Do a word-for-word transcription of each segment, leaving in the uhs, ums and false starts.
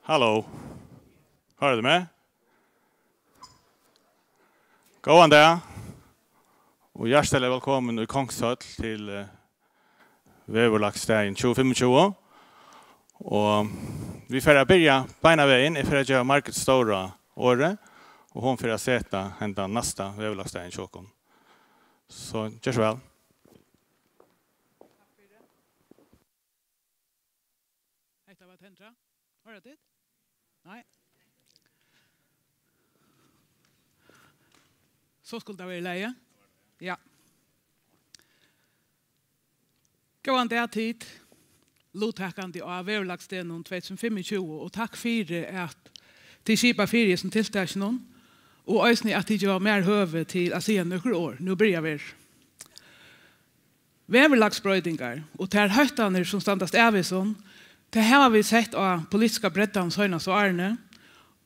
Halló. Hoyrir tú meg? Góðan dag og hjartaliga vælkomin í Kongshøll til, eh, veðurlagsdagin tjúgu fimmogtjúgu. Og vit fara at byrja beinanvegin. Eg fari at geva Margret Stóra orðið, og hon fer at seta hendan næsta veðurlagsdagin hjá okkum. So, ger so væl. Hetta var tendrað. Hoyra tit? Nei. So skuldi tað vera í lagi. Ja. Góðan dag, tit luttakandi á Veðurlagsdegnum tvey túsund og fimmogtjúgu, og takk fyri, at tit skipa fyri hesum tiltakinum, og eisini, at tit geva mær høvi til at siga nøkur orð. Nú byrja vit. Veðurlagsbroytingar og tær hóttanir, sum standast av hesum, tað hava vit sett á politiska breddan seinastu árini,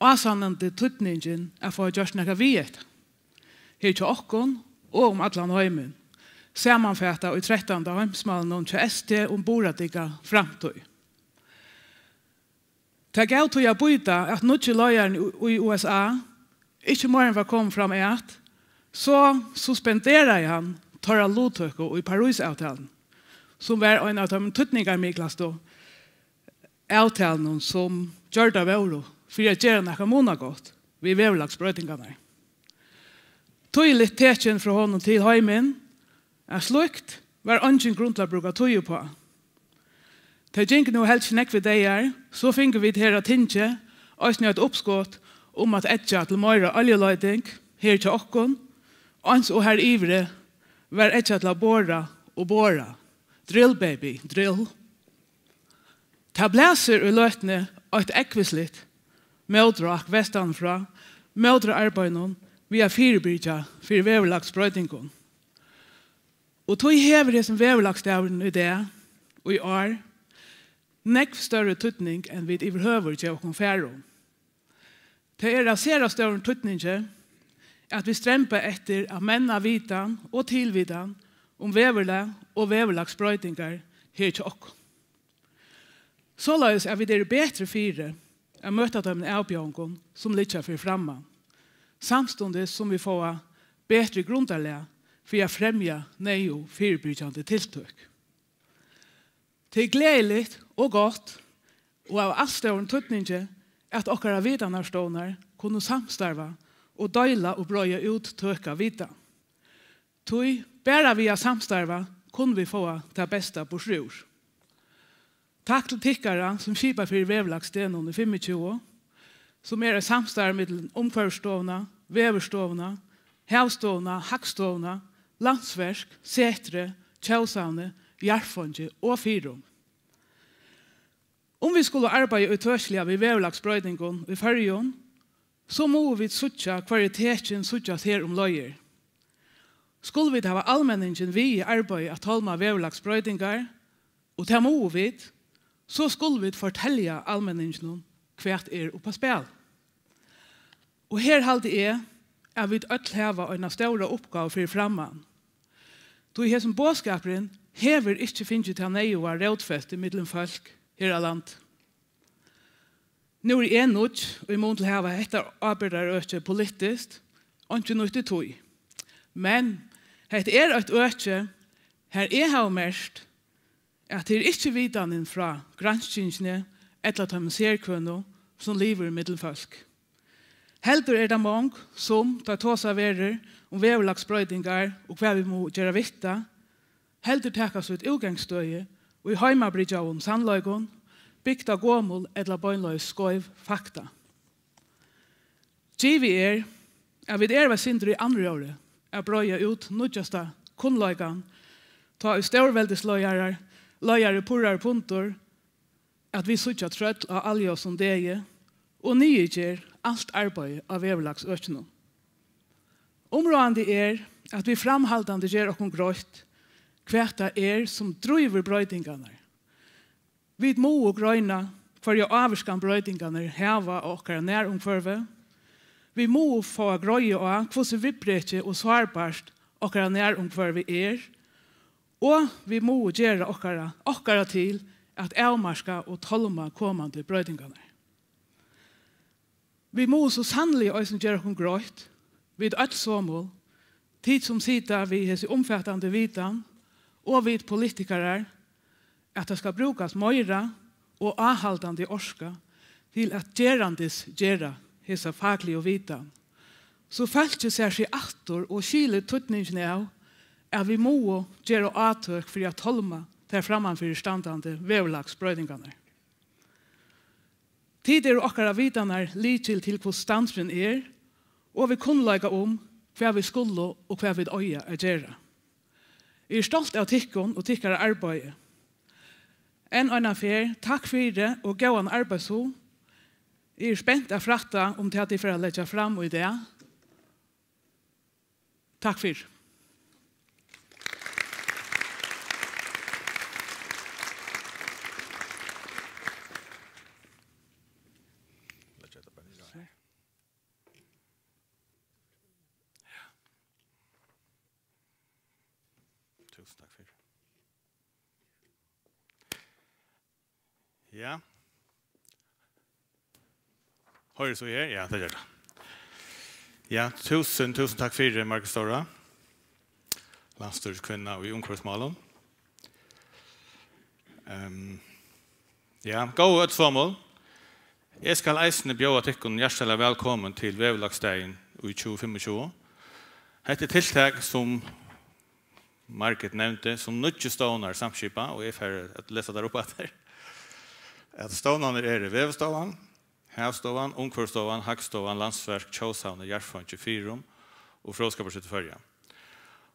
ásannandi týdningin at fáa gjørt nakað við hetta. Her hjá okkum og um allan heimin, samanfatað í trettanda heimsmálinum hjá S T um burðardygga framtíð. Tað gav tí at býta, at nýggi leiðarin í, í U S A, ikki meir enn var komin fram at, so suspenderaði hann teirra luttøku í Parísavtaluni, sum var ein av teimum týdningarmiklastu avtalunum, sum gjørdar vóru fyri at gera nakað munagott við veðurlagsbroytingarnar. Týðiligt tekin frá honum til heimin, at slíkt var eingin grund til at brúka tíð uppá. Tað gingu nú heldur ikki nógvir dagar, so fingu vit her á tingi eisini eitt uppskot um at eggja til meira oljuleiting her hjá okkum, eins og har yviri var eggjað til at bora og bora. Drill, baby, drill. Tað blæsur í løtuni eitt ógvusligt mótrák vestanfrá, mótarbeiðinum við at fyribyrgja fyri veðurlagsbroytingum. Og tí hevur hesin veðurlagsdagurin í dag, í ár, nógv størri týdning, enn vit yvirhøvur geva okkum far um. Tað er av sera stórum týdningi, at vit stremba eftir at menna vitan og tilvitan um veðurlag og veðurlagsbroytingar her hjá okkum, soleiðis at vit eru betri fyri at møta teimum avbjóðingum, sum liggja fyri framman, samstundis sum vit fáa betri grundarlag fyri at fremja neyðug fyribyrgjandi tiltøk. Tað er gleðiligt og gott og av alstórum týdningi, at okkara vitanarstovnar kunnu samstarva og deila og breiða út tøka vitan. Tí bara við at samstarva kunnu vit fáa tað besta burturúr. Takk til tykkara, sum skipa fyri Veðurlagsdegnum í fimmogtjúgu, sum er eitt samstarv millum Umhvørvisstovuna, Veðurstovuna, Havstovuna, Hagstovuna, Landsverk, Setrið, Tjóðsavnið, Jarðfongið og Fyrum. Um vit skulu arbeiða ítøkiliga við veðurlagsbroytingum í Føroyum, so mugu vit síggja, hvørji tekin síggjast her um leiðir. Skulu vit hava almenningin við í arbeiði at tálma veðurlagsbroytingar, og tað mugu vit, so skulu vit fortelja almenninginum, hvat er upp á spæl. Og her haldi eg, at vit øll hava eina stóra uppgávu fyri framman, tí hesin boðskapurin hevur ikki fingið tað neyðuga rótfesti millum fólk her á landi. Nú eri eg nýggj í mun til at hava hetta ábyrgdarøkið politiskt, einki nýtt í tí. Men hetta er eitt øki, har eg havi merkt, at tað er ikki vitanin frá granskingini ella teimum serkønu, sum livir millum fólk. Heldur er tað mong, sum, tá tosað verður um veðurlagsbroytingar og hvat vit mugu gera við tað, heldur taka sítt útgangsstøði í heimabryggjaðum sannleikum, bygt á gomul ella beinleiðis skeiv fakta. Givið er, at vit eru eitt sindur í andróðri at breiða út nýggjasta kunnleikan, tá ið stórveldisleiðarar, leiðari purrar pundur, at vit síggja trøll á aljósum degi og niðurger alt arbeiði á veðurlagsøkinum. Umráðandi er, at vit framhaldandi gera okkum greitt, hvat tað er, sum drívur broytingarnar. Vit mugu greina, hvørja ávirkan broytingarnar hava á okkara nærumhvørvi. Vit mugu fáa greiðu á, hvussu viðbrekið og sárbart okkara nærumhvørvi er, og vit mugu gera okkara, okkara til at avmarka og tálma komandi broytingarnar. Vit mugu so sanniliga eisini gera okkum greitt, vit øll somul, tit sum sita við hesi umfatandi vitan, og vit politikarar, at tað skal brúkast meira og áhaldandi orka til at gerandisgera hesa fakligu vitan, so fólkið sær seg aftur og skilir týdningin av, at vit mugu gera átøk fyri at tálma tær frammanfyri standandi veðurlagsbroytingarnar. Tit eru okkara vitanarlykil til, hvussu standurin er, og við kunnleika um, hvat vit skulu og hvat vit eiga at gera. Eg eri stolt av tykkum og tykkara arbeiði. Enn eina ferð, takk fyri og góðan arbeiðshug. Eg eri spent at frætta um tað, tit fara at leggja fram í dag. Takk fyri. Túsund takk fyri. Ja. Hoyrir so her? Ja, tað ger tað. Ja, túsund, túsund takk fyri, Margrét Stóra, landsstýriskvinna í umhvørvismálum. Ehm, ja, góðu øll somul. Eg skal eisini bjóða tykkum hjartaliga vælkomin til Veðurlagsdagin í tjúgu fimmogtjúgu. Hetta er tiltak, sum Margit nevndi, sum níggju stovnar samskipa, og eg fari at lesa tær upp aftur, at stovnarnir eru Veðurstovan, Havstovan, Umhvørvisstovan, Hagstovan, Landsverk, Tjóðsavnið, Jarðfongið, Fyrum og Fróðskaparsetur Føroya.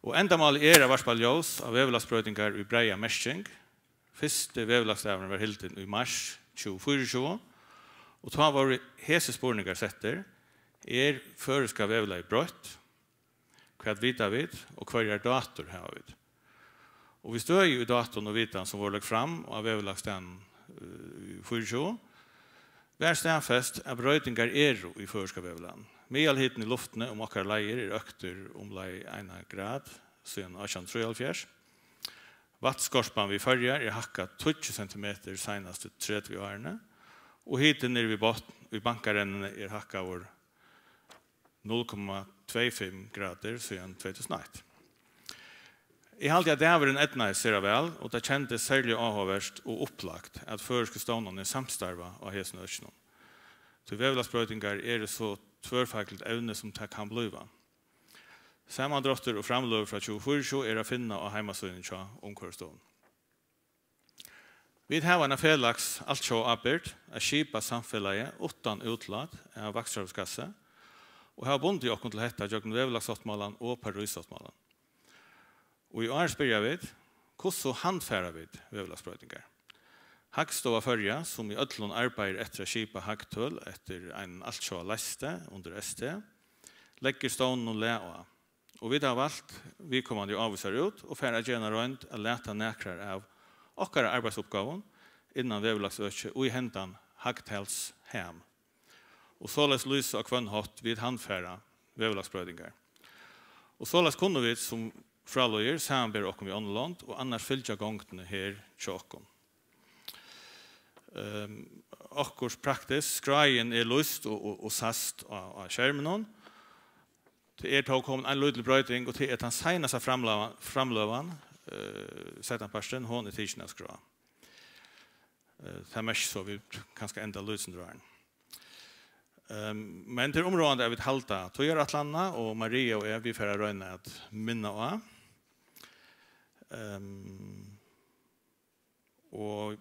Og endamálið er at varpa ljós á veðurlagsbroytingar í breiða merking. Fyrsti veðurlagsdagurin var hildin í mars tjúgu fýraogtjúgu, og tá vóru hesir spurningar settir: Er føroyska veðurlagið broytt? Hvat vita vit, og hvørjar dátur hava vit? Og við støði í dátum og vitan, sum vórðu løgd fram á veðurlagsdagnum, eh, í fýraogtjúgu, varð staðfest, at broytingar eru í føroyska veðurlagnum. Miðalhitin í luftini um okkara leiðir er øktur umleið eina grad síðan átjan hundrað og trýoghálvfjerðs. Vatnskorpan við Føroyar er hækkað tíggju sentimetur seinastu tretivu árini, og hitin niðri við botn í Bankarennuni er hækkaður null komma tvey fimm gradir síðan tvey túsund og eitt. Eg haldi, at dagurin eydnaðist sera væl, og tað kendist serliga áhugavert og upplagt, at føroysku stovnarnir samstarva á hesum økinum. Tí veðurlagsbroytingar eru so tvørfagligt evni, sum tað kann blíva. Samandráttur og framløgur frá tjúgu fýraogtjúgu er at finna á heimasíðuni hjá Umhvørvisstovuni. Vit hava eina felags altjóða ábyrgd at skipa samfelagið uttan útlát av vakstrarhúsgassi og hava bundið okkum til hetta gjøgnum Veðurlagssáttmálan og Paríssáttmálan. Og í ár spyrja vit: Hvussu handfara vit veðurlagsbroytingar? Hagstova Føroya, sum í øllum arbeiðir eftir at skipa hagtøl eftir einum altjóða leisti undir S T, leggur stovnunum lag á. Og vit hava valt viðkomandi ávísar út og fara at gera eina roynd at lata nakrar av okkara arbeiðsuppgávum innan veðurlagsøkið í hendan hagtalsham. Og soleiðis lýsa á hvønn hátt vit handfara veðurlagsbroytingar. Og soleiðis kunnu vit, sum frá líður, samanbera okkum við onnur lond og annars fylgja gongdini her hjá okkum. Ehm, okkurt praktiskt, skráin er lýst og, og, og sæst á, á skerminum. Tað er tó komin ein lítil broyting, og tað er tann seinasta framløgan, framløgan, eh, seinnapartin, hon er tikin av skrá. Eh, tað merkir so, vit kanska enda lítið sindur áðrenn. Ehm, men tað er umráðandi, at vit halda tíðarætlanina, og Maria og eg, vit fara at royna at minna á. Ehm, og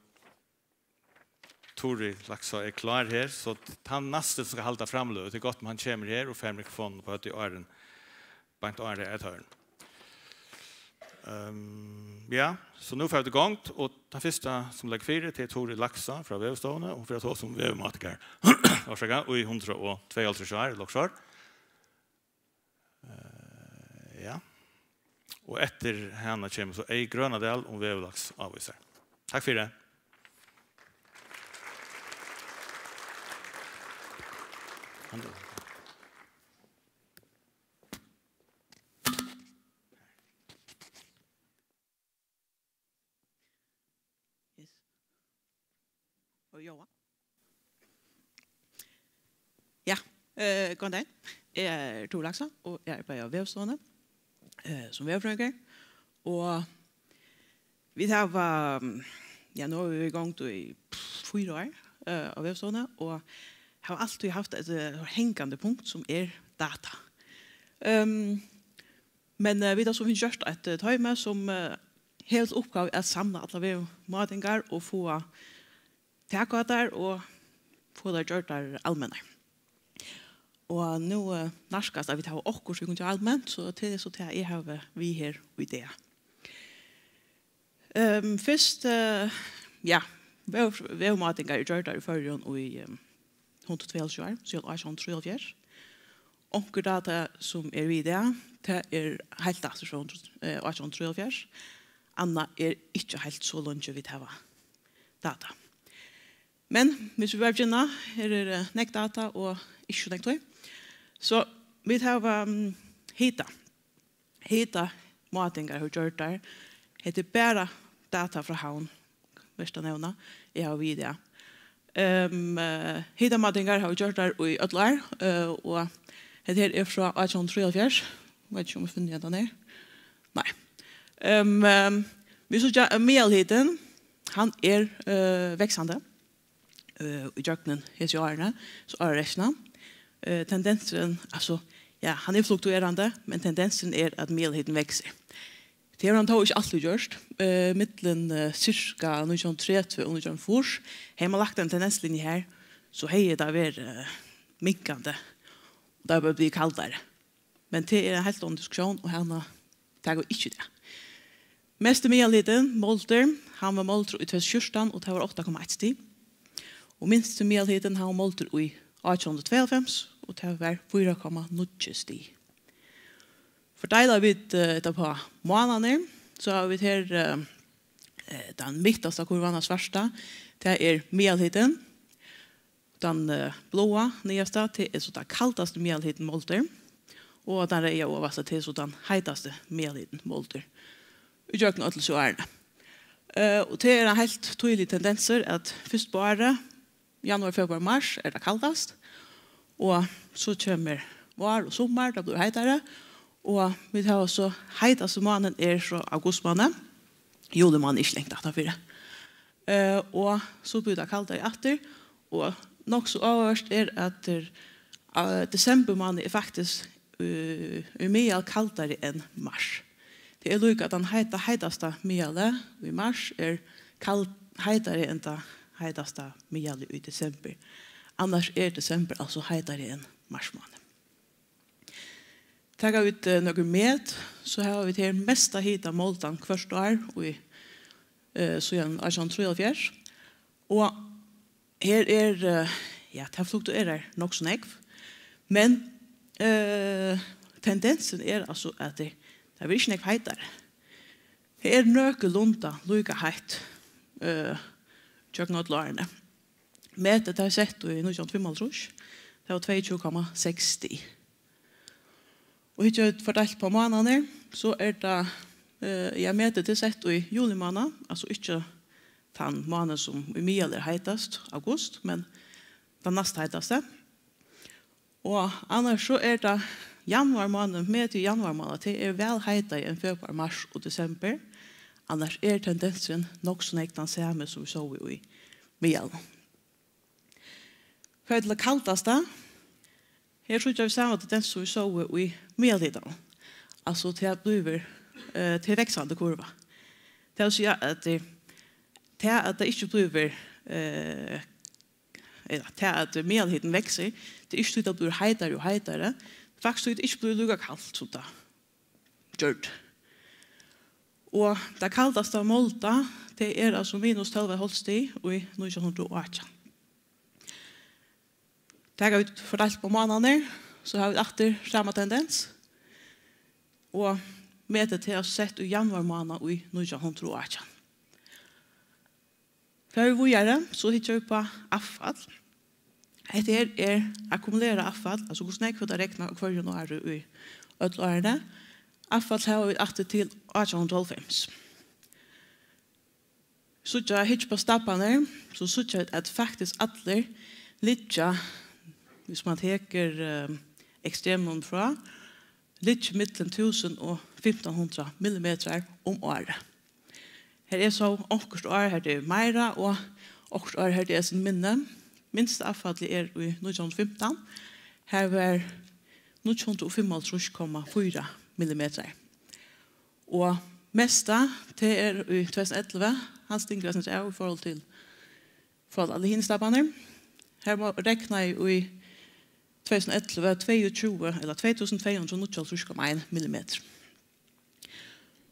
Turi Laksá er klár her, so tann næsti, sum skal halda framløgu, tað er gott, um hann kemur her og fær mikrofonina upp á høvdið áðrenn, beint áðrenn tað er tørn. Ehm, ja, so nú fara vit í gongd, og tann fyrsta, sum leggur fyri, tað er Turi Laksá frá Veðurstovuni, og hon fer at tosa um veðurmáttingar, orsaka, í hundrað og tveyoghálvtrýss ár, Loksár. Eh, ja. Og eftir hana kemur so Ey Grønadal um veðurlagsávísar. Takk fyri. Yes. Og Jóa. Ja, Eh, góðan dagin. Eg eri Tóra Laksa og eg arbeiði á Veðurstovuni, eh, sum veðurfrøðingur. Og vit hava, mm, ja, nú hava vit verið í gongd í, pff, fýra ár, eh, á Veðurstovuni og hava altíð havt eitt, eh, hangandi punkt sum er data. Ehm, men, eh, vit hava so fingið gjørt eitt, eh, toymi sum, eh, hevur til uppgávu at samla allar veðurmátingar og fáa tak á tær og fáa tær gjørdar almennar. Og nú, eh, nærkast at vit hava okkurt, vit kunnu gera alment, so tað er so tað, eg havi við her í dag. Ehm, fyrst, eh, ja, veður-, veðurmátingar eru gjørdar í Føroyum í, ehm, hundrað og tveyoghálvtrýss ár, síðan átjan hundrað og trýoghálvfjerðs. Onkur data sum er við í dag, tað er heilt aftur frá hundrað, eh, átjan hundrað og trýoghálvfjerðs. Annað er ikki heilt so leingi vit hava data. Men hvis vit bara begynna, her er, eh, nógv data og ikki so nógv tíð. So vit hava, mm, hita. Hitamátingar hava gjørt tær. Hetta er bara data frá Havn, vert at nevna. Eg havi við, ja. Ehm, eh, hitamátingar hava gjørt tær í øll ár, eh, og hetta her er frá átjan hundrað og trýoghálvfjerðs. Veit ikki um eg finni hendan her. Nei. Ehm, ehm, vit síggja, eh, miðalhitin, hann er, eh, vaksandi, eh, í gjøgnum hesi árini, so árarestina. Eh, tendensurin, altso, ja, hann er fluktuerandi, men tendensurin er, at miðalhitin veksur. Tað hevur hann tó ikki altíð gjørt. Eh, millum, eh, sirka nítjan hundrað og tretivu og nítjan hundrað og fýrs, hevði mann lagt eina tendenslinju her, so hevði tað verið, eh, minkandi, og tað var bara blivið kaldari. Men tað er ein heilt annar diskussión, og hana taka vit ikki í dag. Mesti miðalhitin, máldur, hann var máldur í tvey túsund og fjúrtan, og tað var átta komma eitt stig. Og minsti miðalhitin, hann var máldur í átjan hundrað og tveyoghálvfems, og tað var fýra komma níggju stig. Fordeila vit, eh, hetta upp á mánaðirnar, so hava vit her, eh, eh, tann mittasta kurvan, tann svarta, tað er miðalhitin. Tann, eh, bláa niðasta, tað er so tann kaldasti miðalhitin máldur, og tann reyða ovasta, tað er so tann heitasti miðalhitin máldur í gjøgnum øll hesi árini. Eh, og tað er ein heilt týðiligur tendensur, at fyrst á ári, januar, februar, mars, er tað kaldast, og so kemur vár og summar, tað blívur heitari, og vit hava so, heitasti mánin er so augustmánin, julimánin er ikki langt aftanfyri. Eh, og so blívur tað kaldari aftur, og nokk so áhugavert er, at, eh, desemburmánaður er faktiskt, eh, í miðal kaldari enn mars. Tað er líka, at tann heita, heitasta miðalið í mars er kald-, heitari enn tað heitasta miðalið í desembur. Annars er desembur altso heitari enn marsmánaður. Taka vit, eh, nøkur met, so hava vit her mesta hita máldan hvørt ár í, eh, síðan átjan hundrað og trýoghálvfjerðs. Og her er, eh, ja, tað fluktuerar nokk so nógv. Men, eh, tendensin er altso, at tað, tað verður ikki nógv heitari. Tað er nøkulunda líka heitt, eh, gjøgnum øll árini. Metið, tað er sett í nítjan hundrað og fimmoghálvtrýss. Tað var tveyogtjúgu komma seks stig. Og hyggja vit fordeilt upp á mánaðirnar, so er tað, eh, ja, metið, tað er sett í julimánað, altso ikki tann mánaðin sum í miðal er heitast, august, men tann næstheitasti. Og annars so er tað januarmánaðin, metið í januarmánaði, tað er væl heitari enn februar, mars og desembur. Annars er tendensurin nokk so nógv tann sami sum vit sóu í miðalinum. Fara vit til tað kaldasta. Her síggja vit sama tendens sum vit sóu í miðalhitanum. Altso, tað blívur, eh, tað er vaksandi kurva. Tað vil siga, at, eh, tað, at tað ikki blívur, eh, ella tað, at miðalhitin veksur, tað er ikki tí, tað blívur heitari og heitari. Faktiskt, tí tað ikki blívur líka kalt sum tað gjørdi. Og tað kaldasta málda, tað er altso minus tólv og hálvt stig í nítjan hundrað og átjan. Taka vit fordeilt upp á mánaðirnar, so hava vit aftur sama tendens. Og metið, tað er sett í januarmánað í nítjan hundrað og átjan. Fara vit víðari, so hyggja vit upp á avfall. Hetta her er akkumulerað avfall, altso hvussu nógv tað regnar á hvørjum ári í øll árini. Avfall hava vit aftur til átjan hundrað og hálvfems. Síggja, hyggja upp á stabbarnar, so síggja vit, at faktiskt allir liggja hvis man tekur eh, ekstremunum frá, liggi millum túsund og fimtan hundrað millimetrar um árið. Her er so okkurt ár, har tað er meira, og okkurt ár, har tað er eitt sindur minni. Minsta avfallið er í nítjan hundrað og fimtan. Har var níggju hundrað og fimmoghálvtrýss komma fýra millimetrar. Og mesta, tað er í tvey túsund og ellivu, hann stingur eitt sindur av í forhold til, forhold til allar hinar staparnar. Har má, reknaði í tvey túsund og ellivu tveyogtjúgu, ella tvey túsund tvey hundrað og níggjuoghálvtrýss komma ein millimetur.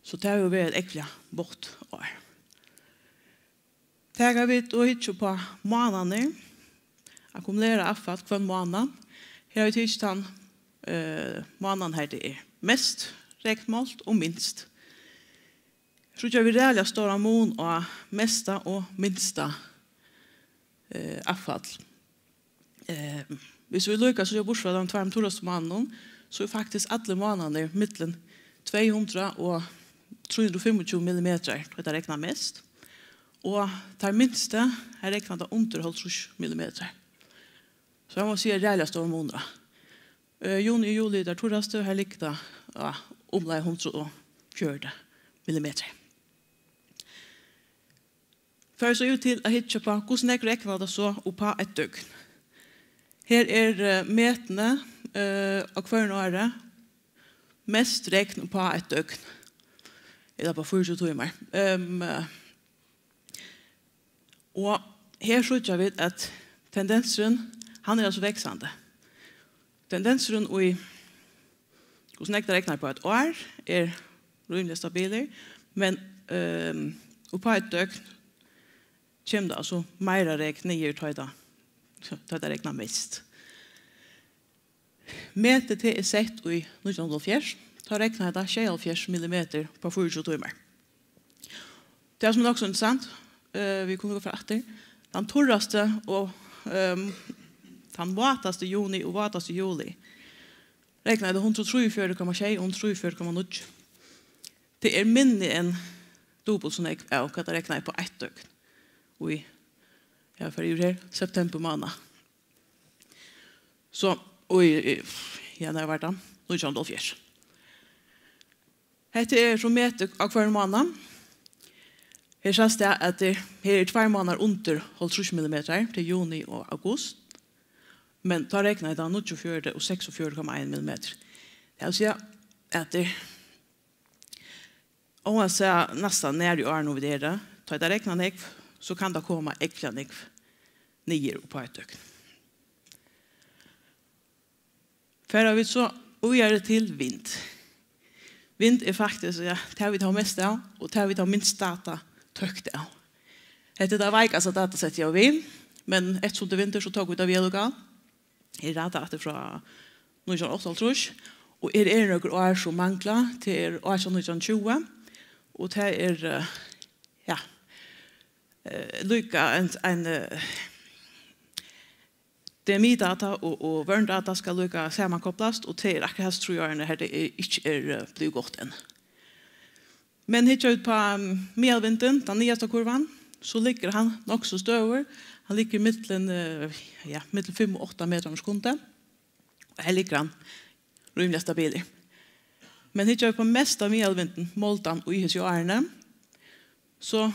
So tað hevur verið eitt ógvuliga vátt ár. Taka vit og hyggja upp á mánarnar, akkumulerað avfall hvønn mánað. Her havi eg tikið tann eh, mánaðin, har tað er mest regnmált og minst. Síggja vit ræðuliga stóran mun á mesta og minsta eh, avfall. Eh, hvis vit líka síggja burtur frá teimum tveimum turrastu mánaðunum, so er faktiskt allir mánaðirnir millum tvey hundrað og trý hundrað og fimmogtjúgu millimetrar, tá tað regnar mest, og teir minstu, har regnar tað undir hálvtrýss millimetrar. So her má siga ræðuliga stór munur á. Eh, juni og juli er teir turrastu, har liggur tað á umleið hundrað og fjøruti millimetrar. Fari so yvir til at hyggja upp á, hvussu nógv regnar tað so upp á eitt døgn. Her er eh, metini eh, á hvørjum ári mest regn upp á eitt døgn, ella upp á fýraogtjúgu tímar. Um, og her síggja vit, at tendensurin, hann er altso vaksandi. Tendensurin í, hvussu nógv tað regnar upp á eitt ár, er rímiliga stabilur, men um, upp á eitt døgn kemur tað altso meira regn niður, tá ið tað, tá ið tað regnar mest. Metið, tað er sett í nítjan hundrað og hálvfjerðs. Tá regnaði tað sjeyoghálvfjerðs millimetur upp á fýraogtjúgu tímar. Tað, sum er nokk so interessant, eh, vit kunnu fara aftur, tann turrasti og ehm, tann vátasti juni og vátasti juli, regnaði tað hundrað og trýogfjøruti komma sjey og hundrað og trýogfjøruti komma níggju. Tað er minni enn dupult so nógv av hvat tað regnaði upp á eitt døgn í, ja, fari yvir her, september mánað. So, og í, í, ja, nær var tað? Nítjan hundrað og hálvfjerðs. Hetta er so metið á hvørjum mánað. Her sæst tað, at tað, her eru tveir mánaðir undir hálvtrýss millimetrar, tað er juni og august. Men tá regnaði tað níggjuogfjøruti og seksogfjøruti komma ein millimetur. Tað vil siga, at tað, óansæð næstan nær í ár nú vit eru, tá tað regnar nógv, so kann tað koma ógvuliga nógv niður upp á eitt døgn. Fara vit so víðari til vind. Vind er faktiskt, ja, tað vit hava mest av, og tað vit hava minst data tøkt av. Hetta er tað veikasta datasettið eg havi við, men eftirsum tað er vindur, so tóku vit tað við allíkavæl. Eg rati aftur frá nítjan hundrað og áttaoghálvtrýss, og her eru nøkur ár sum mangla, tað er átjan, nítjan, tjúgu, og tað er, eh, ja, eh, líka ein, ein eh, DMI-data og, og Vørn-data skal líka samankoplast, og tað er akkurát hasi trý árini, har tað er, ikki er eh, blivið gott enn. Men hyggja vit upp á mm, miðalvindin, tann niðasta kurvan, so liggur hann nokk so støðugur. Hann liggur millum, eh, ja, millum fimm og átta metrar um sekundið. Og her liggur hann rímiliga stabilur. Men hyggja vit upp á mesta miðalvindin, moldan í hesi árini, so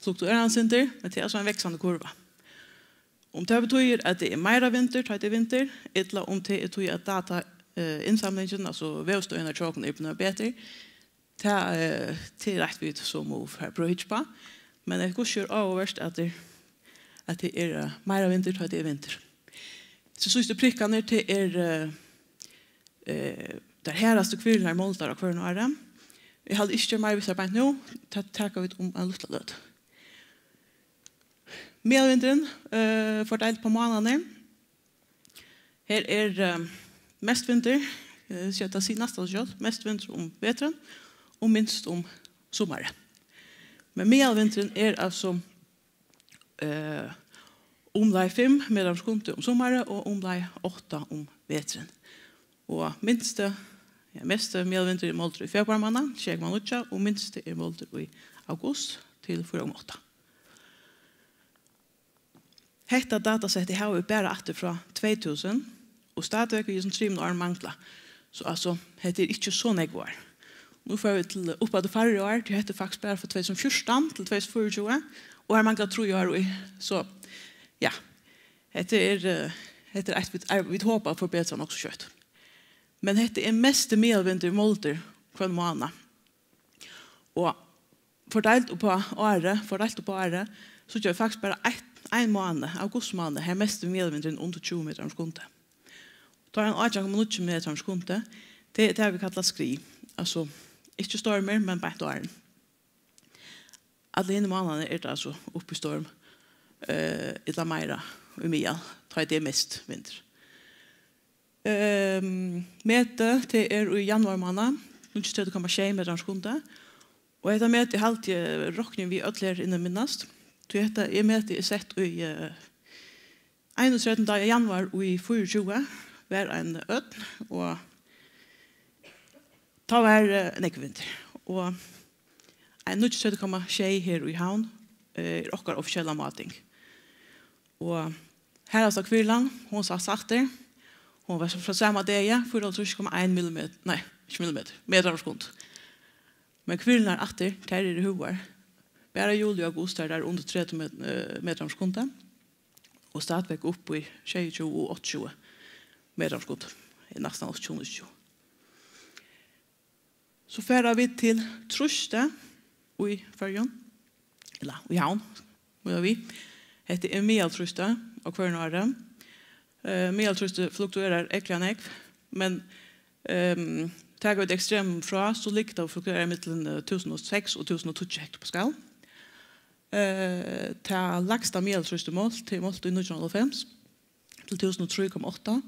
fluktuerar hann eitt sindur, men tað er so ein vaksandi kurva. Um tað betýðir, at tað er meira vindur, tá tað er vindur, ella um tað er tí, at data, eh, innsamlingin, altso veðurstøðin hjá okkum, er blivin betri, tað, eh, tað er eitt, vit so mugu fara at prøva at hyggja upp á. Men eitt, hvussu er áhugavert, at tað er, at tað er eh, meira vindur, tá tað er vindur. So síðstu prikkarnir, tað er eh, eh, tær harðastu hvirlurnar moldar á hvørjum ári. Eg haldi ikki, tað er meir við sær beint nú. Tað taka vit um eina lítla løtu. Miðalvindurin eh, fordeilt upp á mánaðirnar. Her er eh, mest vindur, eh, so tað sigur næstan seg sjálvt, mest vindur um veturin og minst um summarið. Men miðalvindurin er altso eh, umleið fimm metrar um sekundið um summarið og umleið átta um veturin. Og minsti, ja, mesti miðalvindur er máldur í februar mánað, sjey komma níggju, og minsti er máldur í august til fýra komma átta. Hetta datasettið hava vit bara aftur frá tvey túsund, og stadigvæk við hesum trimum árum mangla. So, altso, hetta er ikki so nógv ár. Nú fara vit til, upp á tey færri ár, tí hetta er faktiskt bara frá tvey túsund og fjúrtan til tvey túsund og fýraogtjúgu, og her manglar trý ár í. So, ja, hetta er, eh, hetta er eitt, vit, er, vit hopa at forbetra nokk so skjótt. Men hetta er mesti miðalvindur í moldir hvønn mánað. Og fordeilt upp á árið, fordeilt upp á árið, so síggja vit faktiskt bara eitt, ein mánað, augustmánað, har mesti miðalvindurin undir tjúgu metrar um sekundið. Tá er hann átjan komma níggju metrar um sekundið. Tað er tað, vit kalla skrið. Altso, ikki stormur, men beint áðrenn. Allar hinar mánaðirnar er tað altso upp í storm, eh, ella meira í miðal, tá er tað mest vindur. Ehm, metið, tað er í januarmánað, níggjuogtretivu komma sjey metrar um sekundið. Og hetta metið haldi eg, rokni eg við, øll her inni minnast. Tí hetta er, metið er sett í, eh, einogtretivunda januar í fýraogtjúgu var ein ódn, og tá var, eh, nógvur vindur. Og ein níggjuogtretivu komma sjey her í Havn, eh, er okkara offisiella máting. Og harðasta hvirðlan, hon sæst aftur. Hon var frá sama degi, fýraoghálvtrýss komma ein millimetur, nei, ikki millimetur, metrar um sekund. Men hvirðlarnar aftur, tær eru høgar. Bara juli og august, har tær eru undir tretivu met-, eh, metrar um sekundið. Og stadigvæk upp í sjeyogtjúgu og áttaogtjúgu metrar um sekundið. Er næstan áttaogtjúgu, níggjuogtjúgu. So fara vit til trýstið í Føroyum, ella í Havn, má eg við. Hetta er miðaltrýstið á hvørjum ári. Eh, miðaltrýstið fluktuerar ógvuliga nógv, men, ehm, taka vit ekstremum frá, so liggur tað og fluktuerar millum, eh, túsund og seks og túsund og tíggju hektopaskal. Eh, tað lægsta miðaltrýstið mált, tað er mált í nítjan hundrað og hálvfems til túsund og trý komma átta,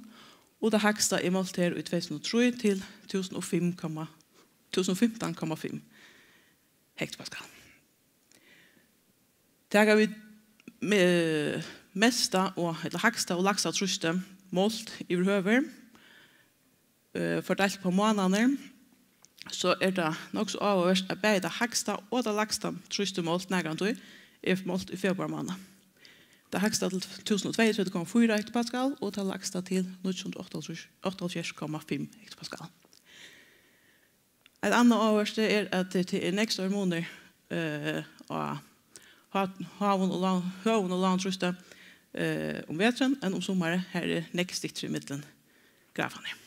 og tað hægsta er mált her í tvey túsund og trý til túsund og fimm komma, túsund og fimtan komma fimm hektopaskal. Taka vit me-, mesta og, ella hægsta og lægsta trýstið mált yvirhøvur, eh, fordeilt upp á mánaðirnar, so er tað nokk so áhugavert, at bæði tað hægsta og tað lægsta trýstið mált nakrantíð er mált í februarmánað. Tað hægsta til túsund og tveyogtretivu komma fýra hektopaskal og tað lægsta til níggju hundrað og áttaoghálvfjerðs komma fimm hektopaskal. Eitt annað áhugavert er, at tað er nógv størri munur, eh, á há-, háum og lág-, høgum og lágum trýsti, eh, um veturin enn um summarið. Har er nógv styttri millum grafarnar.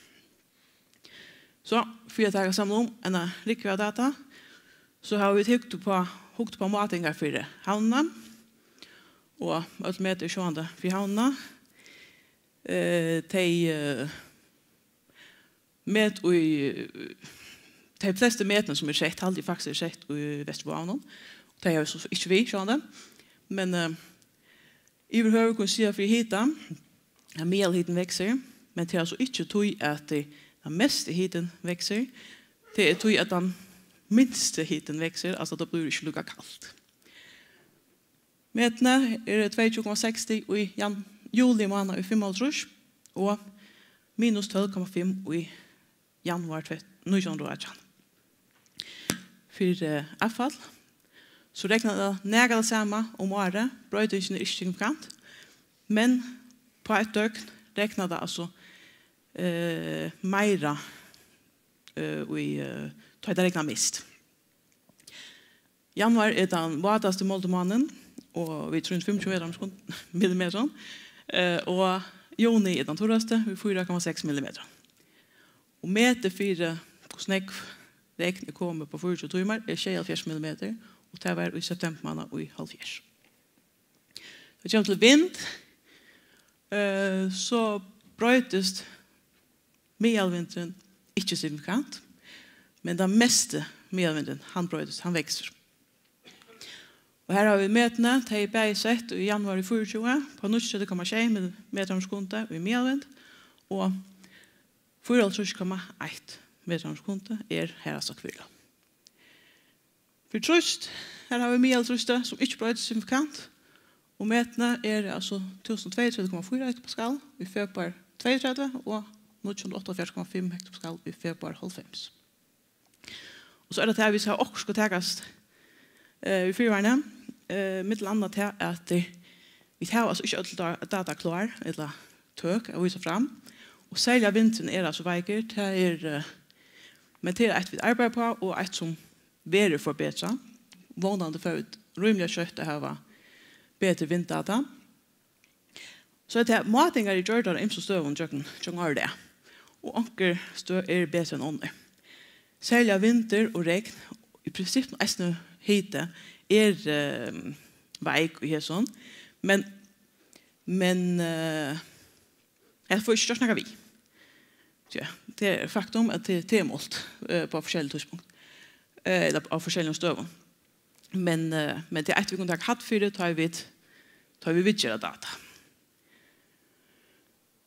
So, fyri at taka saman um eina rúgvu av data, so hava vit hugt upp á, hugt upp á mátingar fyri Havnina, og øll met eru sjálvandi fyri Havnina. Eh, tey, eh, met í, tey flestu metini, sum eru sett, haldi eg faktiskt eru sett í Vesturvágnum. Tey havi eg so ikki við, sjálvandi. Men, eh, yvirhøvur kann eg siga fyri hita, at miðalhitin veksur, men tað er altso ikki tí, at, eh, tann mesti hitin veksur. Tað er tí, at tann minsti hitin veksur, altso, tað blívur ikki líka kalt. Metini eru tveyogtjúgu komma seks stig í jan-, juli mánað í fimmoghálvtrýss og minus tólv komma fimm í januar tve-, nítjan hundrað og átjan. Fyri, eh, avfall, so regnar tað nakað tað sama um árið, broytingin er ikki signifikant, men uppá eitt døgn regnar tað altso, eh, meira, eh, í, eh, tá ið tað regnar mest. Januar er tann vátasti máldi mánaðin, og við trý hundrað og fimmogtjúgu metrum sekund-, millimetrum, eh, og juni er tann turrasti við fýra komma seks millimetrar. Og metið fyri, hvussu nógv regn er komið upp á fýraogtjúgu tímar, er sjeyoghálvfjerðs millimetrar, og tað var í septembermánað í hálvfjerðs. Tá kemur til vind, eh, so broytist miðalvindurin ikki signifikant, men tann mesti miðalvindurin, hann broytist, hann veksur. Og her hava vit metini, tey eru bæði sett í januar í fýraogtjúgu upp á níggjuogtretivu komma sjey millimetrar um sekundið í miðalvind, og fýraoghálvtrýss komma eitt metrar um sekundið er harðasta hvirðla. Fyri trýst, her hava vit miðaltrýstið, sum ikki broytist signifikant, og metini eru altso túsund og tveyogtretivu komma fýra hektopaskal í februar tveyogtretivu og níggju hundrað og áttaoghálvfjerðs komma fimm hektopaskal í februar hálvfems. Og so er tað tað, vit hava okkurt skal takast, eh, í fyrivarni, eh, millum annað tað, at, eh, Vit hava altso ikki øll da-, data klár, ella tøk at vísa fram. Og serliga vindurin er altso veikur. Tað er, eh, men tað er eitt, vit arbeiða uppá, og eitt, sum verður forbetrað. Vónandi fara vit rímiliga skjótt at hava betri vinddata. So at tað, mátingar eru gjørdar á ymsum støðum gjøgnum, gjøgnum ár og dag. Og onkur støð eru betri enn onnur. Serliga vindur og regn, í prinsippinum eisini hiti, er, ehm, veik í hesum. Men, men, eh, eg fái ikki gjørt nakað við. Ja, tað er faktum, at tað, tað er mult, eh, á forskellig tíðspunkt. Eh, ella á forskelligum støðum. Men, eh, men tað er eitt, vit kunnu taka hædd fyri, tá ið vit, tá ið vit viðgera data.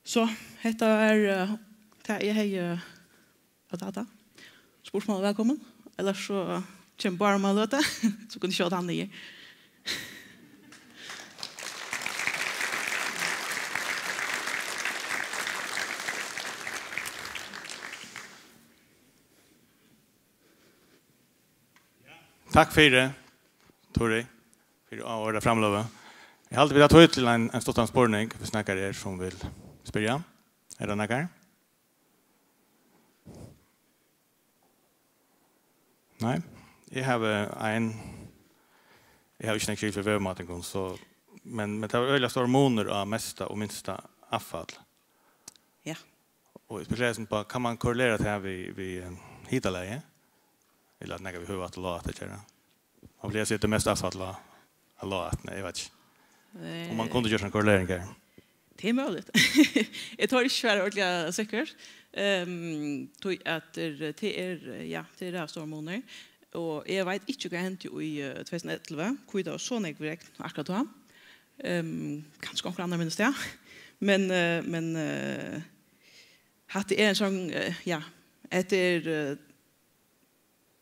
So, hetta er, eh, tað eg hevði, eh, at data. Spurt, man er vælkomin. Ellers so kemur bara um at løta, so kunnu skjóta hann niður. Takk fyri, Tóri, fyri áhugaverd framløgu. Eg haldi, vit hava tíð til ein, ein stuttan spurning, viss nakar er sum vil spyrja. Er tað nakar? Nei. Eg havi ein, eg havi ikki nógv skil fyri veðurmátingum, so, men, men tað var øgiliga stórur munur á mesta og minsta avfall. Ja. Og eg spekuleri sum uppá, kann man korrelera tað við, við, eh, hitalagið? Ella at nakað við høg vatn og lág vatn at gera? Man plagar at siga, at tað er mest avfall á, á lág vatni, eg veit ikki. Um man, eh, kundi gjørt eina korrelering her. Tað er møguligt. Eg tori ikki svara ordiliga sikkurt. Ehm, tí at tað er, tað er, ja, tað er stórir munir. Og eg veit ikki, hvat hendi í, eh, tvey túsund og ellivu, hví tað var so nógv regn akkurát tá. Ehm, kanska onkur annar minnist tað. Men, eh, men, eh, hatta er ein sånn, eh, ja, hetta er, eh,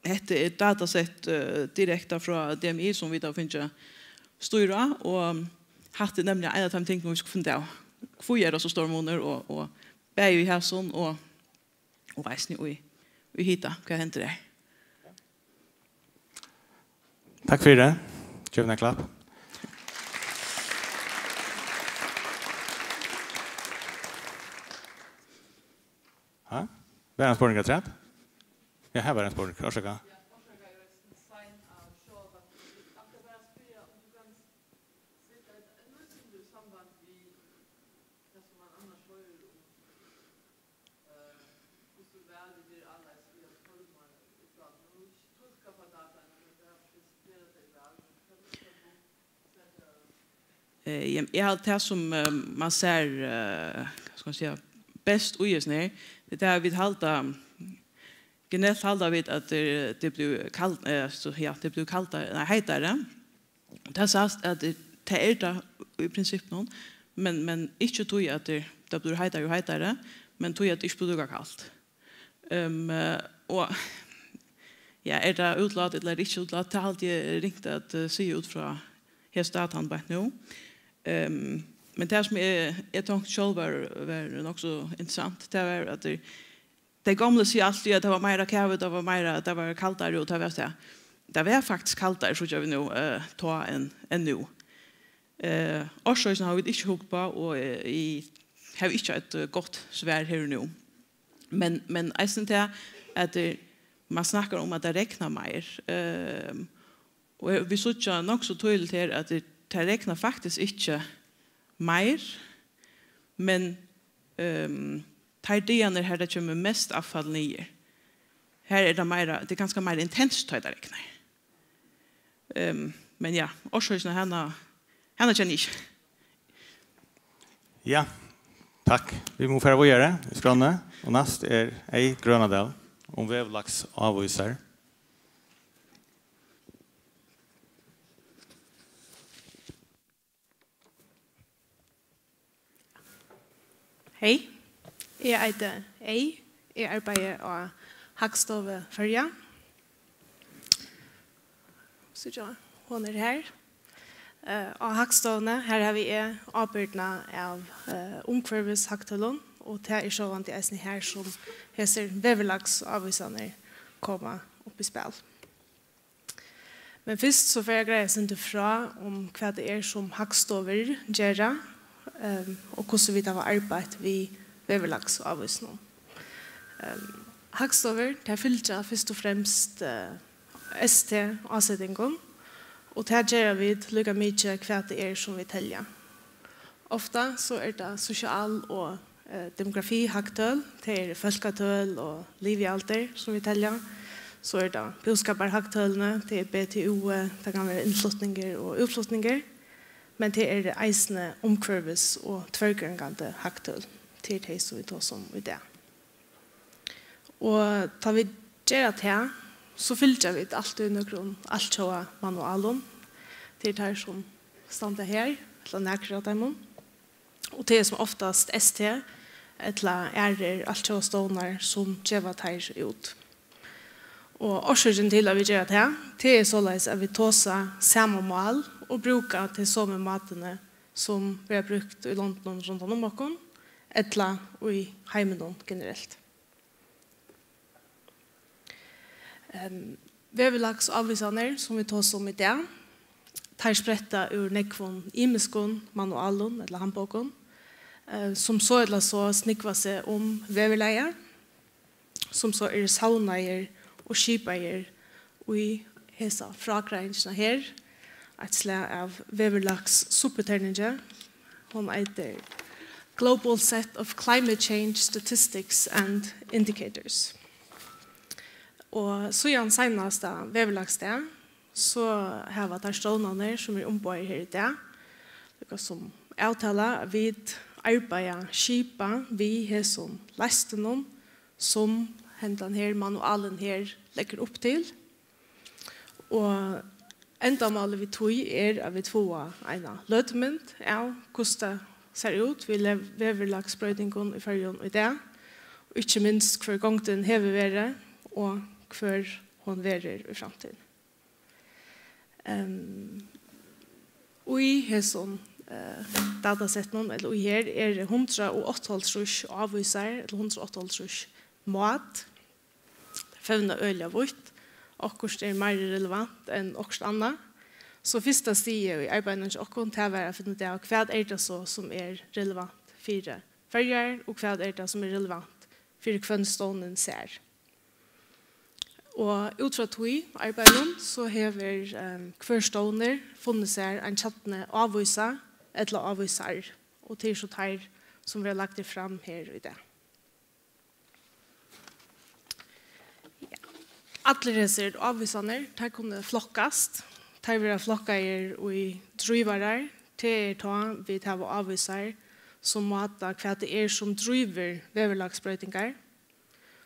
hetta er datasett, eh, direkta frá D M I, sum vit hava fingið stýr á, og hatta er nemliga ein av teimum tingunum, vit skulu finna út av. Hví er tað so stórur munur, og, og bæði í hasum og, og eisini í, í hita, hvat hendir har? Takk fyri. Gev henni eitt klapp. Ha? Var ein spurningur afturat? Ja, her var ein spurningur. Orsaka. Eh, eg, eg haldi, tað sum, eh, man sær, eh, hvat skal man siga, best í hesum her, tað er tað, at vit halda, generelt halda vit, at tað, tað blívur kald-, eh, so, ja, tað blívur kaldari, nei, heitari. Tað sæst, at tað, tað er tað í prinsippinum, men, men ikki tí, at tað, tað blívur heitari og heitari, men tí, at tað ikki blívur líka kalt. Ehm, eh, og, ja, er tað útlát ella er tað ikki útlát? Tað haldi eg er ringt at, eh, siga út frá hesum datanum beint nú. Ehm, men tað, sum eg, eg tonkti sjálv var, var nokk so interessant, tað var, at tey, tey gomlu siga altíð, at tað var meira kavi, tað var meira, tað var kaldari, og tað var tað. Tað var faktiskt kaldari, síggja vit nú, eh, tá enn, enn nú. Eh, orsøkina hava vit ikki hugt uppá, og, eh, eg havi ikki eitt, eh, gott svar her og nú. Men, men eisini tað, at, eh, man snakkar um, at tað regnar meir. Ehm, og vit síggja nokk so týðiligt her, at tað, tað regnar faktiskt ikki meir, men, ehm, teir dagarnar, har tað kemur mest avfall niður, har er tað meira, tað er kanska meira intenst, tá ið tað regnar. Ehm, men ja, orsøkina, hana, hana kenni eg ikki. Ja, takk. Vit mugu fara víðari í skránni, og næst er Ey Grønadal um veðurlagsávís. Hey, eg eiti Ey. Eg arbeiði á Hagstovu Føroya. Síggja, hon er her. Eh, á Hagstovuni, har havi eg ábyrgdina av, eh, umhvørvishagtølum, og tað er sjálvandi eisini har, sum hesir veðurlagsávísarnir koma upp í spæl. Men fyrst so fari eg at greiða eitt sindur frá um, hvat tað er, sum hagstovur gera, ehm, og hvussu vit hava arbeitt við veðurlagsávísunum. Ehm, hagstovur, tær fylgja fyrst og fremst, eh, S T-ásetingum, og tað gera vit líka mikið, hvat tað er, sum vit telja. Ofta so er tað sosial og, eh, demografihagtøl, tað eru fólkatøl og livialdur, sum vit telja. So er tað búskaparhagtølini, tað er B T U, tað kann vera innflutningur og útflutningur, men tað eru eisini umhvørvis- og tvørgongandi hagtøl, tað eru tey, sum vit tosa um í dag. Og tá vit gera tað, so fylgja vit altíð nøkrum altjóða manualum. Tað eru teir, sum standa her, ella nakrir av teimum. Og tað er sum oftast S T ella aðrir altjóða stovnar, sum geva teir út. Og orsøkin til, at vit gera tað, tað er soleiðis, at vit tosa sama mál og brúka tey somu mátini, sum verða brúkt í londunum rundan um okkum, ella í heiminum generelt. Ehm, veðurlagsávísanir, sum vit tosa um í dag, teir spretta úr nógvum ymiskum manualum ella handbókum, eh, sum so ella so snúgva seg um veðurlagið, sum so eru savnaðir og skipaðir í hesa frágreiðingina her, eitt slag av veðurlagssupputerningi. Hon eitur Global Set of Climate Change Statistics and Indicators. Og síðan seinasta veðurlagsdag, so hava teir stovnarnir, sum eru umboðaðir her í dag, líka sum avtalað, at vit arbeiða skipað við hesum leistunum, sum hendan her manualin her leggur upp til. Og endamálið við tí er, at vit fáa eina løtumynd av, hvussu tað sær út við le-, veðurlagsbroytingum í Føroyum í dag, og ikki minst, hvør gongdin hevur verið, og hvør hon verður í framtíðini. Ehm, í hesum, eh, datasetnum, ella í her, eru hundrað og áttaoghálvtrýss ávísar, ella hundrað og áttaoghálvtrýss mát. Tey fevna øgiliga vítt. Okkurt er meira relevant enn okkurt annað. So fyrsta stigið í arbeiðinum hjá okkum, tað var at finna út av, hvat er tað so, sum er relevant fyri Føroyar, og hvat er tað, sum er relevant fyri hvønn stovnin sær. Og út frá tí arbeiðinum, so hevur, ehm, hvør stovnur funnið sær ein kjarna ávísa ella ávísar, og tað eru so teir, sum verða lagdir fram her í dag. Ja. Allir hesir ávísarnir, teir kunnu flokkast. Teir verða flokkaðir í drívarar. Tað er tá, vit hava ávísar, sum máta, hvat tað er, sum drívur veðurlagsbroytingar.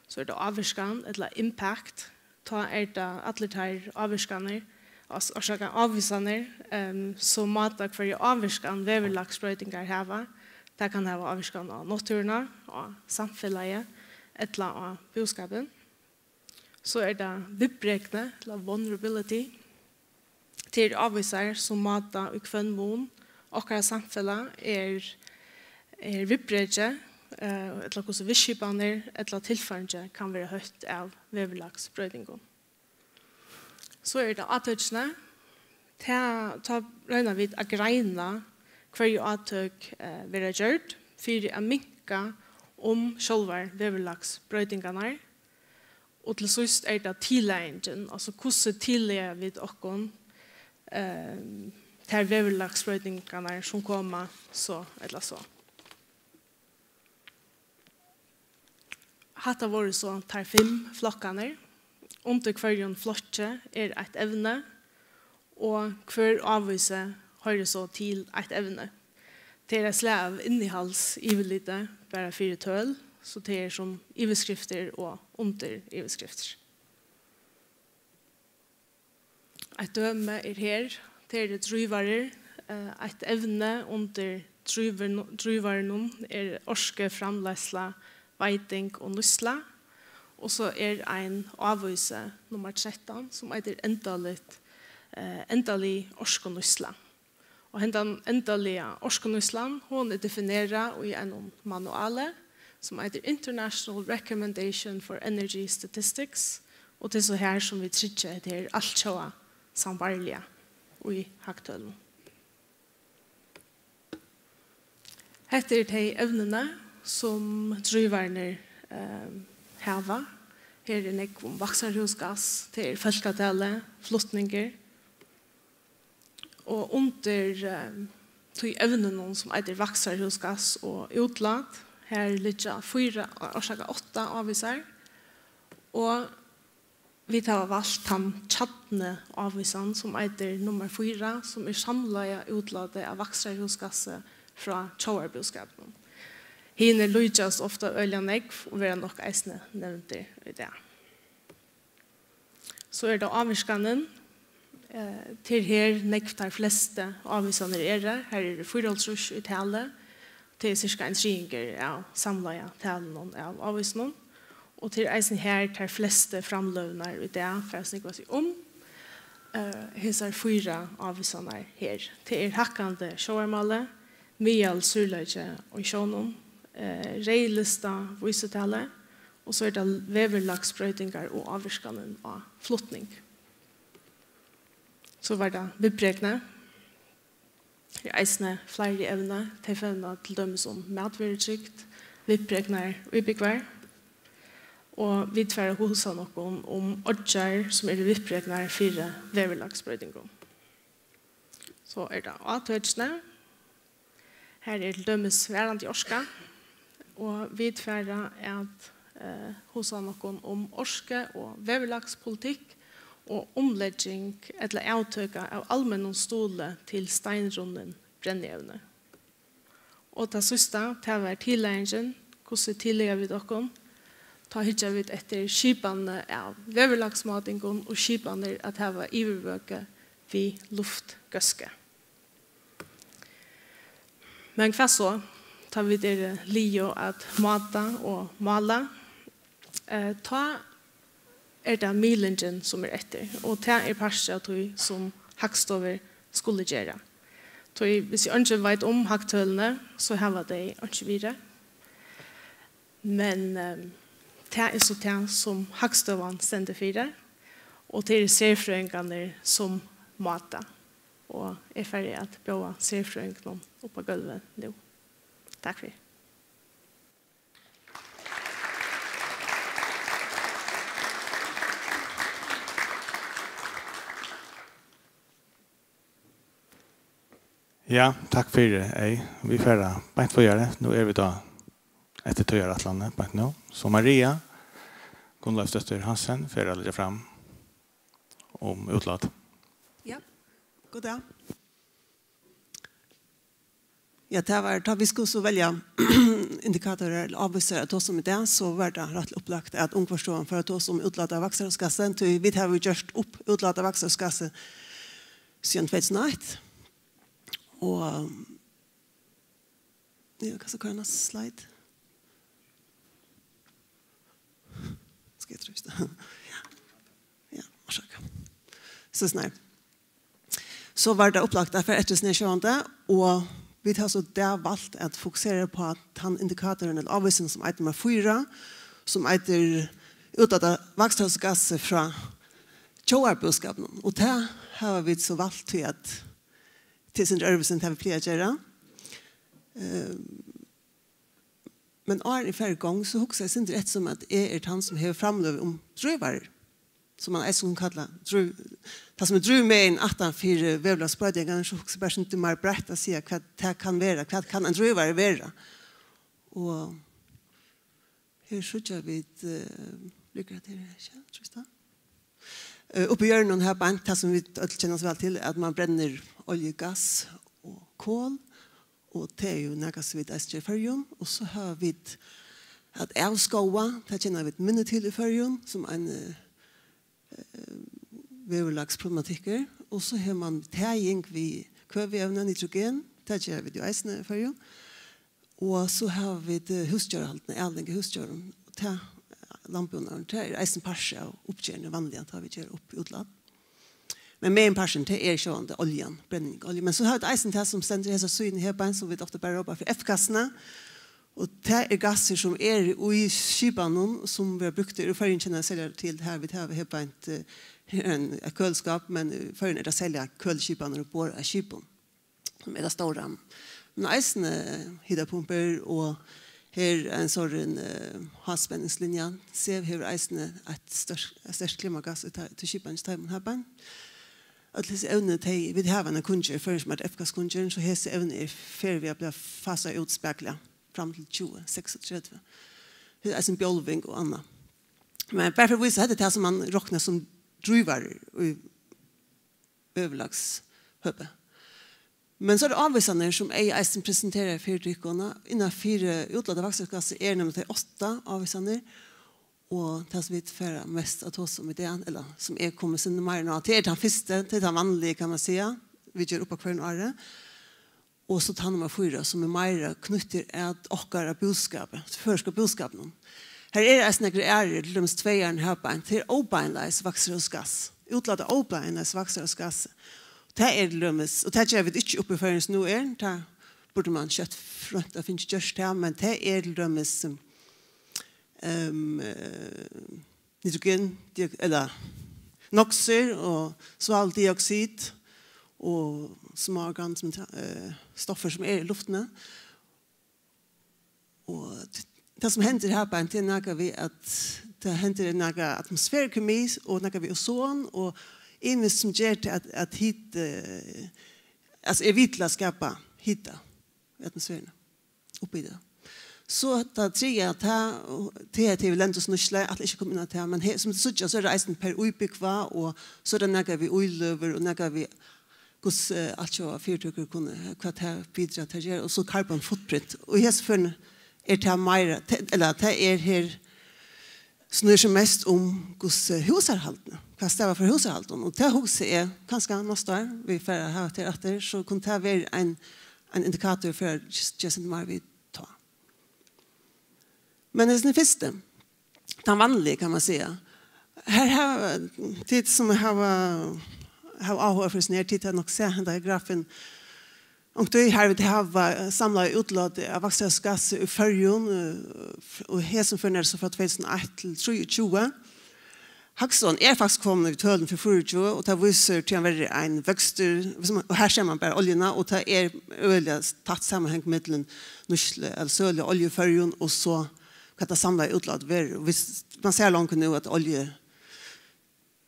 So er tað ávirkan ella impact. Tá er tað allir teir ávirkanir, os-, orsaka, ávísanir, ehm, sum máta, hvørja ávirkan veðurlagsbroytingar hava. Tað kann hava ávirkan á náttúruna, á samfelagið ella á búskapin. So er tað viðbrekni, ella vulnerability. Tað eru ávísar, sum máta, í hvønn mun okkara samfelag er, er viðbrekið, eh, ella hvussu vistskipanir ella tilfaringið kann vera hótt av veðurlagsbroytingum. So eru tað átøkini. Tað, tá royna vit at greina, hvørji átøk, eh, verða gjørd fyri at minka um sjálvar veðurlagsbroytingarnar. Og til síðst er tað tillagingin, altso hvussu tillaga vit okkum, ehm, tær veðurlagsbroytingarnar, sum koma so ella so. Hatta vóru so teir fimm flokkarnir. Undir hvørjum flokki er eitt evni, og hvør ávísi hoyrir so til eitt evni. Tað er eitt slag av innihaldsyvirliti, bara fyri tøl, so tað er sum yvirskriftir og undiryvirskriftir. Eitt dømi er her. Tað eru drívarar. Eh, eitt evni undir drívarn-, drívarunum er orkuframleiðsla, veiting og nýtsla. Og so er ein ávísi, nummar trettan, sum eitur endaligt, eh, endalig orkunýtsla. Og hendan endaliga orkunýtslan, hon er definerað í einum manuali, sum eitur International Recommendation for Energy Statistics, og tað er so her, sum vit tryggja hetta her altjóða sambærilig í hagtølum. Hetta eru tey evnini, sum drívararnir, eh, hava. Her er nógv um vakstrarhúsgass, tað er fólkatalið, flutningur. Og undir, eh, tí evninum, sum eitur vakstrarhúsgass og útlát, her liggja fýra, orsaka, átta ávísar. Og vit hava valt tann kjarniávísan, sum eitur nummar fýra, sum er samlaða útlátið av vakstrarhúsgassi frá tjóðarbúskapinum. Hini líkjast ofta øgiliga nógv og verða nokk eisini nevndir í dag. So er tað ávirkanin. Eh, tað er her nógv tær flestu ávísanir eru. Her eru fýraoghálvtrýss í tali. Tað er cirka ein triðingur av samlaða talinum av ávísunum. Og tað er eisini her tær flestu framløgurnar í dag fara at snúgva seg um, eh, hesar fýra ávísarnar her. Tað er hækkandi sjóvarmáli, miðalsúrleiki í sjónum, eh, reyðlista vísitali, og so er tað veðurlagsbroytingar og ávirkanin á flutning. So var tað viðbrekni. Tað eru eisini fleiri evni. Tey fevna til dømis um matvørutrygd, viðbreknar íbúgvar. Og vit fara at hugsa nokkum um oyggjar, sum eru viðbreknar fyri veðurlagsbroytingum. So er tað átøkini. Har er til dømis varandi orka, og vit fara at, eh, hugsa nokkum um orku og veðurlagspolitikk og umlegging ella avtøka av almennum stuðli til steinrunnin brennievni. Og tað síðsta, tað var tillagingin. Hvussu tillaga vit okkum? Tá hyggja vit eftir skipanini av veðurlagsmátingum og skipanir at hava yvirvøku við luftgóðsku. Men hvat so, tá vit eru liðug at máta og mála? Eh, tá er tað miðlingin, sum er eftir, og tað er partur av tí, sum hagstovur skulu gera. Tí, hvis eg einki veit um hagtølini, so hava tey einki virði. Men, ehm, tað er so tað, sum hagstovan stendur fyri, og tað eru serfrøðingarnir, sum máta. Og eg fari at bjóða serfrøðingunum upp á gólvið nú. Takk fyri. Ja, takk fyri, Ey. Vit fara beint víðari. Nú eru vit á eftir tíðarætlanini beint nú. So Maria Gunnleifsdóttir Hansen fer at leggja fram um útlát. Ja, god dag. Ja, tað var, tá vit skuldu so velja indikatorar ella ávísar at tosa um í dag, so var tað rættiliga upplagt, at Umhvørvisstovan fór at tosa um útlát av vakstrarhúsgassi, tí vit hava jú gjørt upp útlát av vakstrarhúsgassi síðan tvey túsund og eitt. Og, ja, kanst tú koyra næsta slide? Skal eg trýsta? Ja, orsaka. So snart. So var tað upplagt at fara eftir hesum her sjálvandi, og vit hava so í dag valt at fokusera upp á tann indikatorin ella ávísin, sum eitur nummar fýra, sum eitur útlát av vakstrarhúsgassi frá tjóðarbúskapinum. Og tað hava vit so valt tí at tað er sindur øðrvísi enn tað, vit plaga at gera. Ehm, Men áðrenn eg fari í gongd, so hugsi eg sindur eftir, sum at eg eri tann, sum hevur framløgu um drívarar, sum man eisini kann kalla drív-, tað, sum er drívmegin aftan fyri veðurlagsbroytingarnar, so hugsi eg bara sindur meir breitt at siga, hvat tað kann vera, hvat kann ein drívari vera? Og her síggja vit, eh, liggur hetta her, ikki, trýst á? Eh, uppi í hjørninum her beint, tað sum vit øll kenna so væl til, at man brennir olju, gass og kol, og tað er jú nakað sum vit eisini gera í Føroyum. Og so hava vit at avskóga, tað kenna vit minni til í Føroyum, sum ein, eh, veðurlagsproblematikkur. Og so hevur man taðing við køvievni, nitrogen, tað gera vit jú eisini í Føroyum. Og so hava vit, eh, húsdjórahaldið, aling av húsdjórum. Og tað, landbúnaðurin, tað er eisini partur av uppgerðini vanliga, tá vit gera upp útlát. Men meginparturin, tað er sjálvandi oljan, brenning av olju. Men so hava vit eisini tað, sum stendur í hesi síðuni her beint, sum vit ofta bara rópa fyri F-gassini. Og tað er gassir, sum eru í skipanum, sum verða brúktir í Føroyum, kennir eg serliga til, har vit hava her beint, eh, her er ein, eitt køliskáp, men í Føroyum er tað serliga køliskipanir umborð á skipum, sum eru tað stóra. Men eisini hitapumpur, og her er ein sovorðin, eh, háspenningslinja. SEV hevur eisini eitt stórt, eitt sterkt klimagass í ta-, til skipan í teimum her beint. Øll hesi evni, tey, vit hava eina kunngerð, Føroyar sum eitt F-gasskunngerðin, so hesi evni er ferdig við at blíva fasað út spakuliga fram til tjúgu seksogtretivu. Her er eisini bjálving og annað. Men bara fyri at vísa, hetta er tað, sum man roknar sum drívarar í veðurlagshøpi. Men so er tað ávísanir, sum eg eisini presenteraði fyri tykkum. Innan fyri útlát av vakstrarhúsgassi er nemliga tey átta ávísanir, og tað, sum vit fara mest at tosa um í dag, ella sum eg komi sindur meira inn á, tað er tann fyrsti, tað er tann vanligi, kann man siga, vit gera upp á hvørjum ári. Og so tann nummar fýra, sum er meira knýttur at okkara búskapi, at føroyska búskapinum. Her eru eisini nakrir aðrir, til dømis tveyarnir her beint, tað er óbeinleiðis vakstrarhúsgass. Útlát av óbeinleiðis vakstrarhúsgassi. Tað er til dømis, og tað gera vit ikki upp í Føroyum sum nú er, tað burdi man skjótt roynt at fingið gjørt tað, men tað er til dømis, um, eh, nitrogen, diok-, ella noksur og svaveldioxid og smá organ-, sum, eh, stoffir sum eru í luftini. Og t-, tað sum hendir her beint, tað er nakað við, at tað hendir nakað atmosferukemi og nakað við ozon og ymiskt, sum ger til at, at hiti, eh, altso, er við til at skapa hita í atmosferuni, uppi í tað. So tað triðja, tað, tað er til lendisnýtslu, eg ætli ikki at koma inn á tað, men her, sum tit síggja, so er tað eisini per íbúgva, og so er tað nakað við íløgur og nakað við, hvussu, eh, altjóða fyritøkur kunnu, hvat tað bidrar til at gera, og so carbon footprint. Og í hesi førini er tað meira, te-, ella tað er her, snýr seg mest um, hvussu húsarhaldini, hvat stavar fyri húsarhaldum. Og tað hugsi eg, kanska næsta ár, vit fara at hava tað aftur, so kundi tað verið ein, ein indikator fyri at gera sindur meira við tá. Men hesin fyrsti, tann vanligi, kann man siga. Her hava tit, sum hava, hava áhuga fyri hesum her, tit hava nokk sæð henda her grafin. Og tí har vit hava, eh, samlaða útlátið av vakstrarhúsgassi í Føroyum, eh, f-, og hesum førum er so frá tvey túsund og eitt til trýogtjúgu. Hagstofan er faktiskt komin við tølum fyri fýraogtjúgu, og tað vísir tíverri ein vøkstur, hvis man, og her sær man bara oljuna, og tað er øgiliga tætt samanhang millum nýtslu, ella sølu av olju í Føroyum, og so hvat tað samlaða útlátið verður. Og hvis man sær longu nú, at olju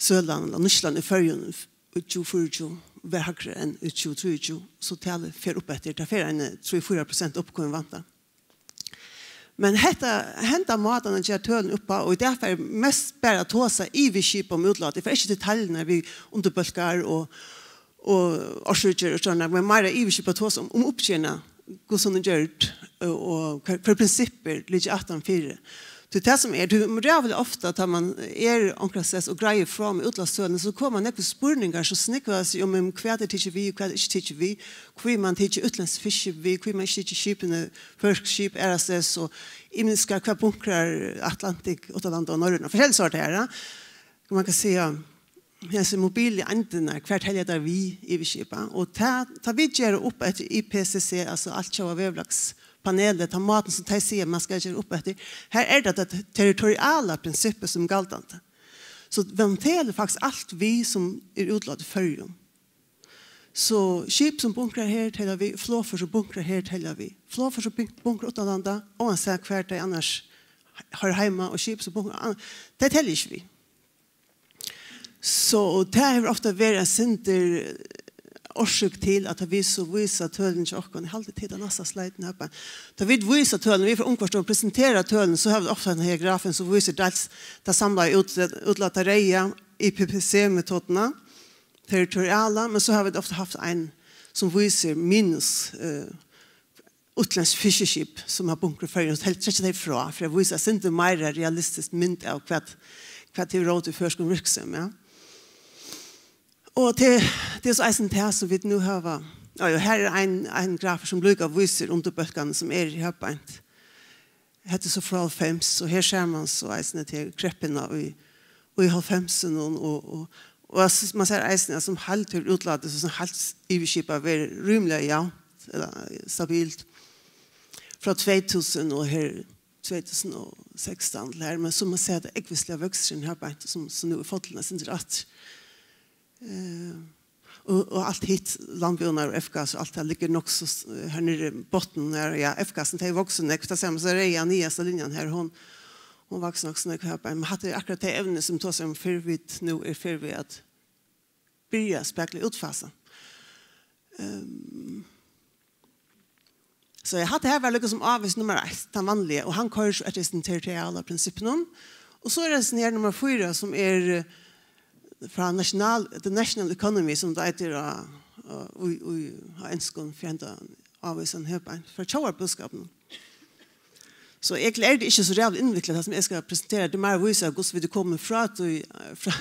sølan, ella nýtslan í Føroyum í tjúgu fýraogtjúgu var hægri enn í tjúgu trýogtjúgu, so talið fer upp eftir. Tað fer ein, eh, trý fýra prosent upp, kunnu vænta. Men hetta, henda mátan at gera tølini upp á, og í dag fari eg mest bara at tosa yvir skip um útlát. Eg fari ikki í detaljurnar við undirbólkar og, og orsøkir og sovorðið, men meira yvirskipað tosa um, um uppgerðina, hvussu hon er gjørd, og, og hvat, hvat prinsippir liggja aftan fyri. Tí tað sum er, tú ræðuliga ofta, tá man er onkrastaðni og greiðir frá um útlátstølini, so koma nógvir spurningar, sum snúgva seg um, um hvat er tikið við, hvat er ikki tikið við, hví man tekur útlendsk fiski við, hví man ikki tekur skipini, føroysk skip aðrastaðni, og ymiskar, hvat bunkrar Atlantic, uttanlanda og Norrøna, forskelligt sort her, ja. Man kann siga, hesar mobilu eindirnar, hvar telja tær við yvirskipað? Og tá, tá vit gera upp eftir I P C C, altso Altjóða Veðurlagspanelið, tann mátin sum tey siga, man skal gera upp eftir, har er tað tað territoriala prinsippið sum er galdandi. So man telur faktiskt alt við sum er útlát í Føroyum. So skip sum bunkrar her telja við, flogfør sum bunkrar her telja við. Flogfør sum bunk-, bunkrar uttanlanda, óansæð hvar tey annars hoyra heima, og skip sum bunkrar an-, tey telja ikki við. So, og tað hevur ofta verið ein sindur orsøk til, at tá vit so vísa tølini hjá okkum, eg haldi, tað er næsta slide her, bara. Tá vit vísa tølini, vit fara umhvørt og presentera tølini, so hava vit ofta henda her grafin, sum vísir dels tað samlaða út-, útlát av reyða, I P P C-metodina, territoriala, men so hava vit ofta havt ein, sum vísir minus, eh, útlendsk fiskiskip, sum hava bunkrað í Føroyum, so trekkja tey frá, fyri at vísa eitt sindur meira realistisk mynd av, hvat, hvat hevur rót í føroyskum virksemi, ja. Og tað, tað er so eisini tað, sum vit nú hava. Ja, ja, her er ein, ein grafur, sum líka vísir undirbólkarnar, sum eru her beint. Hetta er so frá hálvfems, og her sær man so eisini til kreppuna í, í hálvfemsunum, og, og, og as-, man sær eisini, at sum heild hevur útlátið, so sum heilt yvirskipað, verið rímiliga javnt, ella stabilt. frá tvey túsund og her tvey túsund og sekstan til her, men sum man sær, tað ógvusliga vøksturin her beint, sum, sum nú er fallin eitt sindur aftur. Eh, og, og alt hitt, landbúnaður og F-gass og alt tað liggur nokk so s-, her niðri í botninum her, ja, F-gassin, tey vaks nokk, tað sama sum reyða niðasta linjan her, hon, hon vaks nokk so nokk her beint, men hatta er akkurát tey evni, sum tosa um, fyrr vit nú er fyrr við at byrja at spakla útfasa. Ehm, so eg hatta her var líka sum ávís nummar eitt, tann vanliga, og hann koyrir so eftir hesum territoriala prinsippinum. Og so er hesin her nummar fýra, sum er, eh, frá national, the national economy, sum tað eitur á, á, í, í, á enskum, fyri henda ávísan her beint, frá tjóðarbúskapinum. So eg lærdi ikki so ræðuliga innviklað, tað sum eg skal presentera, tað er meira at vísa, hvussu vit eru komin frá tí, frá,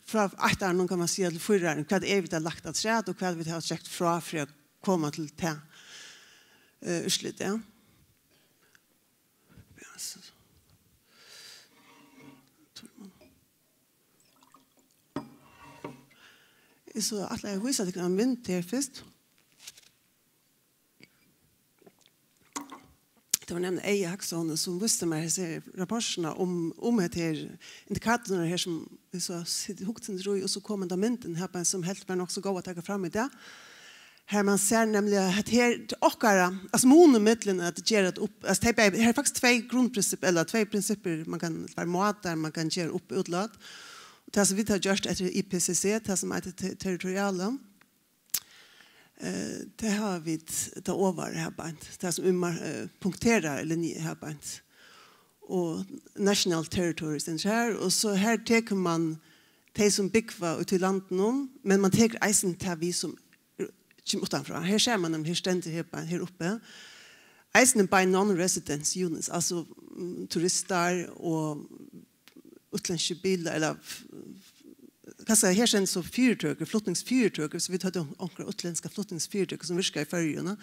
frá eittaranum, kann man siga, til fýraran, hvat er vit har lagt afturat, og hvat vit hava trekt frá fyri at koma til tað, eh, úrslitið, ja. Ja, so, so. Eg so ætlaði at vísa tykkum eina mynd her fyrst. Tað var nevniliga Eyða Hagstofan, sum vísti mær hesar rapportirnar um, um hetta her indikatorarnar her, sum vit so sit-, hugdu sindur í, og so kom henda myndin her, bara sum helt var nokk so góð at taka fram í dag. Har man sær nemliga, at her til okkara, altso, munin millum at gera tað upp, altso, tey bæði, her er faktiskt tvey grundprinsipp, ella tvey prinsippir, man kann, tveir mátar, man kann gera upp útlát. Og tað sum vit hava gjørt eftir I P C C, tað sum eitur te-, territoriala, eh, tað hava vit tað ovara her beint, tað sum er mar-, eh, punkterað linju her beint. Og national territory stendur her, og so her tekur man tey sum búgva úti í landinum, men man tekur eisini tað við sum kemur uttanfrá. Her sær man, her stendur her, her uppi. Eisini by non-residents units, altso, mm, turistar og útlendskir bilar, ella, f-, f-, hvat skal eg, her stendur so fyritøkur, flutningsfyritøkur, so vit høvdu onkrar útlendskar flutningsfyritøkur sum virka í Føroyum,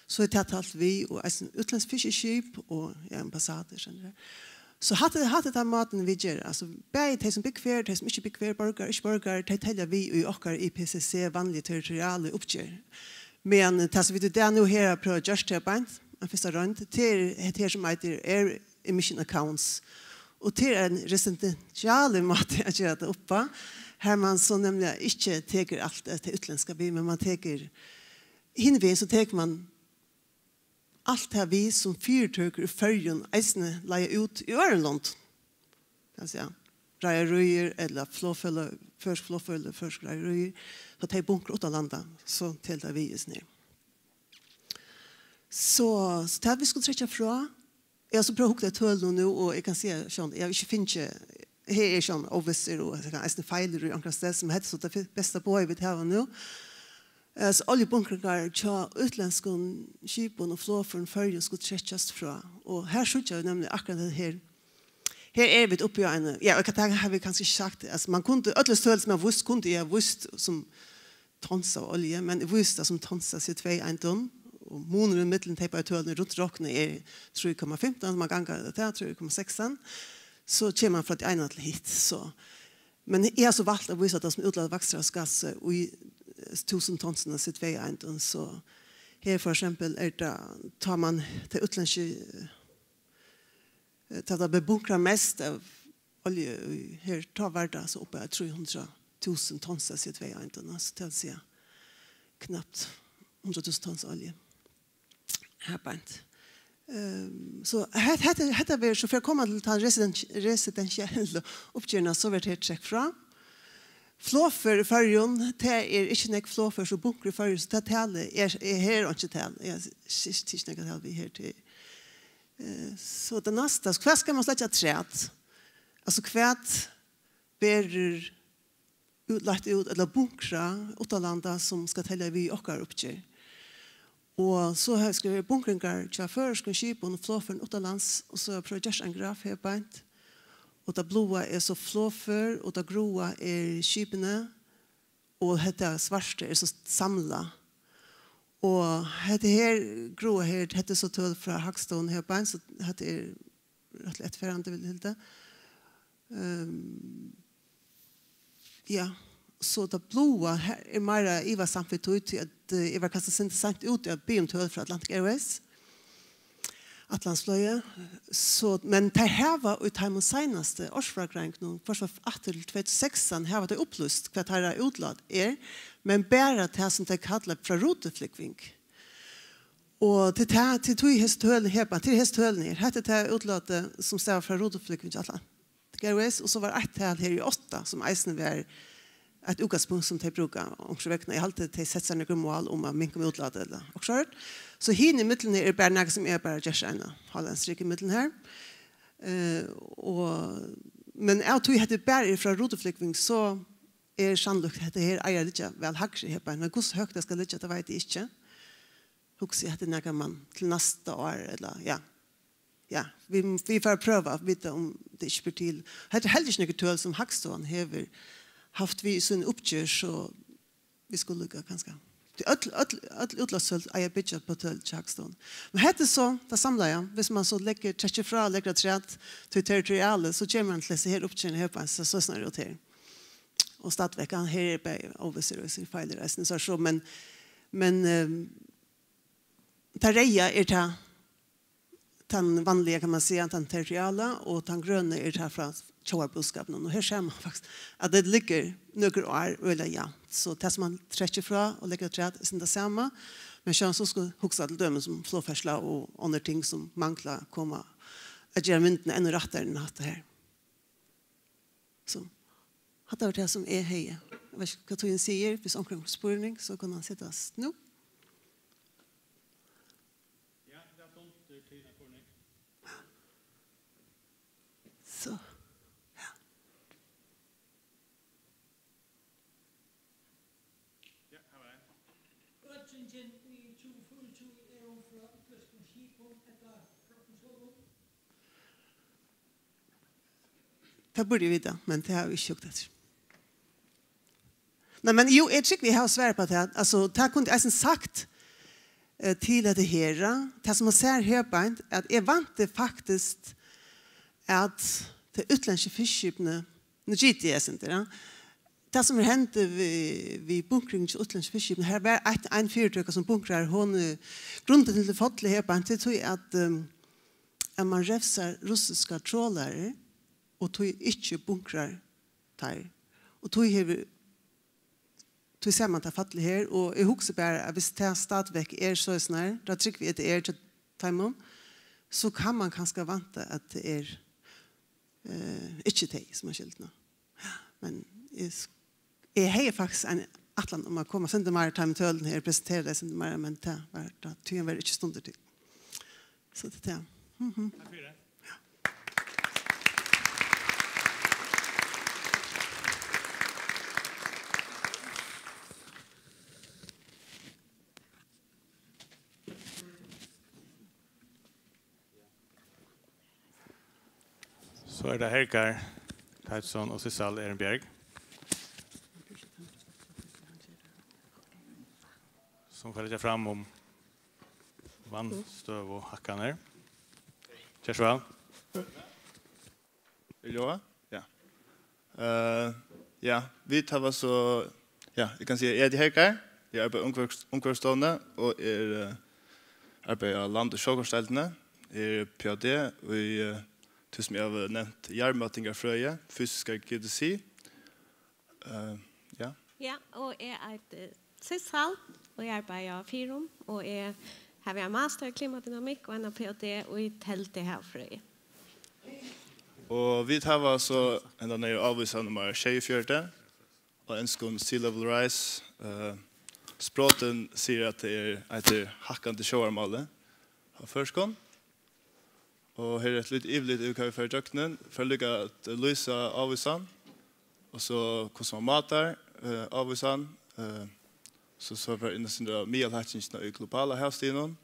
so er tað talt við, og eisini útlendsk fiskiskip og, ja, ambassadur, skilur tú. So hatta, hatta er tann mátin vit gera. Altso, bæði tey sum búgva her, tey sum ikki búgva her, borgarar, ikki borgarar, tey telja vit í okkara I P C C, vanliga territoriala uppgerð. Men tað sum vit í dag nú her hava prøvað at gjørt her beint, ein fyrsta roynd, tað er hetta her sum eitur Air Emission Accounts. Og tað er ein residential máti at gera tað upp á, har man so nemliga ikki tekur alt tað útlendska við, men man tekur, hin vegin so tekur man alt tað við, sum fyritøkur í Føroyum eisini leiga út í øðrum londum. Kann siga, reiðaríir ella flogfeløg, føroysk flogfeløg, føroysk reiðaríir, so tey bunkra uttanlanda, so telur tað við í sniðum. So, so tað vit skulu trekkja frá, eg havi so prøvað at hugsa tølini nú, og eg kann siga, sjón, eg havi ikki fingið, her er sjón óvissur, og eg kann eisini feilir í onkra stað, sum hetta, so tað fyri-, besta boðið vit hava nú. Eh, so oljubunkringar hjá útlendskum skipum og flogførum Føroyum skulu trekkjast frá. Og her síggja vit nemliga akkurát tað her. Her eru vit uppi á eini, ja, og tað hava vit kanska ikki sagt, altso, man kundi, øll tøl sum man vísti, kundi eg havt víst sum tons av olju, men eg vísti tað sum tons av C O tvey eindum, og munurin millum tey bæði tølini rundt roknað er trý komma fimtan, man gangar tað, trý komma sekstan, so kemur man frá tí eina til hitt, so. Men eg havi so valt at vísa tað sum útlát av vakstrarhúsgassi í, eh, túsund tonsum av C O tvey eindum, so her for eksempel er tað, tá man tey útlendsku, eh, tá tað bleiv bunkrað mest av olju í, her, tá var tað so uppi á trý hundrað túsund tons av C O tvey eindum, so tað vil siga knapt hundrað túsund tons olju. Her beint. Ehm, so het-, hetta, hetta verður so fyri at koma til tann residen-, residentiellu uppgerðina, so verður her trekt frá. Flogfør í Føroyum, tað er ikki nógv flogfør, so bunkur í Føroyum, so tað talið er, er her einki tal. Eg skilti ikki nakað tal við her til. Eh, so tað næsta, hvat skal man so leggja afturat? Altso, hvat verður út-, lagt út ella bunkrað uttanlanda, sum skal telja við í okkara uppgerð? Og so her skal vera bunkringar hjá føroyskum skipum og flogførum uttanlands, og so har eg prøvað at gjørt ein graf her beint. Og tað bláa er so flogfør, og tað gráa er skipini, og hetta svarta er so samlað. Og hetta her gráa her, hetta er so tøl frá Hagstovuni her beint, so hetta er rættiliga eftirfarandi, vil eg halda. Ehm, ja, so tað bláa her er meira ivasamt við tí, tí at, eh, eg var kanska eitt sindur seint úti at biðja um tøl frá Atlantic Airways. Atlantsfløgi. So, men tey hava í teimum seinastu ársfrágreiðingunum, hvørt fall aftur til tvey túsund og sekstan, hava tey upplýst, hvat teirra útlát er, men bara tað, sum tey kalla frá rutuflúgving. Og til tað, til tí hesi tølini her, til hesi tølini her. Hetta er tað útlátið, sum stavar frá rutuflúgving, Atlantic Airways, og so var eitt tal her í átta, sum eisini var eitt útgangspunkt, sum tey brúka, onkursvegna. Eg haldi, tey settu sær nøkur mál um at minka um útlátið ella okkurt. So hini millumini eru bara nakað, sum eg bara geri eina hálvan strika ímillum her. Eh, og, men av tí hetta bara er frá rutuflúgving, so er sannlíkt, hetta her eigur at liggja væl hægri her, men hvussu høgt tað skal liggja, tað veit eg ikki. Hugsi, hetta er nakað, man til næsta ár, ella, ja. Ja, vit, vit fara at prøva at vita, um tað ikki ber til. Hetta er heldur ikki nøkur tøl, sum Hagstovan hevur havt við í síni uppgerð, so vit skulu líka kanska, tí øll, øll, øll útlátstøl eiga at byggja upp á tøl hjá Hagstovan. Men hetta er so tað samlaða, viss man so leggur, trekkir frá, leggur afturat tí territoriali, so kemur man til hesa her uppgerðina her, so, so snart út her. Og stadigvæk, hann her er bæði óvissur og hesir feilir eisini, so, so, men, men, ehm, tað reyða er tað, tann vanliga, kann man siga, tann territoriala, og tann grøna er tað frá tjóðarbúskapinum. Og her sær man faktiskt, at tað liggur nøkur ár øgiliga javnt. So tað, sum man trekkir frá og leggur afturat, er sindur tað sama. Men sjálvandi so skulu hugsa til dømis um flogferðsla og onnur ting, sum mangla, koma at gera myndina enn rættari enn hatta her. So, hatta var tað, sum eg hevði. Eg veit ikki, hvat tíðin sigur. Viss onkur hevur spurning, so kann hann setast nú. Ja, tað er fult til spurning. So, ja. Ja, her var ein. Økingin í tjúgu fýraogtjúgu, er hon frá útlendskum skipum ella frá sólum? Tað burdi eg vitað, men tað havi eg ikki hugt eftir. Nei, men jú, eg trúgvi, eg havi svarið upp á tað. Altso, tað kundi eg eisini sagt, eh, til hetta her. Tað, sum man sær her beint, at eg vænti faktiskt, at tey útlendsku fiskiskipini, nú giti eg eitt sindur, ja. Tað, sum er hent við, við bunkring til útlendsk fiskiskip, her var eitt, ein fyritøka, sum bunkrar, hon, eh, grundin til fallið her beint, tað er tí, at, ehm, at man revsar russiskar trolarar, og tí ikki bunkrar teir. Og tí hevur, tí sær man tað fallið her, og eg hugsi bara, at viss tað stadigvæk er soleiðis, nær, tað trúgvi eg, tað er hjá teimum, so kann man kanska vænta, at tað er, eh, ikki tey, sum hava skyldina. Men eg s-, eg hevði faktiskt ein ætlan um at koma eitt sindur meir, tá tølini her, presentera tey eitt sindur meir, men tað var, tá tíðin var ikki stundir til. So tað er tað. Mhm. Takk fyri tað. So er tað Hergar Teitsson og Sissal Ehrenbjerg, sum fara at leggja fram um vatnstøðuhækkanir. Ger so væl. Er ljóðað? Ja. Eh, ja, vit hava so, ja, eg kann siga, eg eiti Hergar, eg arbeiði í umhvørvis-, umhvørvisstovuni og er, eh, arbeiði á land- og sjógongdeildini, eg eri P H D í, eh, tí sum eg havi nevnt, jarðmátingarfrøði, fysiskari geodesi. Eh, ja. Ja, og eg eiti Sissal, og eg arbeiði á Fyrum, og eg havi ein master í klimadynamikk og ein P H D í telduhavfrøði. Og vit hava so hendan her ávísan nummar sjeyogfjøruti, á enskum sea level rise. Eh, sprotin sigur, at tað er, eitur hækkandi sjóvarmáli á føroyskum. Og her er eitt lítið yvirlit yvir, hvat vit fara ígjøgnum. Fara líka at lýsa ávísan, og so hvussu man mátar, eh, ávísan, eh, so, so fara inn at síggja miðalhækkingina í globala havstiginum,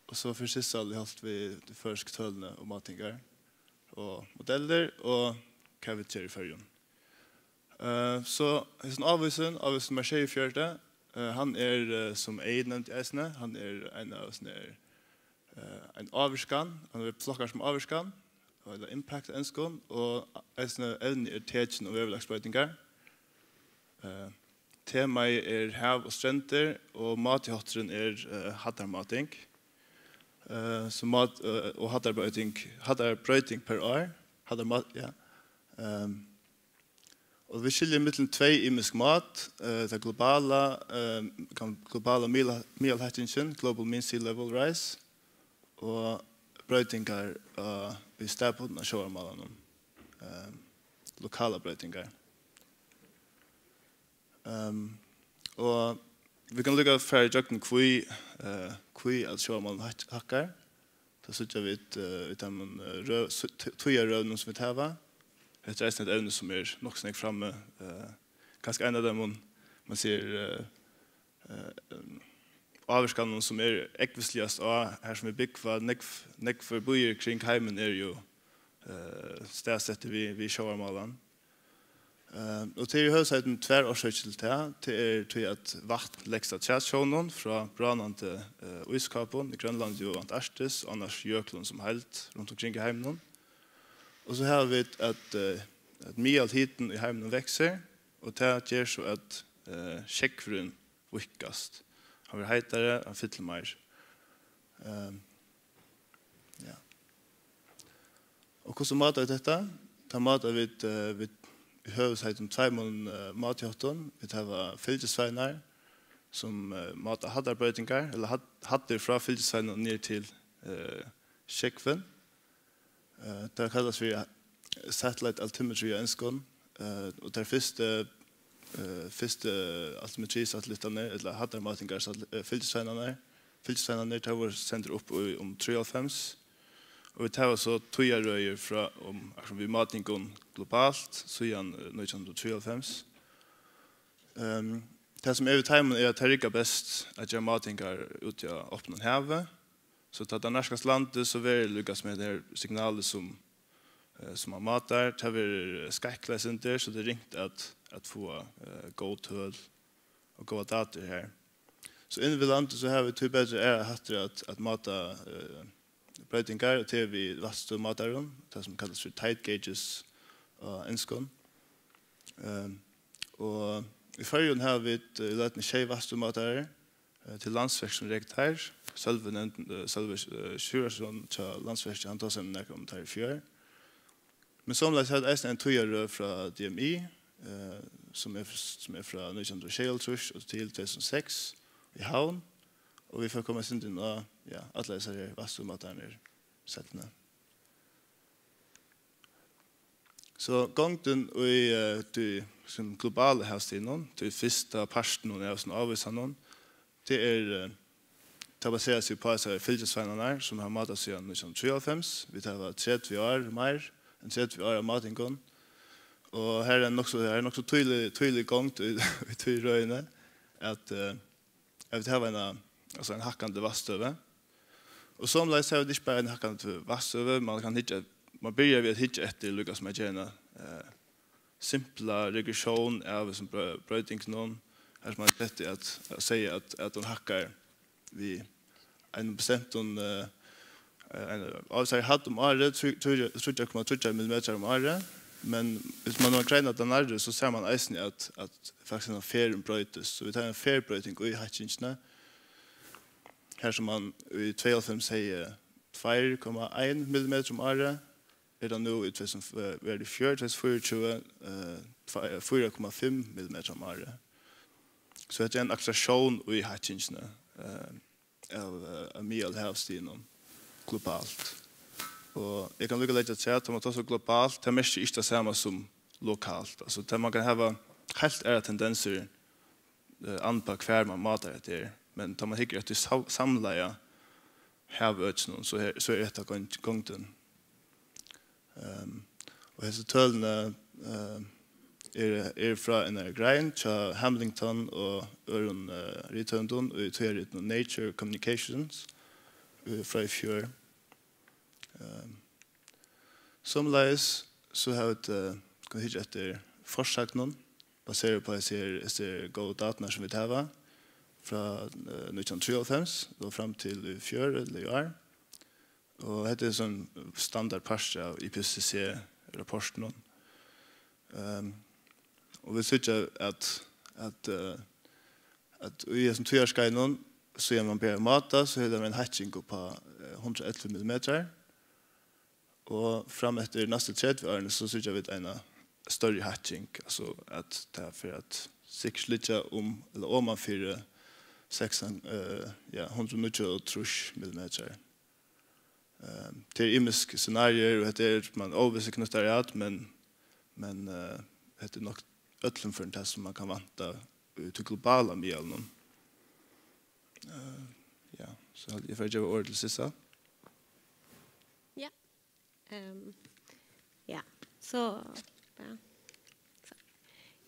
og so fer Sissal í holt við tey føroysku tølini og mátingar og modellir og hvat vit gera í Føroyum. Eh, so hesin ávísin, ávísin nummar sjeyogfjøruti, eh, hann er, eh, sum Egil nevndi eisini, hann er ein av, sånn er, eh, ein ávirkan, hann verður flokkaður sum ávirkan, ella impact á enskum, og eisini evnið er tekin og veðurlagsbroytingar. Eh, temaið er hav og strendur, og mátihátturin er, eh, hæddarmáting. Eh, so mát, eh, og hæddarbroyting, hæddarbroyting per ár, hæddarmát, ja. Ehm, og vit skilja millum tvey ymisk mát, eh, tað globala, eh, kann, globala miðal-, miðalhækkin, global mean sea level rise, og broytingar, eh, í staðbundna sjóvarmálanum, eh, lokalar broytingar. Ehm, og vit kunnu líka fara ígjøgnum, hví, eh, hví at sjóvarmálin hækk-, hækkar. Tað síggja vit, eh, í teimum, eh, rø-, su-, t-, tíðarrøðunum, sum vit hava. Hetta er eisini eitt evni, sum er nokk so nógv frammi. Eh, kanska ein av teimum, man sær, eh, eh, ávirkanum, sum er ógvusligast á, har sum vit búgva. Nógv, nógvir býir kring heimin eru jú, eh, staðsettir við, við sjóvarmálan. Eh, og tað er í høvuðsheitum tvær orsøkir til tað. Tað er tí, at vatn legst afturat sjónum frá bránandi, eh, ískápum í Grønlandi og Antarktis, og annars jöklum sum heild runt umkring í heiminum. Og so hava vit, at, eh, at miðalhitin í heiminum veksur, og tað ger so, at, eh, sjógvurin víðkast. Hann verður heitari, hann fyllir meir. Ehm, ja. Og hvussu máta vit hetta? Tað máta vit, eh, við í høvuðsheitum tveimum, eh, mátiháttum. Vit hava fylgisveinar, sum, eh, máta hæddarbroytingar, ella hædd-, hæddir frá fylgisveinum niður til, eh, sjógvin. Eh, tað kallast fyri satellite altimetry á enskum, eh, og tær fyrstu, eh, fyrstu altimetrisatellittarnir, ella hæddarmátingar, eh, fylgisveinarnir, fylgisveinarnir, tær vórðu sendir upp í um trýoghálvfems, og vit hava so tíðarrøðir frá, um, akkurát við mátingum globalt síðan, eh, nítjan hundrað og trýoghálvfems. Ehm, tað, sum er við teimum, er, at tað riggar best at gera mátingar úti á opnum havi. So tá tað nærkast landi, so verður líka sum hetta her signalið, sum, eh, sum man mátar, tað verður, eh, skeitt eitt sindur, so tað er ringt at, at fáa, eh, góð tøl og góðar datur her. So inni við landi, so hava vit tíbetur aðrar hættir at, at máta, eh, broytingar, og tað er við vatnstøðumátarum, tað sum kallast fyri tide gauges á enskum. Ehm, og í Føroyum hava vit, eh, í løtuni sjey vatnstøðumátarar, eh, til Landsverk, sum reka teir. Sølvi nevndi, eh, Sølvi, eh, Sjúrðarson hjá Landsverki, hann tosaði nakað um teir í fjør. Men somuleiðis hevur eisini ein tíðarrøð frá D M I, eh, sum er, sum er frá nítjan hundrað og sjeyoghálvtrýss og til tvey túsund og seks í Havn, og vit fara at koma eitt sindur inn á, ja, allar hesar her vatnstøðumátararnar seinni. So gongdin í, eh, tí, sum globala havstignum, tí fyrsta partinum av sum ávísanum, tað er, eh, tað baserar seg upp á hesar fylgisveinarnar, sum hava mátað síðan nítjan hundrað og trýoghálvfems. Vit hava tretivu ár, meir enn tretivu ár av mátingum. Og her er nokk so, her er nokk so týðilig, týðilig gongd í, í tí røðini, at, eh, at vit hava eina, altso ein hækkandi vatnstøðu. Og somuleiðis hava vit ikki bara eina hækkandi vatnstøðu, man kann hyggja, man byrjar við at hyggja eftir, líka sum at gera eina, eh, simpla regressión av hesum brei-, broytingunum, har sum man setti at, at siga at, at hon hækkar við einum prosentum, eh, eh, ein, altso, eg havi um árið, trý, trý, tríggjar komma tríggjar millimetrar um árið, men viss man hevur greinað tað nærri, so sær man eisini, at, at faktiskt ein ferð broytist, so vit hava eina ferðbroyting í hækkingini, har sum man í tveyoghálvfems hevði tveir komma ein millimetur um árið, er tað nú í tvey túsund, eh, verður í fjør, tvey túsund og fýraogtjúgu, eh, tve-, eh, fýra komma fimm millimetrar um árið. So hetta er ein akseleratión í hækkingini, eh, av, eh, av miðalhavsstignum globalt. Og eg kann líka leggja afturat, tá man tosar globalt, tað merkir ikki tað sama sum lokalt. Altso, tað man kann hava heilt aðrar tendensir, eh, an uppá hvar man mátar hetta her. Men tá man hyggur eftir sam-, samlaða havøkinum, so her, so er hetta gong-, gongdin. Ehm, og hesi tølini, eh, eru, eru frá einari grein hjá Hamilton og øðrum, eh, rithøvundum í tíðarritinum Nature Communications, eh, frá í fjør. Ehm, somuleiðis so hava vit, eh, kunnu hyggja eftir forsagnum, baserað upp á hesi her, hesi her góðu datarnar, sum vit hava frá, eh, nítjan hundrað og trýoghálvfems og fram til í fjør, ella í ár. Og hetta er ein standardpartur av I P C C-rapportunum. Ehm, og vit síggja, at, at, eh, at í hesum tíðarskeiðinum, síðan man byrjar at máta, so hevur tað verið ein hækking upp á, eh, hundrað og ellivu millimetrar. Og fram eftir næstu tretivu árini, so síggja vit eina størri hækking, altso at tað fer at sikkurt liggja um, ella oman fyri seks, eh, ja, hundrað og níggjuogtrýss millimetrar. Eh, tað eru ymisk scenarier, og hetta er, man, óvissa knýttar at, men, men, eh, hetta er nokk øllum førum tað, sum man kann vænta í tí globala miðalnum. Eh, ja, so haldi eg fari at geva orðið til Sissa. Ja. Ehm, ja, so, ja. So.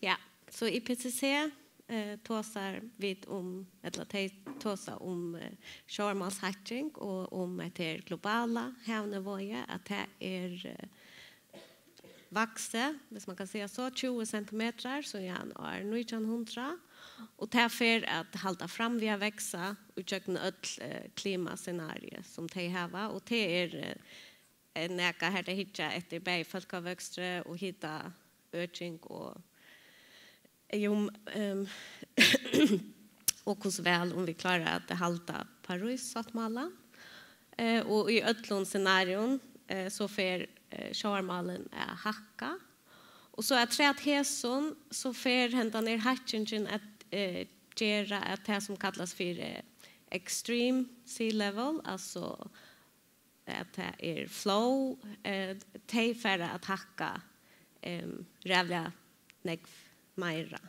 Ja, so I P C C, eh, tosar vit um, ella tey tosa um, eh, sjóvarmálshækking og um hetta her globala havnivágið, at tað er, eh, vaksið, hvis man kann siga so, tjúgu sentimetrar síðan ár nítjan hundrað, og tað fer at halda fram við at vaksa í gjøgnum øll, eh, klimascenario, sum tey hava, og tað er, eh, er nakað har tey hyggja eftir bæði fólkavøkstri og hitaøking og, jú, ehm, og hvussu væl um vit klára at halda Paríssáttmálan. Eh, og í øllum scenarium, eh, so fer, eh, sjóvarmálin at hækka. Og so afturat hesum, so fer hendan her hækkingin at, eh, gera at tað sum kallast fyri extreme sea level, altso at tað er flow, eh, tey fara at hækka, em, ræðuliga nógv meira.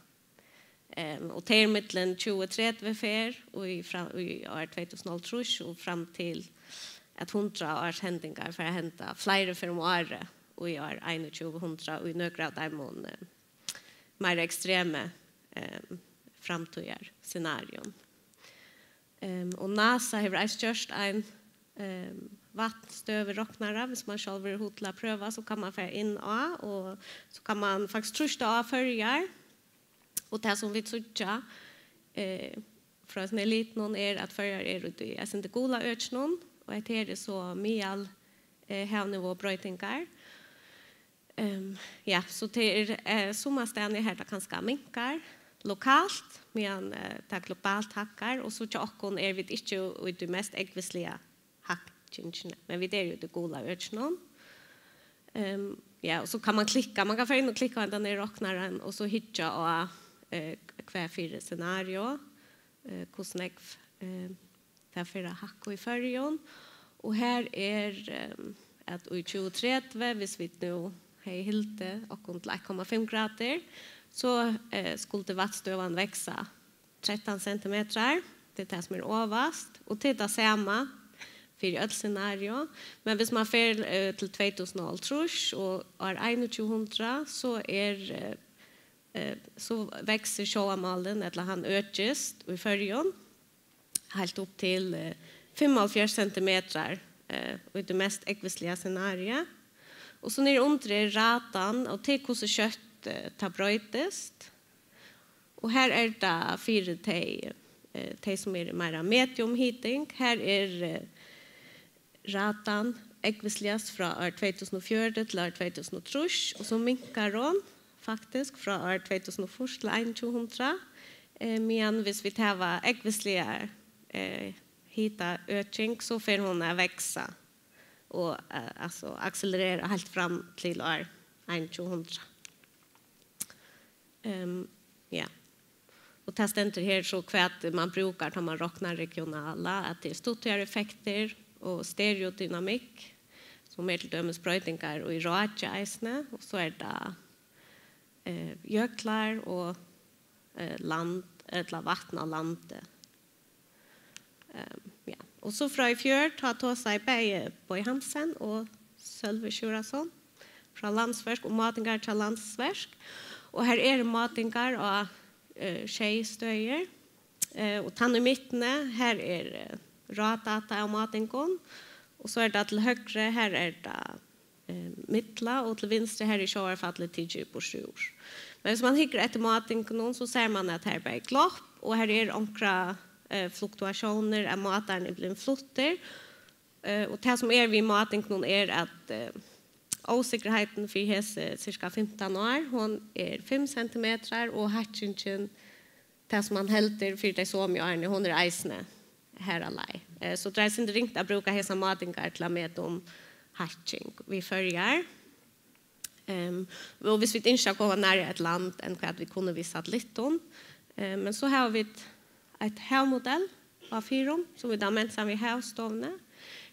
Em, og tey eru millum tjúgu tretivu ferð og í, fram, í ár tvey túsund og hálvtrýss og fram til at hundrað árs hendingar fara at henda fleiri ferð um árið og í ár einogtjúgu hundrað og í nøkur av teimum, eh, meira ekstremu, em, framtíðarscenarium. Em, og NASA hevur eisini gjørt ein, em, vatnstøðuroknara, hvis man sjálvur hevur hug til at prøva, so kann man fara inn á, og so kann man faktiskt trýsta á Føroyar, og tað sum vit síggja, eh, frá hesum elitunum er, at Føroyar eru í, eitt sindur gula økinum, og hetta her er so miðal, eh, havnivobroytingar. Ehm, ja, so tað er, eh, summastaðni har tað kanska minkar lokalt, meðan, eh, tað globalt hækkar, og so hjá okkum er vit ikki í tí mest ógvusliga hækkingini, men vit eru í tí gula økinum. Ehm, ja, og so kann man klikka, man kann fara inn og klikka á hendan her roknaran, og so hyggja á, eh, hvat fyri scenario, eh, hvussu nógv, eh, tað fer at hækka í Føroyum. Og her er, ehm, at í tjúgu tretivu, hvis vit nú hevði hildið okkum til eitt komma fimm gradir, so, eh, skuldi vatnstøðan vaksa trettan sentimetrar. Tað er tað sum er ovast, og tað er tað sama fyri øll scenario. Men hvis man fer, eh, til tvey túsund og hálvtrýss og ár einogtjúgu hundrað, so er, eh, eh, so veksur sjóvarmálin, ella hann økist í Føroyum, heilt upp til, eh, fimmoghálvfjerðs sentimetrar, eh, í tí mest ógvusliga scenario. Og so niðri undir er ratan, og til hvussu skjótt, eh, tað broytist. Og her er tað fyri tey, eh, tey sum eru meira medium heating. Her er, eh, ratan ógvusligast frá ár tvey túsund og fjøruti til ár tvey túsund og trýss, og so minkar hon faktiskt frá ár tvey túsund og fýrs til einogtjúgu hundrað, eh, meðan hvis vit hava ógvusliga, eh, hitaøking, so fer hon at vaksa og, eh, altso akselerera heilt fram til ár einogtjúgu hundrað. Ehm, ja. Og tað stendur her so hvat man brúkar tá man roknar regionala, at tað er stuttligar effektir og stereodynamikk, sum er til dømis broytingar í ráki eisini, og so er tað, eh, jöklar og, eh, land, ella vatn á landi. Ehm, ja. Og so frá í fjør, tá tosaði bæði Bogi Hansen og Sølvi Sjúrðarson frá Landsverk og mátingar hjá Landsverk. Og her eru mátingar á, eh, sjey støðir. Eh, og tann í mittuni, her er, eh, ráðdata av mátingum. Og so er tað til høgru, her er tað, eh, milla, og til vinstru, her er sjóvarfallið tikið burtur úr. Men hvis man hyggur eftir mátingunum, so sær man, at her er bæði glopp, og her er onkrar, eh, fluktuatiónir, at mátarin er blivin fluttur. Eh, og tað sum er við mátingunum er, at, eh, ósikkerheitin fyri hesi cirka fimtan ár, hon er fimm sentimetrar, og hækkingin, tað sum man heldur fyri tey somu árini, hon er eisini har á leið. Eh, so tað er sindur ringt at brúka hesar mátingar til at meta um hækking við Føroyar. Ehm, og hvis vit ynskja at koma nærri eitt land enn hvat vit kunnu við satellittum, eh, men so hava vit eitt havmodell á Fyrum, sum vit hava ment saman við Havstovuni.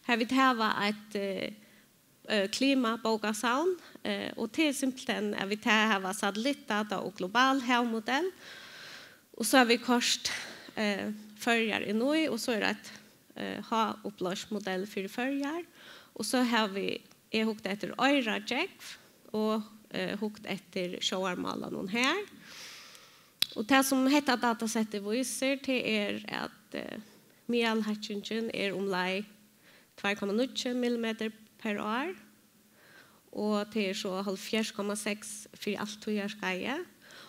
Har vit hava eitt, eh, eh, klimabókasavn, eh, og tað er simpelthen at vit har hava satellittdata og global havmodell. Og so hava vit koyrt, eh, Føroyar inn í, og so er eitt, eh, háupploysn modell fyri Føroyar. Og so hava vit, eg hugt eftir Oyrargjógv og, eh, hugt eftir sjóvarmálanum har. Og tað sum hetta datasettið vísir, tað er at, eh, miðalhækkingin er umleið tvær komma níggju millimetrar per ár, og tað er so hálvfjerðs komma seks fyri alt tíðarskeiðið.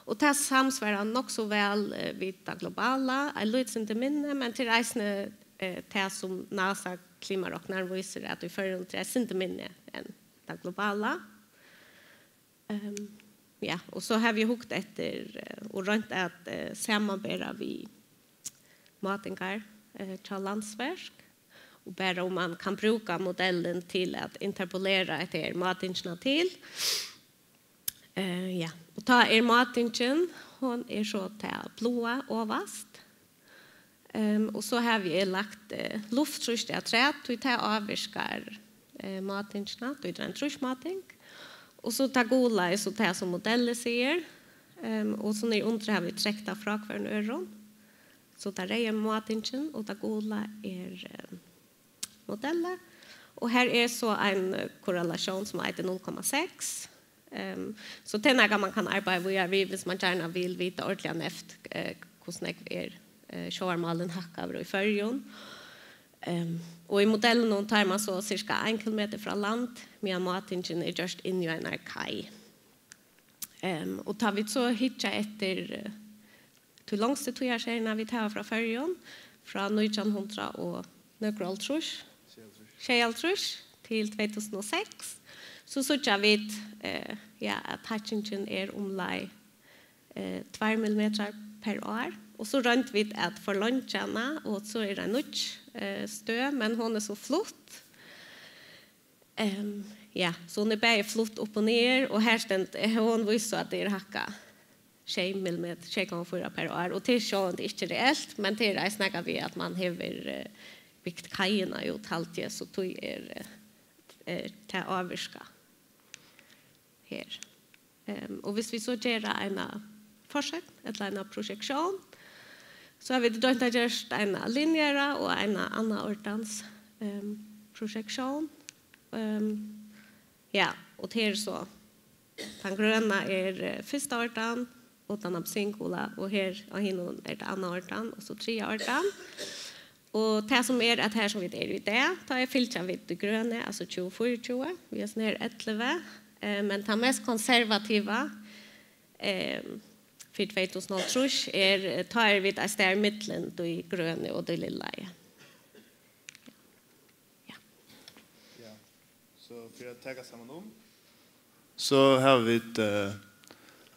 Og tað samsvarar nokk so væl, eh, við tað globala, eitt lítið sindur minni, men tað er eisini, eh, tað sum NASA klimaroknarin vísir, at í Føroyum tað er eitt sindur minni enn tað globala. Ehm, ja, og so havi eg hugt eftir, eh, og roynt at, eh, samanbera við mátingar, eh, hjá Landsverk, og bara um man kann brúka modellin til at interpolera hetta her mátingina til. Eh, ja, og tá er mátingin, hon er so tað bláa ovast. Ehm, og so havi eg lagt, eh, lufttrýstið afturat, tí tað ávirkar, eh, mátingina, tí tað er ein trýstmáting. Og so tað gula er so tað sum modellið sigur, ehm, og so niðurundir havi eg trekt tað frá hvørjum øðrum. So tað reyða er mátingin, og tað gula er, eh, modellið. Og her er so ein, eh, korrelatión sum eitur null komma seks. Ehm, so tað er nakað man kann arbeiða víðari við, hvis man gjarna vil vita ordiliga neyvt, eh, hvussu nógv er, eh, sjóvarmálin hækkaður í Føroyum. Ehm, og í modellinum tá er man so cirka ein kilometur frá land, meðan mátingin er gjørd inni á einari kai. Ehm, og tá vit so hyggja eftir, eh, tí longstu tíðarseriuna vit hava frá Føroyum, frá nítjan hundrað og nøkur og hálvtrýss, sjeyoghálvtrýss til tvey túsund og seks, so síggja vit, eh, ja, at hækkingin er umleið, eh, tveir millimetrar per ár. Og so royndu vit at forleingja hana, og so er ein nýggj, eh, støð, men hon er so flutt. Ehm, ja, so hon er bæði flutt upp og niður, og her stend-, eh, hon vísir so, at tað er hækkað sjey millimetrar, sjey komma fýra per ár, og tað er sjálvandi ikki reelt, men tað er eisini nakað við, at man hevur, eh, bygt kaiina út, haldi eg, so tí er, eh, eh, tað ávirkað her. Ehm, og hvis vit so gera eina forsøgn, ella eina projektión, so hava vit roynt at gjørt eina lineara og eina annað ordans, ehm, projektión. Ehm, ja, og tað er so, tann grøna er, eh, fyrsta ordan, og tann appelsingula, og her á hinum er tað annað ordan, og so triðja ordan. Og tað sum er, at her sum vit eru í dag, tá er fylgja við tí grønu, altso tjúgu fýraogtjúgu, við hesum her ellivu, eh, men tað mest konservativa, eh, fyri tvey túsund og hálvtrýss er, eh, tá eru vit eitt stað millum tí grønu og tí lilla. Ja. Ja. So fyri at taka saman um, so hava vit, eh,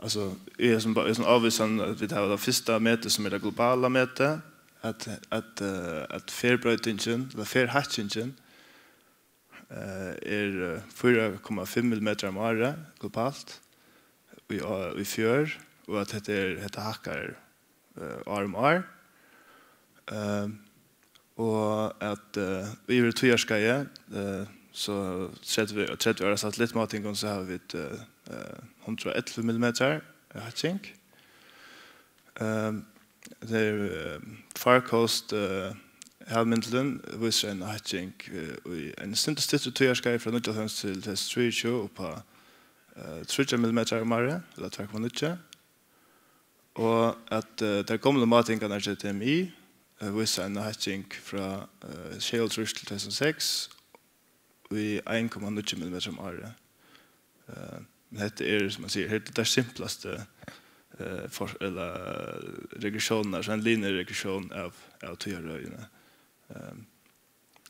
altso, í hesum ba-, í hesum ávísan, at vit hava tað fyrsta metið, sum er tað globala metið, at, at, eh, at ferðbroytingin, ella ferðhækkingin, eh, er, eh, fýra komma fimm millimetrar um árið globalt í á-, í fjør, og at hetta er, hetta hækkar, eh, ár um ár. Eh, og at, eh, yvir tíðarskeiðið, eh, so tretivu, tretivu ára satellittmátingum, so hava vit, eh, eh, hundrað og ellivu millimetrar, eh, hækking. Eh, tað er, eh, Far Coast, eh, havmyndilin vísir eina hækking, eh, í ein sindur styttri tíðarskeiði frá níggjuoghálvfems til tvey túsund og trýogtjúgu upp á, eh, tríggjar millimetrar um árið, ella tvær komma níggju. Og at, eh, tær gomlu mátingarnar hjá T M I, eh, vísa eina hækking frá, eh, sjeyoghálvtrýss til tvey túsund og seks í ein komma níggju millimetrar um árið. Eh, men hetta er, sum man sigur, hetta er tær simplastu, eh, for-, ella regressiónirnar, so ein linear regressión av, av tíðarrøðini. Eh,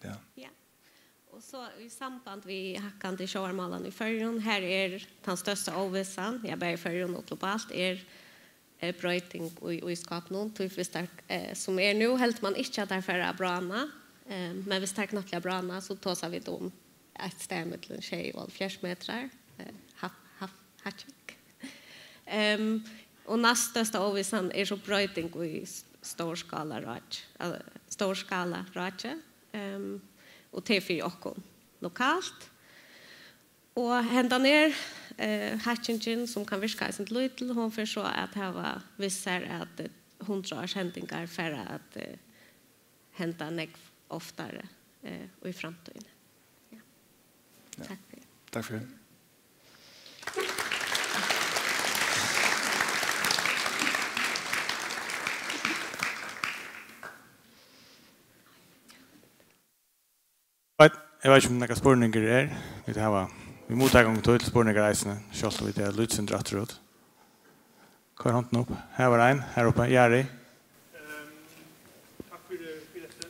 ja. Ja. Og so í samband við hækkandi sjóvarmálan í Føroyum, her er tann størsta óvissan, ja, bæði í Føroyum og globalt, er eh, broyting í ísskápinum, tí viss tær, eh, sum er nú, heldur man ikki, at tær fara at bráðna, eh, men viss tær knappliga bráðna, so tosa vit um eitt stað millum sjey og hálvfjerðs metrar, eh, hav-, hav-, hækking. Ehm, og næststørsta óvissan er so broyting í s-, stórskálaráki-, eh, stórskálaráki, ehm, og tað er fyri okkum lokalt. Og hendan her, eh, hækkingin, sum kann virka eitt sindur lítil, hon fer so at hava við sær, at, eh, hundrað árs hendingar fara at, eh, henda nógv oftari, eh, í framtíðini. Ja. Ja. Takk fyri. Takk fyri. Right, eg veit ikki, um nakar spurningur er. Vit hava, vit mugu taka onkuntíð til spurningar eisini, sjálvt um vit eru eitt lítið sindur afturút. Koyr hondina upp. Her var ein, her uppi. Jari. Ehm, takk fyri, fyri hetta.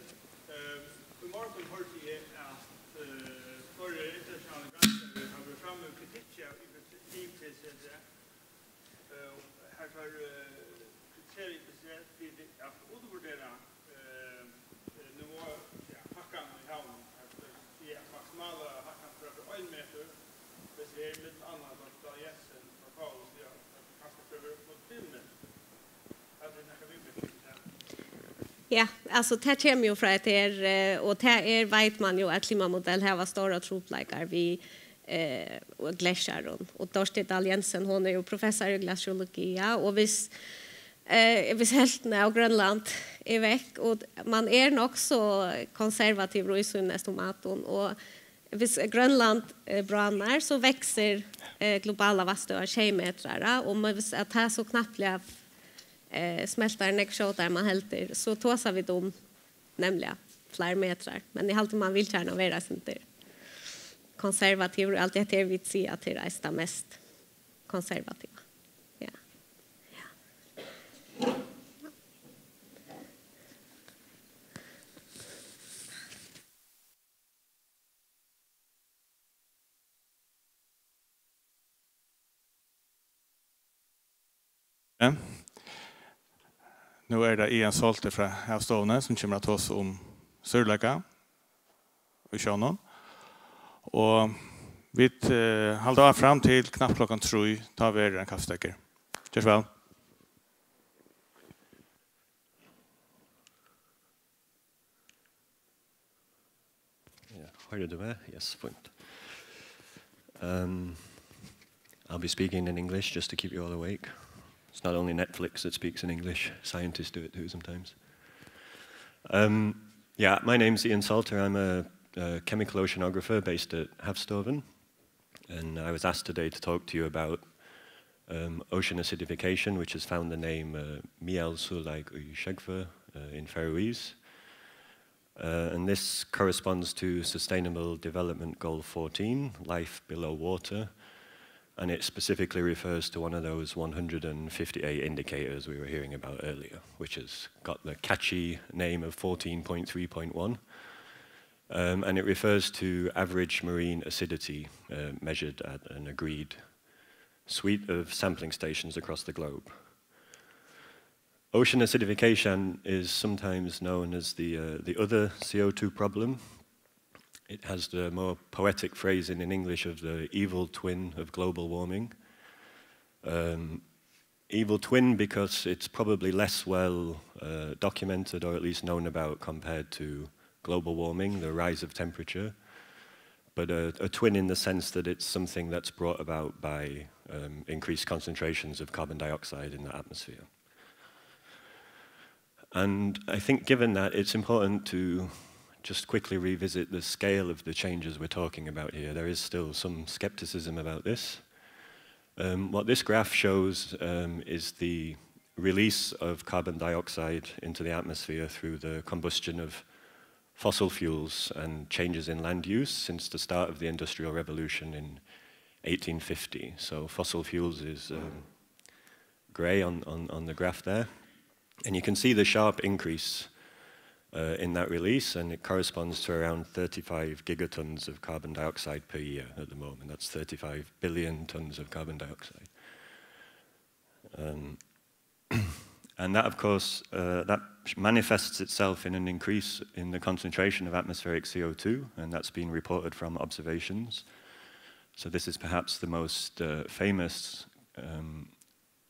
Ehm, í morgun hoyrdi eg, at, eh, fleiri internasjonalir granskarar hava verið frammi við kritikki av I P C C. Eh, har teir, eh, kritisera I P C C fyri at undirvurdera, eh, eh, niveauið, ja, hækkan í havinum. At teir siga, at maksimala hækkan fer at vera ein metur, hvussu er millum annað Daniel Jensen frá K U sigur, at kanska fer at vera upp móti fimm metrar. Hava tit nakrar viðmerkingar til tað? Ja, altso, tað kemur jo frá E T R, eh, og tað er, veit man jo, at klimamodell hava stórar trupulleikar við, eh, og gletsjarum. Og Dorthe Dahl Jensen, hon er jo professor í glaciologi, ja, og viss, eh, viss helvtin av Grønland er vekk, og man er nokk so konservativur í sínum estimatum, og viss Grønland, eh, bráðnar, so veksur, eh, globala vatnstøðan sjey metrar, ja, og man, viss at tað so knappliga, eh, smeltar nógv skjótari enn man heldur, so tosa vit um nemliga fleiri metrar. Men eg haldi, man vil gjarna vera eitt sindur konservativur, og alt hetta her vit siga, at tað er eisini tað mest konservativa. Ja. Ja. Ja. Nú er tað Ian Salter frá Havstovuni, sum kemur at tosa um súrleika í sjónum. Og vit, eh, halda fram til knapt klokkan trý, tá verður ein kaffisteðgur. Ger so væl. Yeah, where did I? Yes, point. Um, I'll be speaking in English just to keep you all awake. It's not only Netflix that speaks in English, scientists do it too sometimes. Um, yeah, my name's Ian Salter. I'm a, a chemical oceanographer based at Havstovan. And I was asked today to talk to you about, um, ocean acidification, which has found the name, uh, Miðalsúrleik í sjógvi, uh, in Faroese. Uh, and this corresponds to Sustainable Development Goal fourteen, life below water. And it specifically refers to one of those one hundred fifty-eight indicators we were hearing about earlier, which has got the catchy name of fourteen point three point one. Um, and it refers to average marine acidity, uh, measured at an agreed suite of sampling stations across the globe. Ocean acidification is sometimes known as the, uh, the other C O two problem. It has the more poetic phrasing in English of the evil twin of global warming. Um, evil twin because it's probably less well, uh, documented or at least known about compared to global warming, the rise of temperature, but a, a twin in the sense that it's something that's brought about by, um, increased concentrations of carbon dioxide in the atmosphere. And I think given that, it's important to just quickly revisit the scale of the changes we're talking about here. There is still some skepticism about this. Um, what this graph shows, um, is the release of carbon dioxide into the atmosphere through the combustion of fossil fuels and changes in land use since the start of the Industrial Revolution in eighteen fifty. So fossil fuels is, um, grey on, on, on the graph there. And you can see the sharp increase, uh, in that release, and it corresponds to around thirty-five gigatons of carbon dioxide per year at the moment. That's thirty-five billion tons of carbon dioxide. Um, And that, of course, uh, that manifests itself in an increase in the concentration of atmospheric C O two, and that's been reported from observations. So this is perhaps the most uh, famous um,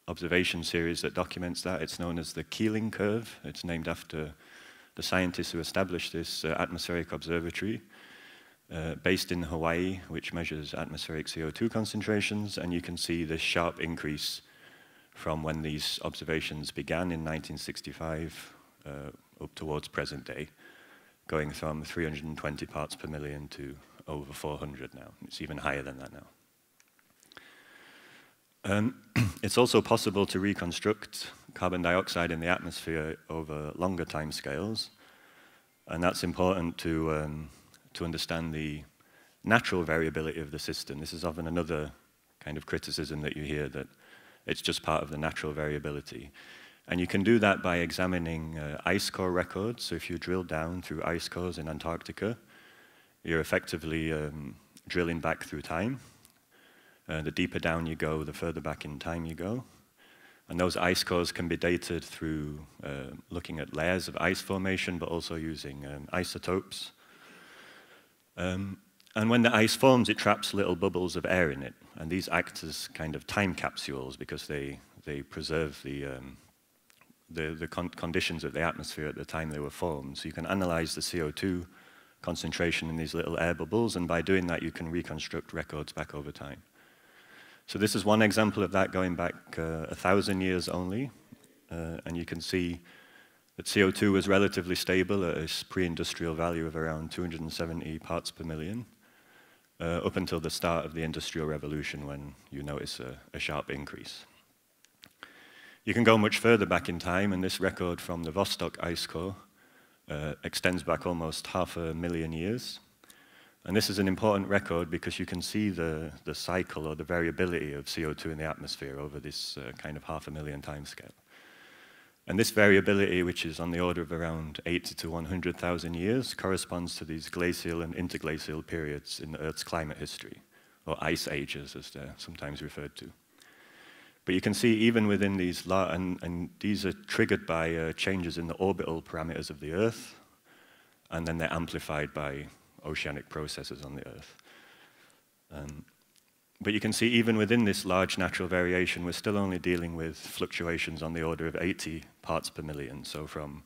observation series that documents that. It's known as the Keeling curve. It's named after the scientists who established this uh, atmospheric observatory uh, based in Hawaii, which measures atmospheric C O two concentrations, and you can see this sharp increase from when these observations began in nineteen sixty-five uh, up towards present day, going from three hundred twenty parts per million to over four hundred now. It's even higher than that now. Um, it's also possible to reconstruct carbon dioxide in the atmosphere over longer timescales, and that's important to, um, to understand the natural variability of the system. This is often another kind of criticism that you hear, that it's just part of the natural variability. And you can do that by examining uh, ice core records. So if you drill down through ice cores in Antarctica, you're effectively um, drilling back through time. Uh, the deeper down you go, the further back in time you go. And those ice cores can be dated through uh, looking at layers of ice formation, but also using um, isotopes. Um, and when the ice forms, it traps little bubbles of air in it. And these act as kind of time capsules because they, they preserve the, um, the, the con- conditions of the atmosphere at the time they were formed. So you can analyze the C O two concentration in these little air bubbles, and by doing that, you can reconstruct records back over time. So this is one example of that going back uh, a thousand years only, uh, and you can see that C O two was relatively stable at a pre-industrial value of around two hundred seventy parts per million, uh, up until the start of the industrial revolution when you notice a, a sharp increase. You can go much further back in time, and this record from the Vostok ice core uh, extends back almost half a million years. And this is an important record because you can see the, the cycle or the variability of C O two in the atmosphere over this uh, kind of half a million timescale. And this variability, which is on the order of around eighty to one hundred thousand years, corresponds to these glacial and interglacial periods in the Earth's climate history, or ice ages as they're sometimes referred to. But you can see even within these, la- and, and these are triggered by uh, changes in the orbital parameters of the Earth, and then they're amplified by oceanic processes on the Earth. Um, but you can see even within this large natural variation, we're still only dealing with fluctuations on the order of eighty parts per million. So from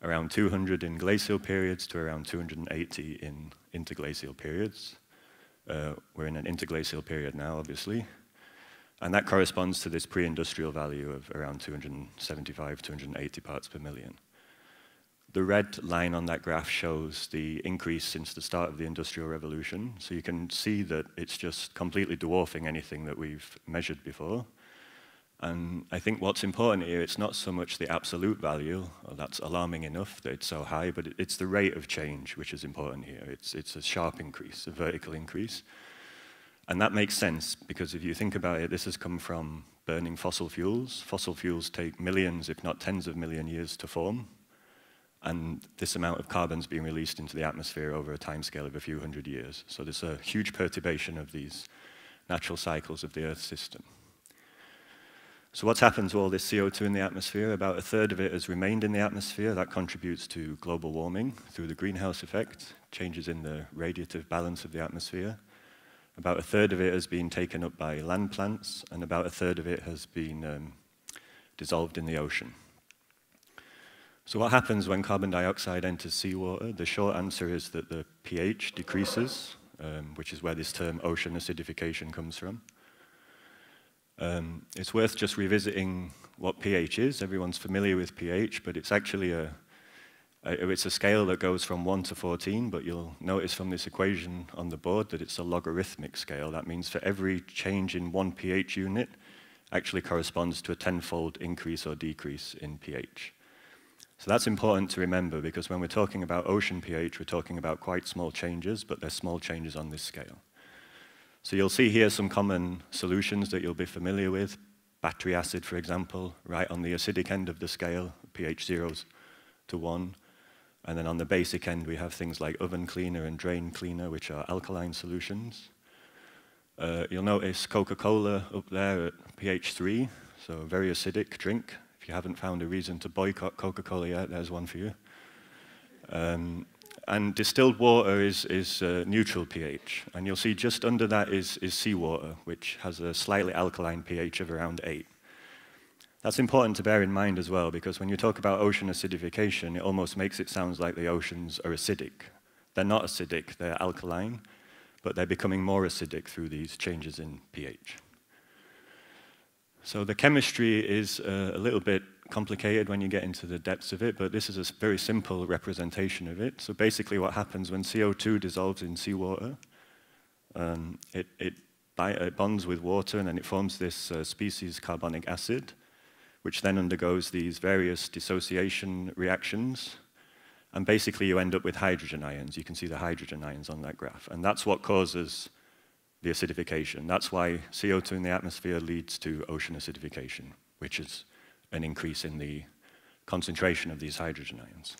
around two hundred in glacial periods to around two hundred eighty in interglacial periods. Uh, we're in an interglacial period now, obviously. And that corresponds to this pre-industrial value of around two hundred seventy-five, two hundred eighty parts per million. The red line on that graph shows the increase since the start of the Industrial Revolution. So you can see that it's just completely dwarfing anything that we've measured before. And I think what's important here, it's not so much the absolute value, well, that's alarming enough that it's so high, but it's the rate of change which is important here. It's, it's a sharp increase, a vertical increase. And that makes sense, because if you think about it, this has come from burning fossil fuels. Fossil fuels take millions, if not tens of million years to form. And this amount of carbon's been released into the atmosphere over a timescale of a few hundred years. So there's a huge perturbation of these natural cycles of the Earth system. So what's happened to all this C O two in the atmosphere? About a third of it has remained in the atmosphere. That contributes to global warming through the greenhouse effect, changes in the radiative balance of the atmosphere. About a third of it has been taken up by land plants, and about a third of it has been um, dissolved in the ocean. So what happens when carbon dioxide enters seawater? The short answer is that the pH decreases, um, which is where this term ocean acidification comes from. Um, it's worth just revisiting what pH is. Everyone's familiar with pH, but it's actually a, a, it's a scale that goes from one to fourteen, but you'll notice from this equation on the board that it's a logarithmic scale. That means for every change in one pH unit, actually corresponds to a tenfold increase or decrease in pH. So that's important to remember, because when we're talking about ocean pH, we're talking about quite small changes, but they're small changes on this scale. So you'll see here some common solutions that you'll be familiar with. Battery acid, for example, right on the acidic end of the scale, pH zero to one. And then on the basic end, we have things like oven cleaner and drain cleaner, which are alkaline solutions. Uh, you'll notice Coca-Cola up there at pH three, so a very acidic drink. If you haven't found a reason to boycott Coca-Cola yet, there's one for you. Um, and distilled water is, is uh, neutral pH. And you'll see just under that is, is seawater, which has a slightly alkaline pH of around eight. That's important to bear in mind as well, because when you talk about ocean acidification, it almost makes it sound like the oceans are acidic. They're not acidic, they're alkaline, but they're becoming more acidic through these changes in pH. So the chemistry is uh, a little bit complicated when you get into the depths of it, but this is a s- very simple representation of it. So basically what happens when C O two dissolves in seawater, um, it, it, bi- it bonds with water and then it forms this uh, species carbonic acid, which then undergoes these various dissociation reactions. And basically you end up with hydrogen ions. You can see the hydrogen ions on that graph. And that's what causes the acidification. That's why C O two in the atmosphere leads to ocean acidification, which is an increase in the concentration of these hydrogen ions.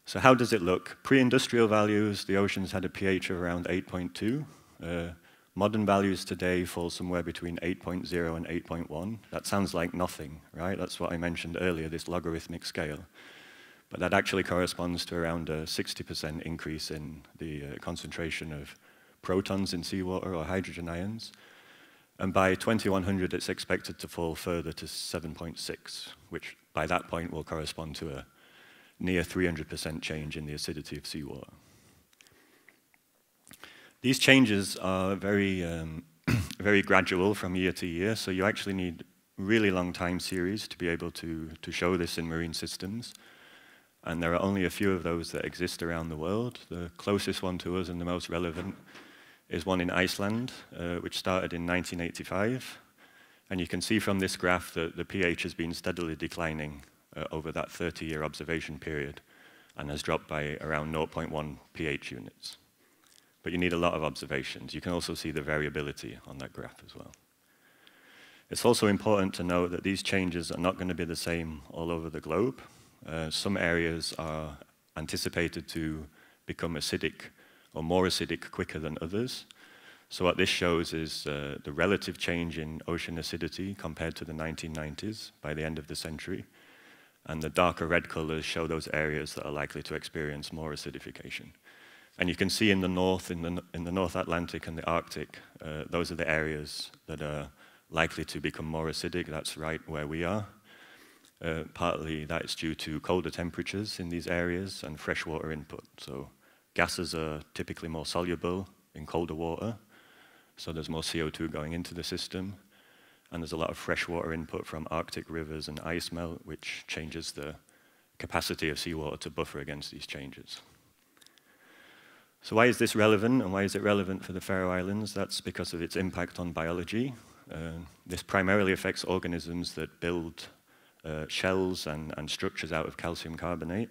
So how does it look? Pre-industrial values, the oceans had a pH of around eight point two. Uh, modern values today fall somewhere between eight point zero and eight point one. That sounds like nothing, right? That's what I mentioned earlier, this logarithmic scale. But that actually corresponds to around a sixty percent increase in the uh, concentration of protons in seawater or hydrogen ions. And by twenty-one hundred, it's expected to fall further to seven point six, which by that point will correspond to a near three hundred percent change in the acidity of seawater. These changes are very, um, very gradual from year to year, so you actually need really long time series to be able to, to show this in marine systems. And there are only a few of those that exist around the world. The closest one to us and the most relevant is one in Iceland, uh, which started in nineteen eighty-five. And you can see from this graph that the pH has been steadily declining uh, over that thirty-year observation period and has dropped by around zero point one pH units. But you need a lot of observations. You can also see the variability on that graph as well. It's also important to note that these changes are not going to be the same all over the globe. Uh, some areas are anticipated to become acidic or more acidic quicker than others. So what this shows is uh, the relative change in ocean acidity compared to the nineteen nineties by the end of the century. And the darker red colors show those areas that are likely to experience more acidification. And you can see in the north, in the, in the North Atlantic and the Arctic, uh, those are the areas that are likely to become more acidic. That's right where we are. Uh, partly that is due to colder temperatures in these areas and freshwater input. So gases are typically more soluble in colder water, so there's more C O two going into the system. And there's a lot of freshwater input from Arctic rivers and ice melt, which changes the capacity of seawater to buffer against these changes. So why is this relevant, and why is it relevant for the Faroe Islands? That's because of its impact on biology. Uh, this primarily affects organisms that build uh, shells and, and structures out of calcium carbonate.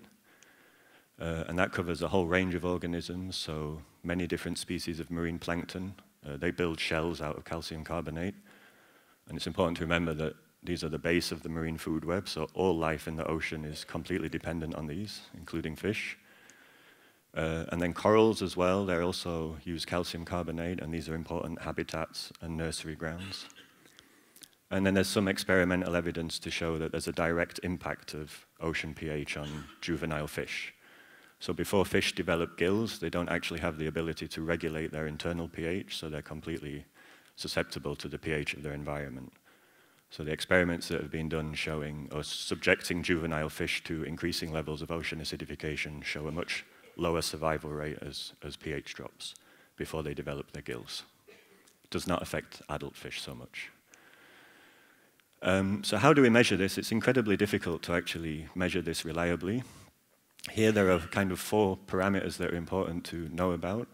Uh, and that covers a whole range of organisms, so many different species of marine plankton. Uh, they build shells out of calcium carbonate. And it's important to remember that these are the base of the marine food web, so all life in the ocean is completely dependent on these, including fish. Uh, and then corals as well, they also use calcium carbonate, and these are important habitats and nursery grounds. And then there's some experimental evidence to show that there's a direct impact of ocean pH on juvenile fish. So before fish develop gills, they don't actually have the ability to regulate their internal pH, so they're completely susceptible to the pH of their environment. So the experiments that have been done showing us subjecting juvenile fish to increasing levels of ocean acidification show a much lower survival rate as, as pH drops before they develop their gills. It does not affect adult fish so much. Um, so how do we measure this? It's incredibly difficult to actually measure this reliably. Here there are kind of four parameters that are important to know about.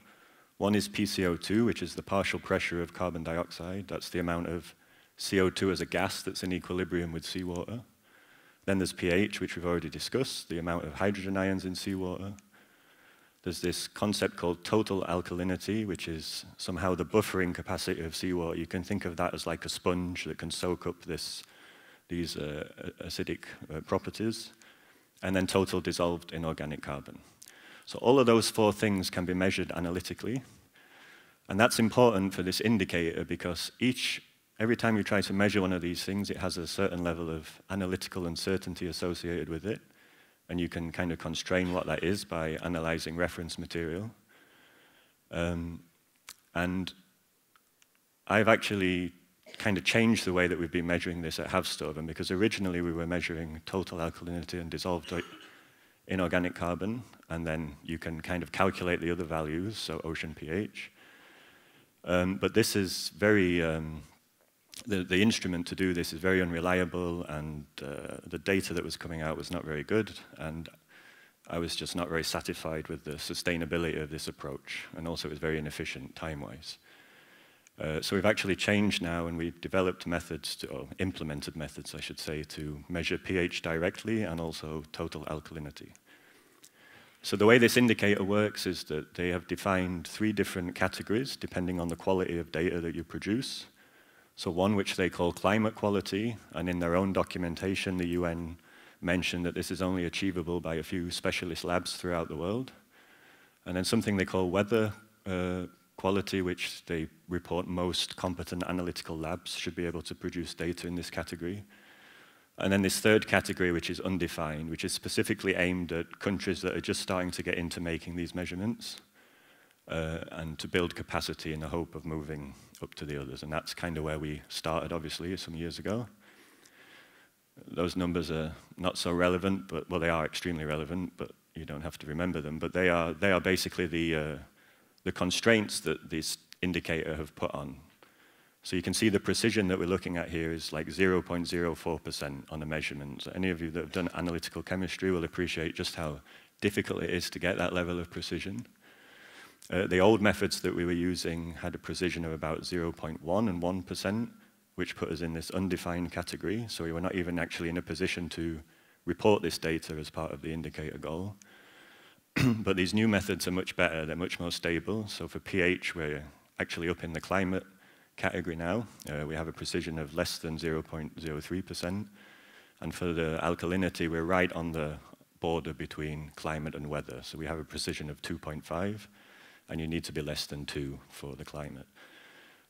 One is P C O two, which is the partial pressure of carbon dioxide. That's the amount of C O two as a gas that's in equilibrium with seawater. Then there's pH, which we've already discussed, the amount of hydrogen ions in seawater. There's this concept called total alkalinity, which is somehow the buffering capacity of seawater. You can think of that as like a sponge that can soak up this, these uh, acidic uh, properties. And then total dissolved inorganic carbon. So all of those four things can be measured analytically. And that's important for this indicator because each every time you try to measure one of these things, it has a certain level of analytical uncertainty associated with it, and you can kind of constrain what that is by analyzing reference material. Um, and I've actually kind of changed the way that we've been measuring this at Havstovan, because originally we were measuring total alkalinity and dissolved o-, inorganic carbon, and then you can kind of calculate the other values, so ocean pH. Um, but this is very, um, the, the instrument to do this is very unreliable, and uh, the data that was coming out was not very good, and I was just not very satisfied with the sustainability of this approach, and also it was very inefficient time-wise. Uh, so we've actually changed now, and we've developed methods to, or implemented methods, I should say, to measure pH directly and also total alkalinity. So the way this indicator works is that they have defined three different categories depending on the quality of data that you produce. So one which they call climate quality, and in their own documentation, the U N mentioned that this is only achievable by a few specialist labs throughout the world. And then something they call weather, uh, quality, which they report most competent analytical labs should be able to produce data in this category. And then this third category, which is undefined, which is specifically aimed at countries that are just starting to get into making these measurements, uh, and to build capacity in the hope of moving up to the others. And that's kind of where we started, obviously, some years ago. Those numbers are not so relevant, but, well, they are extremely relevant, but you don't have to remember them. But they are, they are basically the, uh, the constraints that this indicator have put on. So you can see the precision that we're looking at here is like zero point zero four percent on a measurement. So any of you that have done analytical chemistry will appreciate just how difficult it is to get that level of precision. Uh, the old methods that we were using had a precision of about zero point one and one percent, which put us in this undefined category. So we were not even actually in a position to report this data as part of the indicator goal. But these new methods are much better, they're much more stable. So for pH, we're actually up in the climate category now. Uh, we have a precision of less than zero point zero three percent. And for the alkalinity, we're right on the border between climate and weather. So we have a precision of two point five, and you need to be less than two for the climate.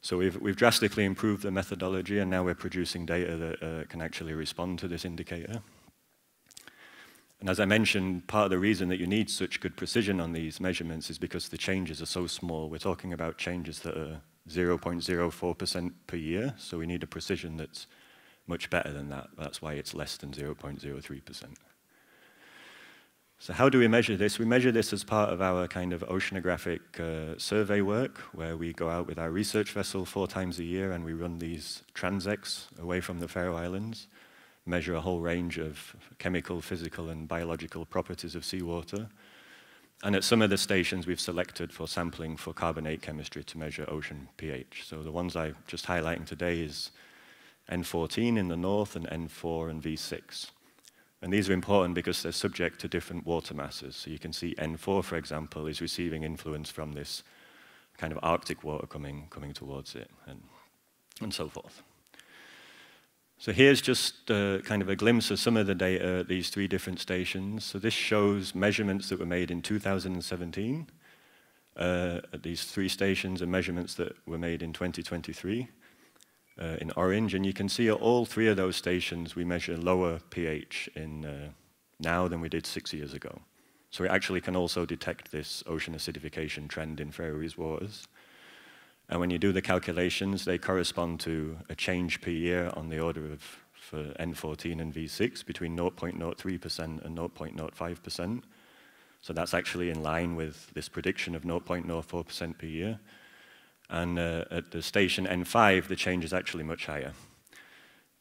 So we've, we've drastically improved the methodology, and now we're producing data that, uh, can actually respond to this indicator. And as I mentioned, part of the reason that you need such good precision on these measurements is because the changes are so small. We're talking about changes that are zero point zero four percent per year, so we need a precision that's much better than that. That's why it's less than zero point zero three percent. So how do we measure this? We measure this as part of our kind of oceanographic, uh, survey work, where we go out with our research vessel four times a year and we run these transects away from the Faroe Islands, measure a whole range of chemical, physical, and biological properties of seawater. And at some of the stations we've selected for sampling for carbonate chemistry to measure ocean pH. So the ones I'm just highlighting today is N fourteen in the north and N four and V six. And these are important because they're subject to different water masses. So you can see N four, for example, is receiving influence from this kind of Arctic water coming, coming towards it, and, and so forth. So here's just, uh, kind of a glimpse of some of the data at these three different stations. So this shows measurements that were made in two thousand seventeen uh, at these three stations, and measurements that were made in twenty twenty-three, uh, in orange. And you can see at all three of those stations we measure lower pH in, uh, now than we did six years ago. So we actually can also detect this ocean acidification trend in Faroese waters. And when you do the calculations, they correspond to a change per year on the order of, for N fourteen and V six, between zero point zero three percent and zero point zero five percent. So that's actually in line with this prediction of zero point zero four percent per year. And, uh, at the station N five, the change is actually much higher.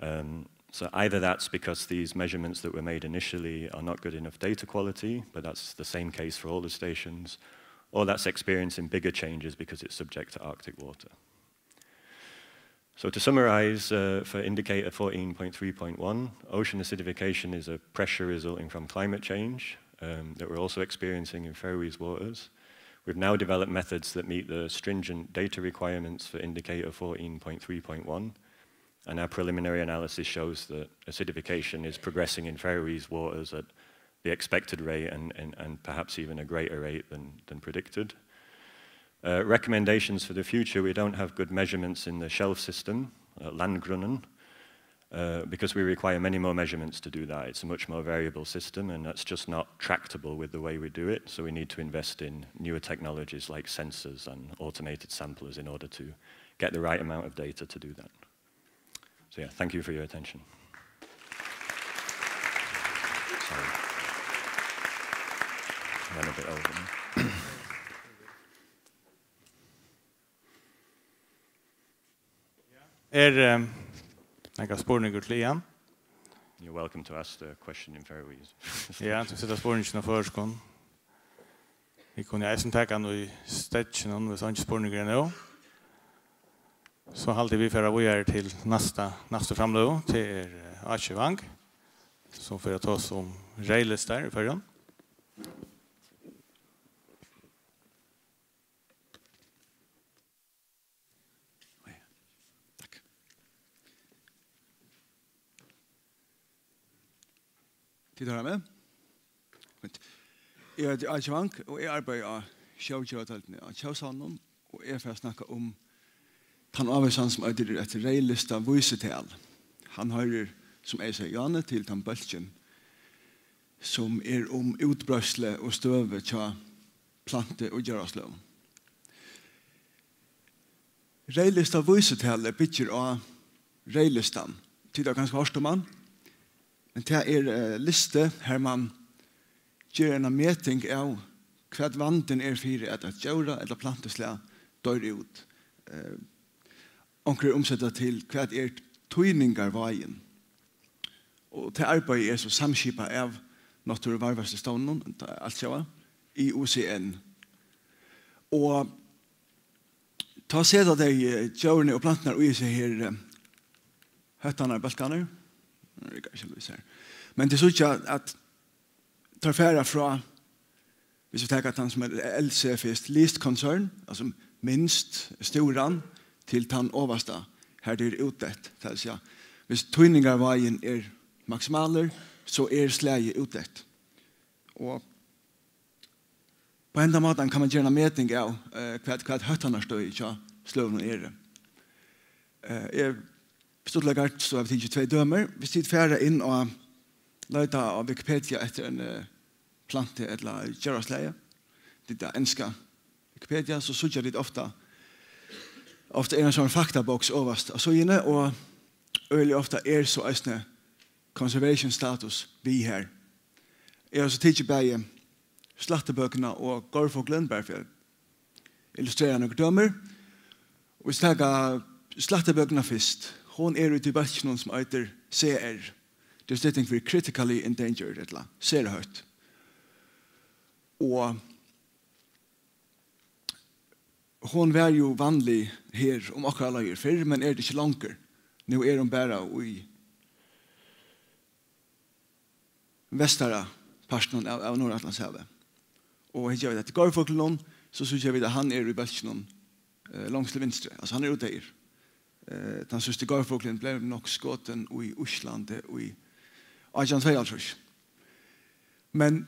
Um, so either that's because these measurements that were made initially are not good enough data quality, but that's the same case for all the stations, or that's experiencing bigger changes because it's subject to Arctic water. So to summarize, uh, for indicator fourteen point three point one, ocean acidification is a pressure resulting from climate change, um, that we're also experiencing in Faroese waters. We've now developed methods that meet the stringent data requirements for indicator fourteen point three point one, and our preliminary analysis shows that acidification is progressing in Faroese waters at the expected rate and, and, and perhaps even a greater rate than, than predicted. Uh, recommendations for the future, we don't have good measurements in the shelf system, uh, landgrunnen, uh, because we require many more measurements to do that. It's a much more variable system, and that's just not tractable with the way we do it. So we need to invest in newer technologies like sensors and automated samplers in order to get the right amount of data to do that. So yeah, thank you for your attention. Sorry. Went a bit over. Er, eh, nakar spurningur til Ian? You're welcome to ask the question in Faroese. Ja, tú setur spurningin á føroyskum. Vit kunnu eisini taka hann í steðginum, hvis eingin spurningur er nú. So haldi eg vit fara víðari til næsta, næstu framløgu. Tað er, eh, Áki Wang, sum fer at tosa um reyðlistar í Føroyum. Takk. Tit hoyra meg? Fínt. Eg eiti Áki Wang, og eg arbeiði á sjógevadeildini á Tjóðsavninum, og eg fari at snakka um tann ávísan, sum eitur eitt reyðlista vísital. Hann hoyrir, sum eg segði, Jáni, til tann bólkin, sum er um útbreiðslu og støðu hjá plantu- og djórasløgum. Reyðlista vísitalið byggir á reyðlistan. Tit hava kanska hoyrt um hann, men tað er, eh, listi, har man ger eina meting av, hvat vandin er fyri, at eitt djóra- ella plantuslag doyr út. Eh, onkrir umseta til, hvat er týningarváðin? Og tað arbeiðið er so samskipað av Náttúruvarðveitslustevnunum, Altjóða, I U C N. Og tá seta tey, eh, djórini og planturnar í hesi her, eh, høttarnar, bólkarnar. Nú riggar ikki lýs her. Men tit síggja, at teir fara frá, hvis vit taka tann sum er L C fyrst, least concern, altso minst stúran, til tann ovasta, har tað er útdeytt. Tað vil siga, hvis týningarváðin er maksimalur, so er slagið útdeytt. Og á hendan mátan kann man gera eina meting av, eh, hvat, hvat hóttanarstøðið hjá sløgunum er. Eh, eg stuttleika, so havi eg tikið tvey dømi. Hvis tit fara inn og leita á Wikipedia eftir eini, eh, plantu ella djóraslagi, tit tað enska Wikipedia, so síggja tit ofta, ofta er ein sovorðin faktaboks ovast á síðuni, og øgiliga ofta er so eisini conservation status við har. Eg havi so tikið bæði slættibøkuna og gorfuglin, bara fyri at illustrera nøkur dømi. Og vit taka slættibøkuna fyrst. Hon er úti í bólkinum sum eitur C R. Tað stendur fyri critically endangered, ella sera hótt. Og hon var jú vanlig her um okkara leiðir fyrr, men er tað ikki longur. Nú er hon bara í vestara partinum av, av Norðuratlantshavi. Og her gera vit eftir gorfuglinum, so síggja vit, at hann er í bólkinum, eh, longst til vinstru. Altso, hann er útdeyður. Eh, tann síðsti gorfuglin bleiv nokk skotin í Íslandi í átjan tveyoghálvtrýss. Men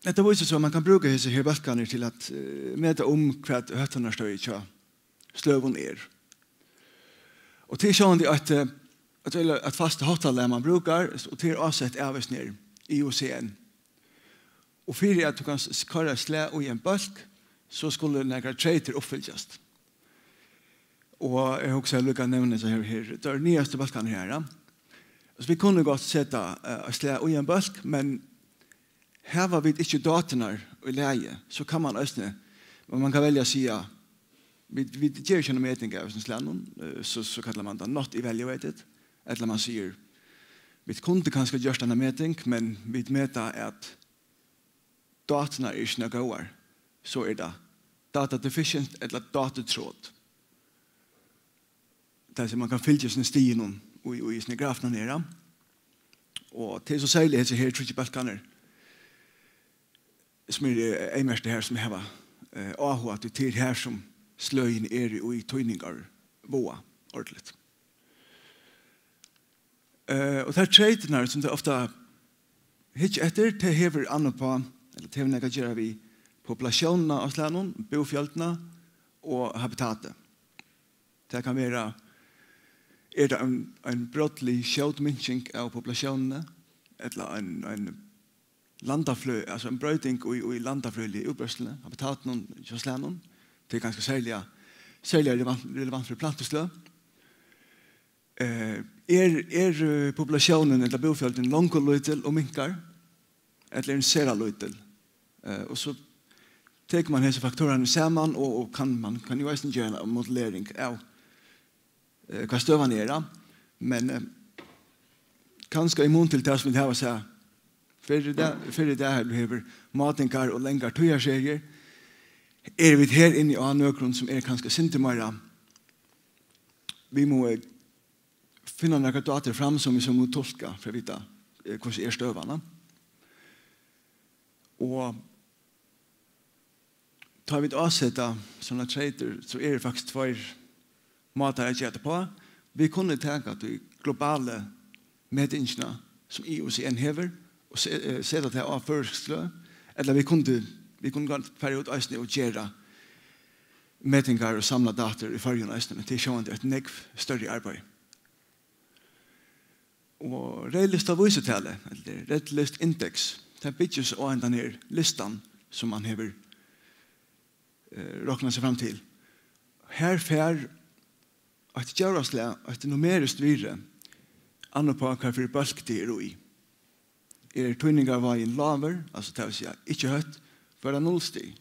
hetta vísir so, at man kann brúka hesar her bólkarnar til at, eh, meta um, hvat hóttanarstøðið hjá sløgum er. Og tað er sjálvandi eitt, eh, eitt, eitt fast háttalag, man brúkar, og tað er ásett av hesum her I U C N. Og fyri at tú kanst s-, koyra slag í ein bólk, so skulu nakrar treytir uppfyllast. Og eg hugsi, eg líka nevni hesa her, her, tað eru nýggjastu bólkarnir her, ja. So vit kunnu gott seta, eh, eitt slag í ein bólk, men hava vit ikki dáturnar í lagi, so kann man eisini, men man kann velja at siga, vit, vit gera ikki eina meting av hesum slagnum, eh, so, so kallar man tað not evaluated, ella man sigur, vit kundu kanska gjørt eina meting, men vit meta, at dáturnar eru ikki nóg góðar, so er tað data deficient ella dátutrot. Tað er, sum man kann fylgja sínum stigunum í, í sínum grafum her, ja. Og tað er so serliga hesir her tríggir bólkarnir, sum eru, eh, eyðmerktir her, sum hava, eh, áhuga, tí tað er her, sum sløgini eru í týningarváða, ordiligt. Eh, og tær treytirnar, sum tey ofta hyggja eftir, tey hevur an uppá, ella tey hevur nakað at gera við populatiónina av slagnum, búfjøldina og habitatið. Tað kann vera, Er tað ein, ein brádlig skjót minking av populatiónini, ella ein, ein landaflø-, altso ein broyting í, í landafrøðiligu útbreiðsluni, habitatinum hjá slagnum? Tað er kanska serliga, serliga relevant, relevant fyri plantusløg. Eh, er, er, eh, populatiónin ella búfjøldin longu lítil og minkar, ella er hon sera lítil? Eh, og so tekur man hesar faktorarnar saman, og, og kann, man kann jú eisini gera eina modellering av, eh, hvat støðan er, ja. Men, eh, kanska í mun til tað sum vit hava sæð fyrr í dag, fyrr í dag, har tú hevur mátingar og langar tíðarseriur, eru vit her inni á nøkrum sum er kanska sindur meira, vit mugu, eh, finna nakrar dátur fram sum vit so mugu tulka fyri at vita, eh, hvussu er støðan, ja. Og tá vit áseta sovorðnar treytir, so eru faktiskt tveir mátar at gera tað uppá. Vit kunnu taka ta globalu metingina, sum I U C N hevur, og se-, eh, seta tað á føroysk sløg, ella vit kundu, vit kundu gott fara út eisini og gera metingar og samla dátur í Føroyum eisini, men tað er sjálvandi eitt nógv størri arbeiði. Og reyðlista vísitali, ella Red List Index, tað byggir seg á hendan her listan, sum man hevur, eh, roknað seg fram til. Her fær eitt djóraslag eitt numeriskt virði, annað upp á, hvat fyri bólk tað er í. Er týningarvágin lágur, altso, tað vil siga, ikki høgt, fær tað null stig.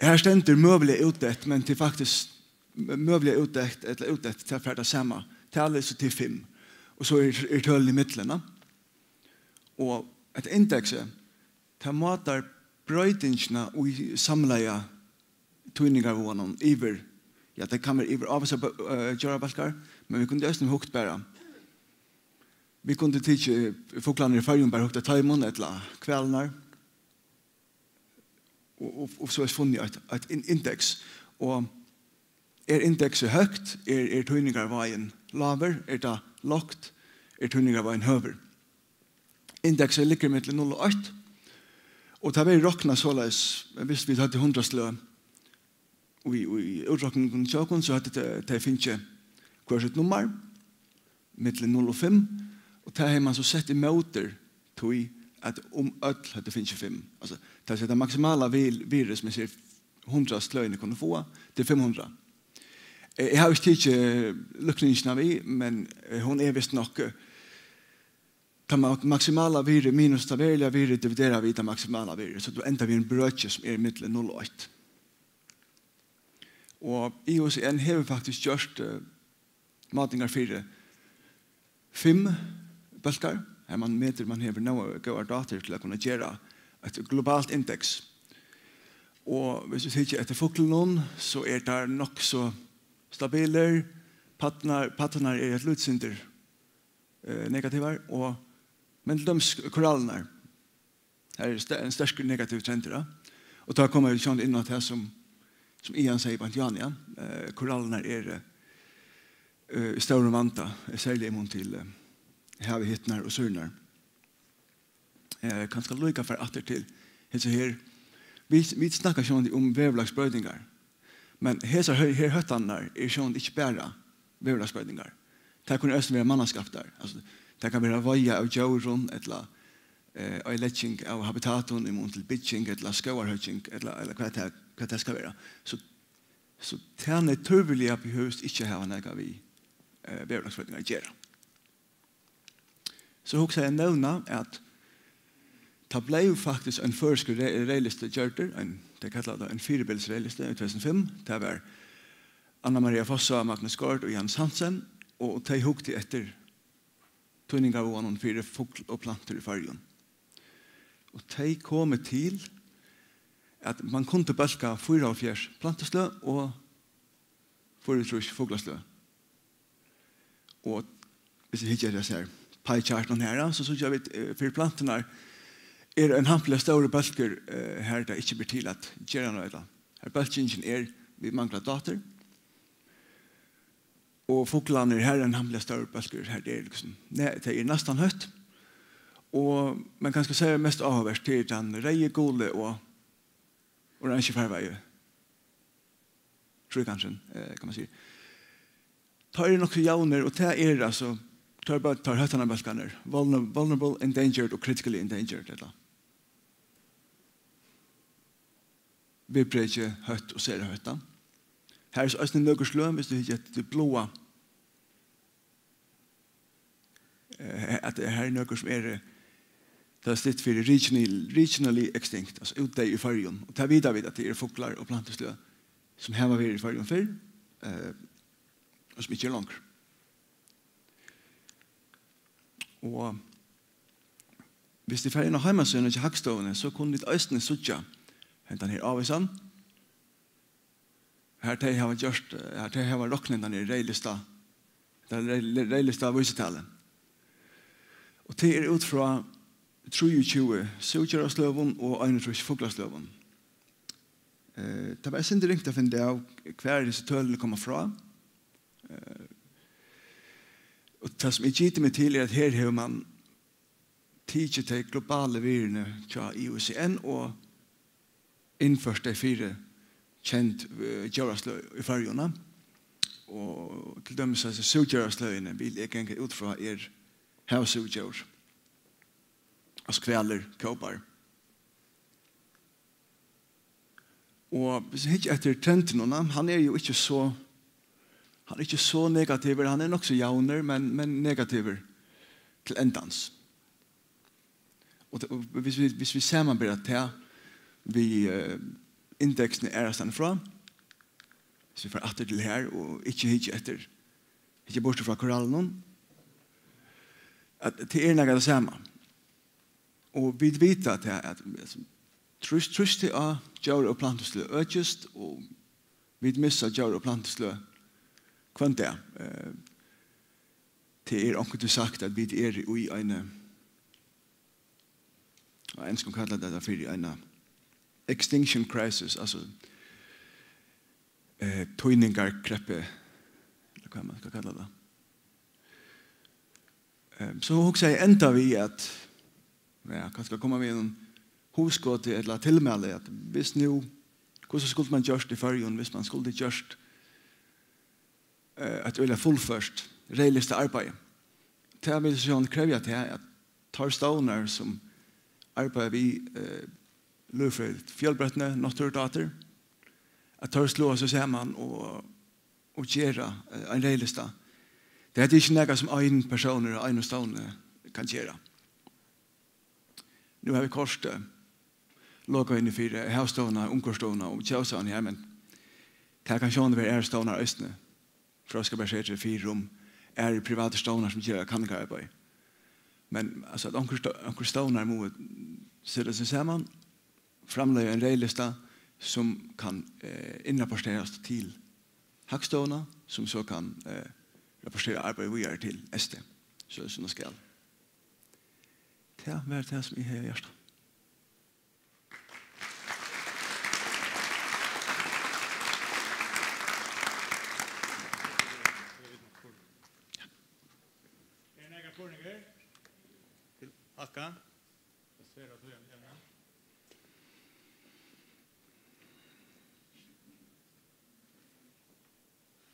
Her stendur møguliga útdeytt, men tað er faktiskt m-, møguliga útdeytt ella útdeytt, tað fær tað sama talið, so tað er fimm. Og so er, er tølini í millum, ja. Og hetta indeksið, tað mátar broytingina í samlaða týningarvágnum yvir, ja, tað kann vera yvir ávísar bø-, eh, djórabólkar, men vit kundu eisini hugt bara, vit kundu tikið fuglarnar í Føroyum, bara hugt at teimum, ella hvalirnar, og, og, og soleiðis funnið eitt, eitt in-, indeks. Og er indeksið høgt, er, er týningarvágin lágur, er tað lágt, er týningarvágin høgur. Indeksið liggur millum null og eitt, og tað verður roknað soleiðis, viss vit høvdu hundrað sløg í, í útrokningum hjá okkum, so høvdu tey, tey fingið hvør sítt nummar, millum null og fimm, og tað hevði man so sett ímóti tí, at um øll høvdu fingið fimm. Altso, tað er tað maksimala vil-, virðið, sum eg sigi, hundrað sløgini kunnu fáa, tað er fimm hundrað. Eh, eg havi ikki tikið líkningina við, men, eh, hon er vist nokk, eh, tað ma-, maksimala virðið minus tað veruliga virðið dividerað við tað maksimala virðið, so tú endar við ein brøki sum er millum null og eitt. Og I U C N hevur faktiskt gjørt, eh, mátingar fyri fimm bólkar, har man metir, man hevur nóg góðar dátur til at kunna gera eitt globalt indeks. Og viss vit hyggja eftir fuglunum, so eru teir nokk so stabilir. Paddurnar, paddurnar eru eitt lítið sindur, eh, negativar, og, men til dømis korallirnar, har er st-, ein sterkur negativur trendur, ja. Og tá koma vit sjálvandi inn á tað sum, sum Ian segði beint í áðni, ja. Eh, korallirnar eru, eh, í stórum vanda, eh, serliga í mun til, eh, havið hitnar og súrnar. Eh, kanska líka fara aftur til hesi her. Vit, vit snakka sjálvandi um veðurlagsbroytingar, men hesar her, her hóttanirnar eru sjálvandi ikki bara veðurlagsbroytingar. Tað kunnu eisini vera mannaskaptar. Altso, tað kann vera veiða av djórum, ella, eh, oyðilegging av habitatum í mun til bygging, ella skógarhøgging, ella, ella hvat tað, hvat tað skal vera. So, so tað natúrliga behøvist ikki at hava nakað við, eh, veðurlagsbroytingar at gera. So hugsaði eg at nevna, at tað bleiv faktiskt ein føroyskur re-, reyðlisti gjørdur, ein, tey kalla tað ein fyribils reyðlisti í tvey túsund og fimm. Tað var Anna Maria Fossá, Magnus Gaard og Jens Hansen, og tey hugdu eftir týningarvágunum fyri fugl og plantur í Føroyum. Og tey komu til, at man kundi bólka fýraoghálvfjerðs plantusløg og fýraogtrýss fuglasløg. Og viss vit hyggja eftir hesum her pie chartunum her, so síggja vit, eh, fyri planturnar er ein hampiliga stórur bólkur, eh, har tað ikki ber til at gera nakað. Har bólkingin er, vit mangla dátur. Og fuglarnir, har er ein hampiliga stórur bólkur, har tað er liksom, ne-, tað er næstan høgt. Og, men kanska serliga mest áhugavert, tað er tann reyði, guli og orange farvaði tríkanturin, eh, kann man siga. Teir eru nokk so javnir, og tað er, altso, teir eru bara, teir høvdu teir bólkarnar, vulner-, vulnerable, endangered og critically endangered, ella viðbrekið, høgt og sera høgt, tá. Her eru eisini nøkur sløg, viss tú hyggur eftir tí bláa, eh, at her eru nøkur sum eru, tað er stytt fyri regionally, regionally extinct, altso útdeyð í Føroyum. Og tað vita vit, at tað eru fuglar og plantusløg, sum hava verið í Føroyum fyrr, eh, og sum ikki eru longur. Og viss tit fara inn á heimasíðuna hjá Hagstovuni, so kunnu tit eisini síggja hendan her ávísan. Har tey hava gjørt, har tey hava roknað hendan her reyðlista, hendan reyð-, reyðlista vísitalu. Og tað er út frá trýogtjúgu súgdjórasløgum og einogtrýss fuglasløgum. Eh, tað var eitt sindur ringt at finna av, hvar hesi tølini koma frá. Eh, og tað, sum eg giti meg til, er, at her hevur mann tikið tey globalu virðini hjá I U C N og innført tey fyri kend, eh, djórasløg í Føroyum. Og til dømis hasi súgdjórasløgini vil eg ganga út frá er havsúgdjór, altso hvalur, kópar. Og viss eg hyggi eftir trendinum, hann er jú ikki so, hann er ikki so negativur, hann er nokk so javnur, men, men negativur til endans. Og, t-, og viss vit, viss vit samanbera tað við, eh, indeksini aðrastaðni frá, viss vit fara aftur til her og ikki hyggja eftir, hyggja burtur frá korallinum, at tað er nakað tað sama. Og vit vita tað, at, altso, trýst-, trýstið á djór- og plantusløg økist, og vit missa djór- og plantusløg hvønn dag. Eh, tað er onkuntíð sagt, at vit eru í eini, á enskum kallar tað fyri eina extinction crisis, altso, eh, týningarkreppu, ella hvat man skal kalla tað. Ehm, so hugsaði eg enda við at, ja, kanska koma við einum hugskoti ella tilmæli, at viss nú, hvussu skuldi man gjørt í Føroyum, viss man skuldi gjørt, eh, eitt øgiliga fullført reyðlistaarbeiði? Tað vil so krevja tað, at teir stovnar, sum arbeiða við, eh, lívfrøðiligt fjølbroytni, náttúrudátur, at teir sláa seg saman og, og gera, eh, ein reyðlista. Tað er ikki nakað, sum ein persónur á einum stovni kann gera. Nú hava vit koyrt, eh, lokaðar inn fyri Havstovuna, Umhvørvisstovuna og Tjóðstovuna her, men tað kann sjálvandi vera aðrar stovnar eisini. Fróðskaparsetrið, Fyrum, aðrir privatir stovnar, sum gera kanningararbeiði. Men, altso, at onkrir sto-, onkrir stovnar mugu seta seg saman, framleiða ein reyðlista, sum kann, eh, innrapporterast til Hagstovuna, sum so kann, eh, rapportera arbeiðið víðari til S T, so sum tað skal. Tað var tað, sum eg hevði á hjarta. Eru nakrar spurningar til Aska?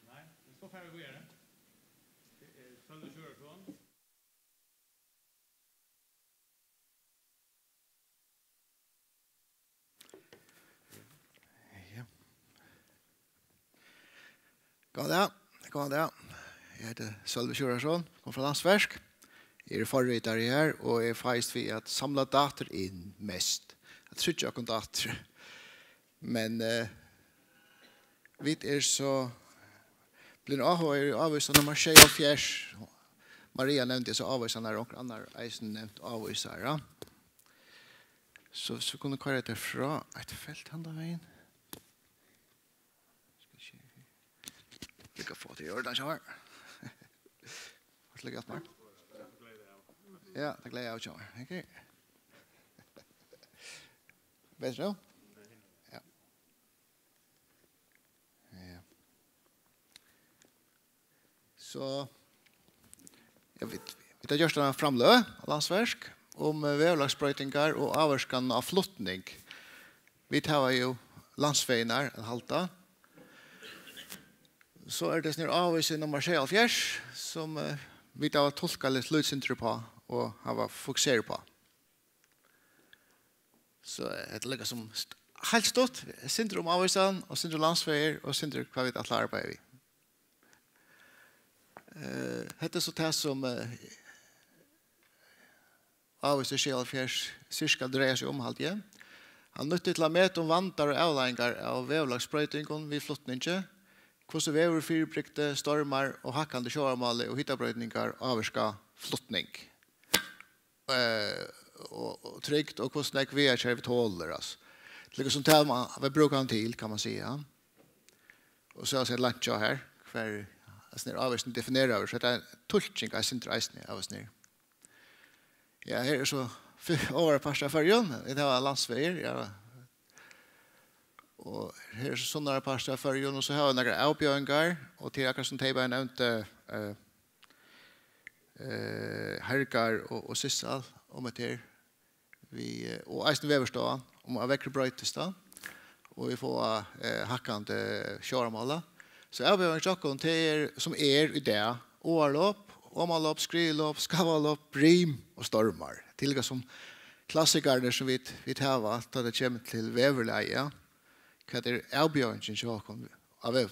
Nei, men so fara vit víðari. Tað er Sølvi Sjúrðarson. Ja. Góðan dag. Góðan dag. Eg heiti Sølvi Sjúrðarson, kom frá Landsverk. Eg eri forritari her, og eg fæist við at samla datur inn mest. At tryggja okkum datur. Men, eh, vit eru so blivin áhugaðir í ávísa nummar sjeyoghálvfjerðs. Maria nevndi so ávísarnar, og onkur annar eisini nevnt ávísar, ja. So, so kunnu koyra tær frá eitt felt handan vegin. Skal sjá. Líka fáa tað í ordan, sjá her. Vart líka aftur. Ja, tað gleði eg av, sjá her. Ok. Betri nú? Ja. Ja. So, ja, vit, vit hava gjørt eina framløgu á Landsverk um, eh, veðurlagsbroytingar og ávirkan á flutning. Vit hava jú landsvegirnar at halda. So er tað snart ávísi nummar sjeyoghálvfjerðs, sum, eh, vit hava tulkað eitt lítið sindur uppá og hava fokuserað uppá. So, eh, hetta er líka sum st-, heilt stutt, sindur um ávísan og sindur um landsvegir og sindur hvat vit ætla at arbeiða við. Eh, hetta er so tað sum, eh, ávísi sjeyoghálvfjerðs sirka dreiar seg um, haldi eg. Hann nýtist til at meta um vandar og avleiðingar av veðurlagsbroytingum við flutningi, hvussu veðurfyribrigdi, stormar og hækkandi sjóvarmáli og hitabroytingar ávirka flutning, eh, og, og trygd, og hvussu nógv vegakervið tolir, altso. Líka sum tað man, vit brúka hann til, kann man siga. Og so er tað langt hjá her, hvar, altso, er ávísin defineraður, so tað er tulking av sindur eisini, ávísin. Ja, her er so fy-, ovarpartur av Føroyum. Vit hava landsvegir, ja. Og her er so sunnarpartur av Føroyum, og so hava vit nakrar avbjóðingar, og til akkurát sum tey bæði nevndu, eh, eh, Hergar og, og Sissal, um at her, við, eh, og eisini Veðurstovan, um at veðrið broytist, tá, og vit fáa, eh, hækkandi sjóvarmála. So avbjóðingin hjá okkum, tað er, sum er í dag, áarlop, omanlop, skriðulop, skáalop, brim og stormar. Til líka sum klassikararnir sum vit, vit hava, tá tað kemur til veðurlagið, ja. Hvat er avbjóðingin hjá okkum á veg?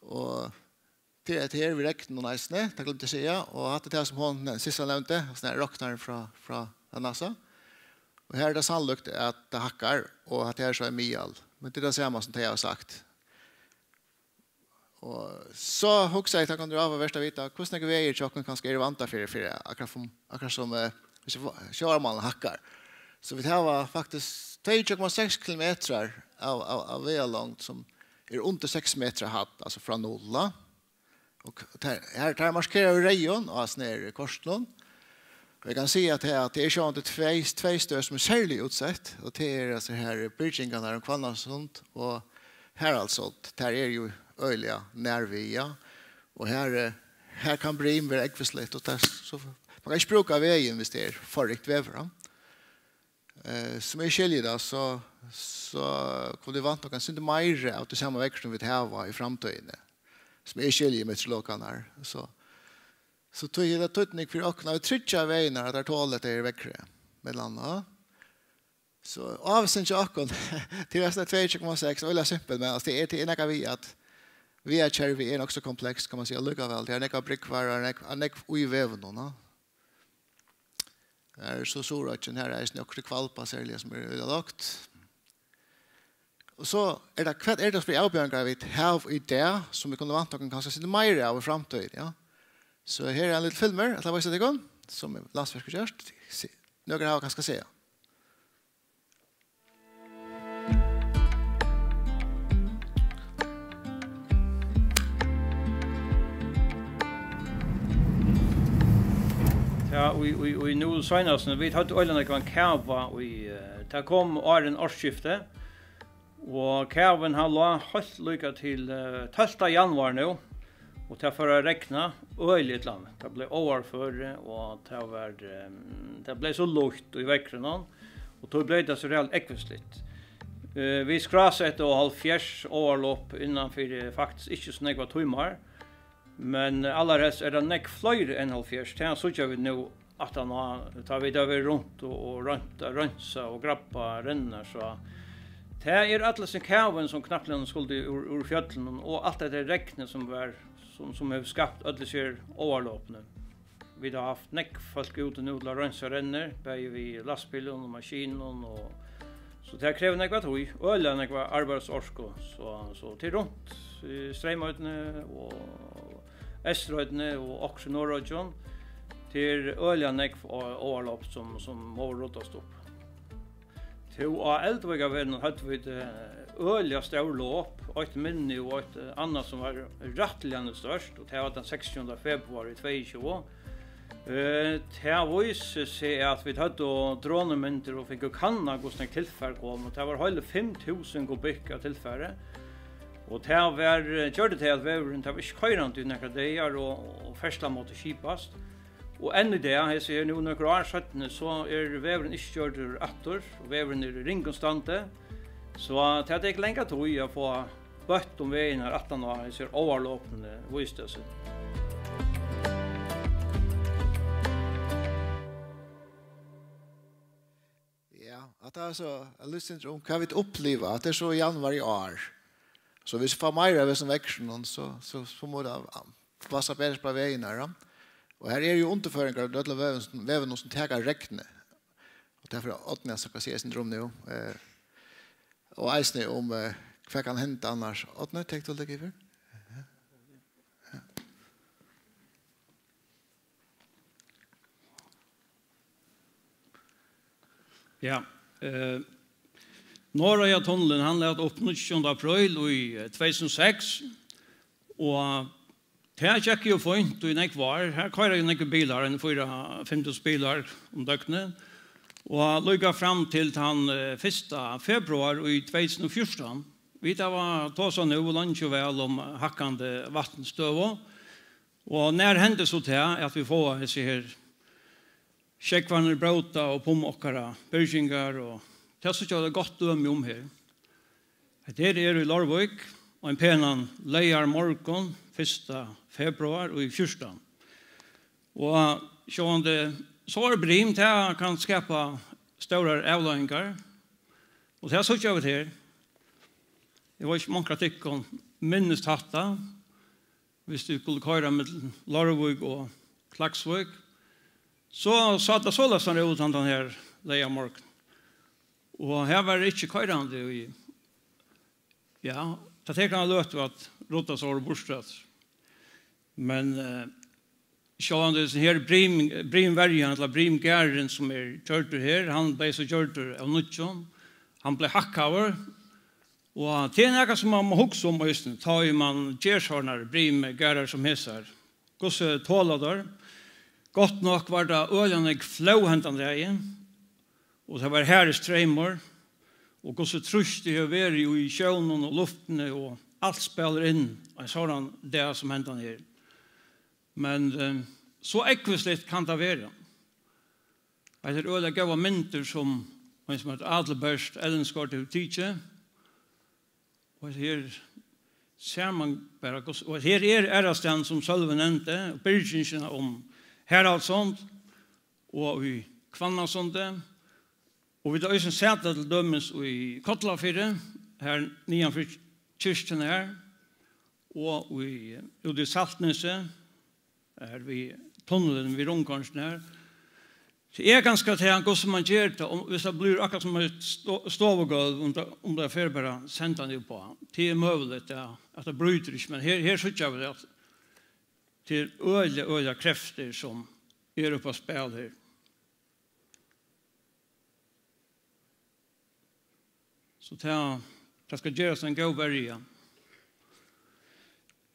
Og tað er, tað er við regninum eisini, tað gloymdi eg at siga, og hatta er tað sum hon, Sissal, nevndi, og so er roknarin frá, frá NASA. Og her er tað sannlíkt at tað hækkar, og at tað er so í miðal. Men tað er tað sama sum tey hava sagt. Og so hugsaði eg, tað kundi vera áhugavert at vita, hvussu nógvir vegir hjá okkum kanska eru í vanda fyri, fyri akkurát sum, akkurát sum, eh, hvis sjóvarmálin hækkar. So vit hava faktiskt tvey komma seks kilometrar av, av, av vegalongd sum er undir seks metrar hædd, altso frá null, tá. Og tær, her, tær markera við reyðum á snær kortinum. Og eg kann siga at her, at tað er sjálvandi tvey, tvey støð sum er serliga útsett, og tað er, altso, her byrgingarnar um Hvannasund og Haraldssund, tær eru jú øgiliga nær við, ja. Og her, eh, her kann brim vera ógvusligt, og tað, so, man kann ikki brúka vegin, hvis tað er for ringt veður, ja. Eh, sum eg skilji tað, so, so kunnu vit vænta okkum eitt sindur meira av tí sama veðri sum vit hava í framtíðini, sum eg skilji meteorologarnar. So, so tí hevur tað týdning fyri okkum, at vit tryggja vegirnar, at teir tola hetta her veðrið, millum annað. So ávísin hjá okkum, til restina tvey komma seks, øgiliga simpul, men, altso, tað er, tað er nakað við, at vegakervið er nokk so komplekst, kann man siga, allíkavæl. Tað er nógvar brúgvar, og nógv, nógv í vegunum, ja. Her er so Suðuroyggin, her er eisini okkurt í Hvalba serliga, sum er øgiliga lágt. Og so er tað, hvat er tað fyri avbjóðingar vit hava í dag, sum vit kunnu vænta okkum kanska eitt sindur meira av í framtíðini, ja? So her er ein lítil filmur, eg ætli at vísa tykkum, sum Landsverk hevur gjørt. Se, nøkur hava kanska sæð. Ja, í, í, í nú seinast, vit høvdu øgiliga nógvan kava í, eh, tað kom áðrenn ársskiftið, og kavin, hann lá heilt líka til, eh, tólvta januar nú, og tað fór at regna øgiliga illa. Tað bleiv óvárføri, og tað var, eh, tað bleiv so lýtt í veðrinum, og tó bleiv tað so reelt ógvusligt. Eh, vit skrásettu hálvfjerðs áarlop innan fyri faktiskt ikki so nógvar tímar, men allarhelst er tað nógv fleiri enn hálvfjerðs. Tað síggja vit nú aftaná, tá vit hava verið runt og, og roynt at reinsa og grabba renninar, so tað er allur hesin kavin, sum knappliga skuldi úr, úr fjøllunum, og alt hetta regnið sum var, sum, sum hevur skapt øll hesi áarlopini. Vit hava havt nógv fólk úti nú til at reinsa rennur, bæði við lastbilum og maskinum, og so tað krevur nógva tíð, øgiliga nógva arbeiðsorku, so, so tað er runt í Streymoynni og Eysturoynni og okkurt í Norðuroyggjum. Tað er øgiliga nógv á-, áarlop, sum, sum má ruddast upp. Tó á Elduvíkarvegnum høvdu vit, eh, øgiliga stór lop, eitt minni og eitt, eh, annað sum var rættiliga stórt, og tað var tann seksogtjúgunda februar í tveyogtjúgu. Eh, tað vísir seg, at vit høvdu dronumyndir og fingu kannað, hvussu nógv tilfar kom, og tað var heili fimm túsund kubikk av tilfari. Og tað var, eh, gjørdi tað, at vegurin, tað var ikki koyrandi í nakrar dagar, og, og ferðslan mátti skipast. Og enn í dag, hesi her nú nøkur ár seinni, so er vegurin ikki gjørdur aftur, og vegurin er í ringum standi. So tað tekur langa tíð at fáa bøtt um vegirnar aftan á hesir áarlopini vístu seg. Ja, at tað er so, at lýsa um hvat vit uppliva, at tað er so í januar í ár. So hvis vit fáa meira av hesum veðrinum, so, so, so má tað passa betur upp á vegirnar, ja. Og her eru jú undirføringar av øllum vegum, vegum sum taka regnið. Og tað fer Árni at siga eitt sindur um nú. Eh, og eisini um, eh, hvat kann henda annars. Árni, tekur tú líka yvir? Ja, eh, Norðoyatunnilin, hann læt upp níggjunda apríl í, eh, tvey túsund og seks, og tað gekk jú fínt í nógv ár. Her koyra jú nógvir bilar, ein fýra, fimm túsund bilar um døgnið, og líka fram til tann, eh, fyrsta februar í tvey túsund og fjúrtan. Vit hava tosað nú leingi og væl um hækkandi vatnstøðu, og nær hendir so tað, at vit fáa hesi her sjógvarnir bróta og upp um okkara byrgingar, og tað síggja vit eitt gott dømi um her. Hetta her er í Leirvík, ein penan leygarmorgun, fyrsta februar í fjúrtan. Og sjálvandi, so er brim, tað kann skapa stórar avleiðingar, og tað síggja vit her. Eg veit ikki, um onkra av tykkum minnist hatta, hvis tú skuldi koyra millum Leirvík og Klaksvík, so sá tað soleiðis út handan her leygarmorgun. Og her var ikki koyrandi í, ja, tað tekur eina løtu at rudda so burtur aftur. Men, eh, sjálvandi hesin her brim-, brimverjan, ella brimgarðurin, sum er gjørdur her, hann bleiv so gjørdur av nýggjum. Hann bleiv hakkaður. Og tað er nakað, sum mann má hugsa um eisini, tá ið mann ger sovorðnar brimgarðar sum hesar. Hvussu tola teir? Gott nokk var tað øgiliga nógv flóð hendan dagin, og tað var harður streymur, og hvussu trýst tað hevur verið í sjónum og luftini, og alt spælir inn ein sovorðnan dag sum hendan her. Men, eh, so ógvusligt kann tað vera. Hetta eru øgiliga góðar myndir, sum ein, sum eitur Adalbert Ellingsgaard, hevur tikið. Og her sær mann bara, hvussu, og her er aðrastaðni, sum Sølvi nevndi, byrgingin um Haraldssund og í Hvannasundi. Og vit hava eisini sæð tað til dømis í Kollafirði, her niðan fyri kirkjuna her, og í, úti í Saltnesi, har við tunnilin við rundkoyringina her. So er kanska tað, hvussu mann ger tað, um, hvis tað blívur akkurát sum eitt sto-, stovugólv, um tað, um tað fer bara sendandi uppá. Tað er møguligt, ja, at tað brýtur ikki, men her, her síggja vit at tað er øgiliga, øgiliga kreftir, sum eru upp á spæl her. So tað, tað skal gerast ein góð verja.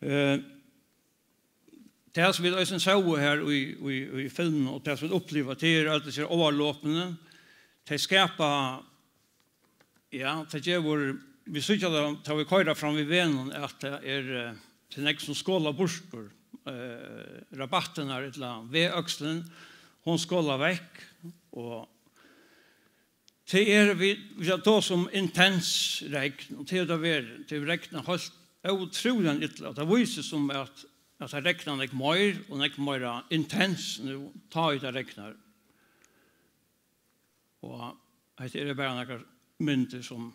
Eh, tað, sum vit eisini sóu her í, í, í filminum, og tað, sum vit uppliva, tað er øll hesi áarlopini. Tey skapa, ja, tað gevur, vit síggja tað, tá vit koyra fram við vegnum, at tað er, eh, tað er nógv, sum skolar burtur. Eh, rabattirnar, ella vegøkslin, hon skolar vekk, og tað er, vit, vit hava tosað um intens regn, og tað er tað verið. Tað hevur regnað heilt ótrúliga illa, og tað vísir sum at, at tað regnar nógv meir og nógv meira intens nú, tá ið tað regnar. Og hetta eru bara nakrar myndir, sum,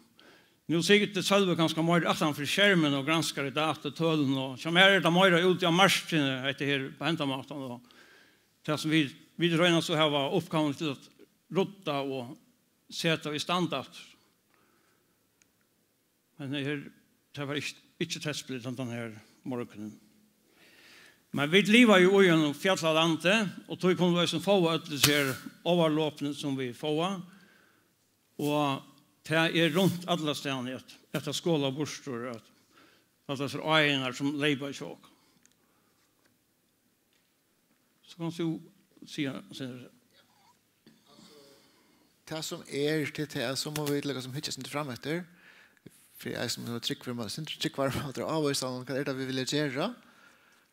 nú situr Sølvi kanska meir aftan fyri skermin og granskar í data, tølini, og sum her er tað meira úti á markini, hetta her, á hendan mátan, og tað, sum vit, vit royna so at hava uppgávuna til at rudda og seta í stand aftur. Men her, tað var ikki, ikki testblitt handan her morgunin. Men vit liva jú í einum fjallalandi, og tí kunnu vit eisini fáa øll hesi her áarlopini, sum vit fáa. Og tað er runt allastaðni at, at tað skolar burtur, at, at tað eru áirnar, sum leypa hjá okkum. So kanst tú siga, siga. Tað sum er, til tað, so mugu vit líka sum hyggja eitt sindur fram eftir. Fyri eisini at trúgva, man, sindur trúgva, at tað er ávísandi, hvat er tað, vit vilja gera?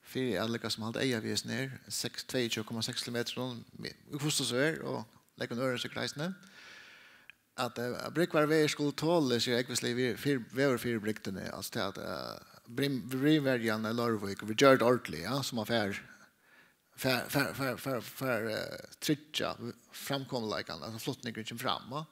Fyri at líka sum halda eyga við hesum her, seks, tveyogtjúgu komma seks kilometrum, hvussu so er, og legga ein øvre sikkurt eisini. at, eh, at brúgvarar vegir skulu tola seg ógvusliga fyri, fyri, veður fyri brúgvini, altso til at, eh, brim-, brimverjan í Leirvík, vit gera tað ordiliga, ja, so man fær, fær, fær, fær, fær, fær, eh, tryggja framkomligheitin, altso flutningurin kemur fram, ja.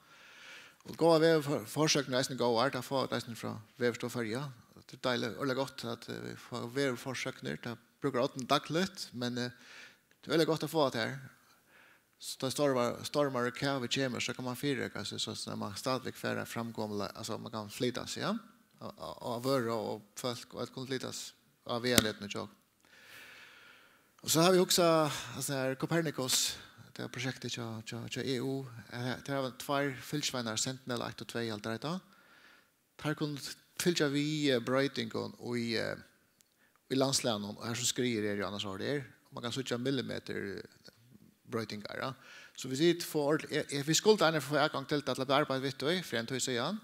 Og góðar veðurforsøgnir eru eisini góðar, tað fáa vit eisini frá Veðurstovu Føroya. Tað er deiligt, øgiliga gott at, eh, vit fáa veðurforsøgnir, tað brúkar Árni dagliga, men, eh, tað er øgiliga gott at fáa tað her. So tá stormar, stormar og kavi kemur, so kann man fyrireika seg, so at man stadigvekk fær framkomliga, altso man kann flyta seg, ja? Og, og, og vøra og fólk, og alt kunnu flytast á veganetinum hjá okkum. Og so hava vit hugsað, altso, her Copernicus, tað er prosjektið hjá, hjá, hjá E U, eh, tað hava tveir fylgisveinar, Sentinel eitt og tvey, alt tað. Teir kunnu fylgja við, eh, broytingum í, eh, í landslagnum, og har sum skriður er, og annars har tað er. Man kann síggja millimetur, eh, broytingar, ja. So vit fáa ord-, eh, eh, vit skuldu eisini fáa atgang til tað, til at arbeiða við tí, fyri ein tíð síðan.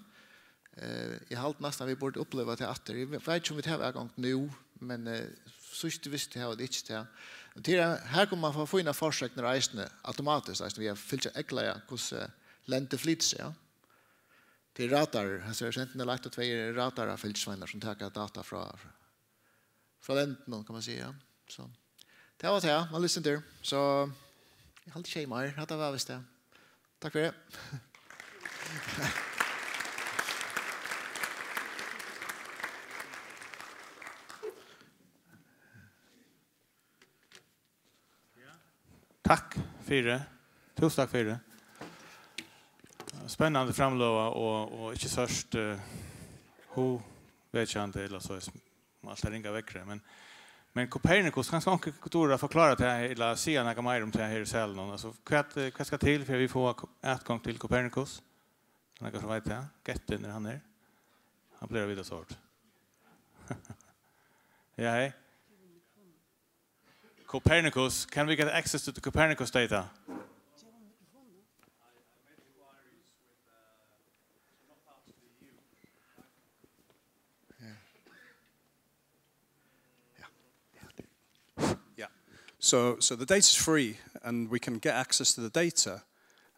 Eh, eg haldi næstan, vit burdu uppliva tað aftur. Eg veit ikki, um vit hava atgang nú, men, eh, síðst eg visti, hava vit ikki tað. Og til, her kunnu man fáa fínar forsøgnir eisini, automatiskt, eisini, við at fylgja eygleiða, hvussu lendið flytur seg, ja. Tað er radar, altso, Sentinel eitt og tvey eru radarfylgisveinar sum taka data frá, frá lendinum, kann man siga. So, tað var tað, man listen til. So, eg haldi ikki meir, hatta var vist tað. Takk fyri. Takk fyri. Túsund takk fyri. Spennandi framløga og, og ikki síðst, eh, hugvekjandi, ella so, um alt tað ringa veðrið. Men, men Copernicus, kanska onkur dugir at forklára tað her, ella siga nakað meira um tað her í salinum. Altso, hvat, eh, hvat skal til fyri at vit fáa ko-, atgang til Copernicus? Nakar sum veit tað? Gettin, er hann her? Hann plagar at vita sort. Ja, hei. Copernicus, can we get access to the Copernicus data? Yeah. So, so the data is free, and we can get access to the data,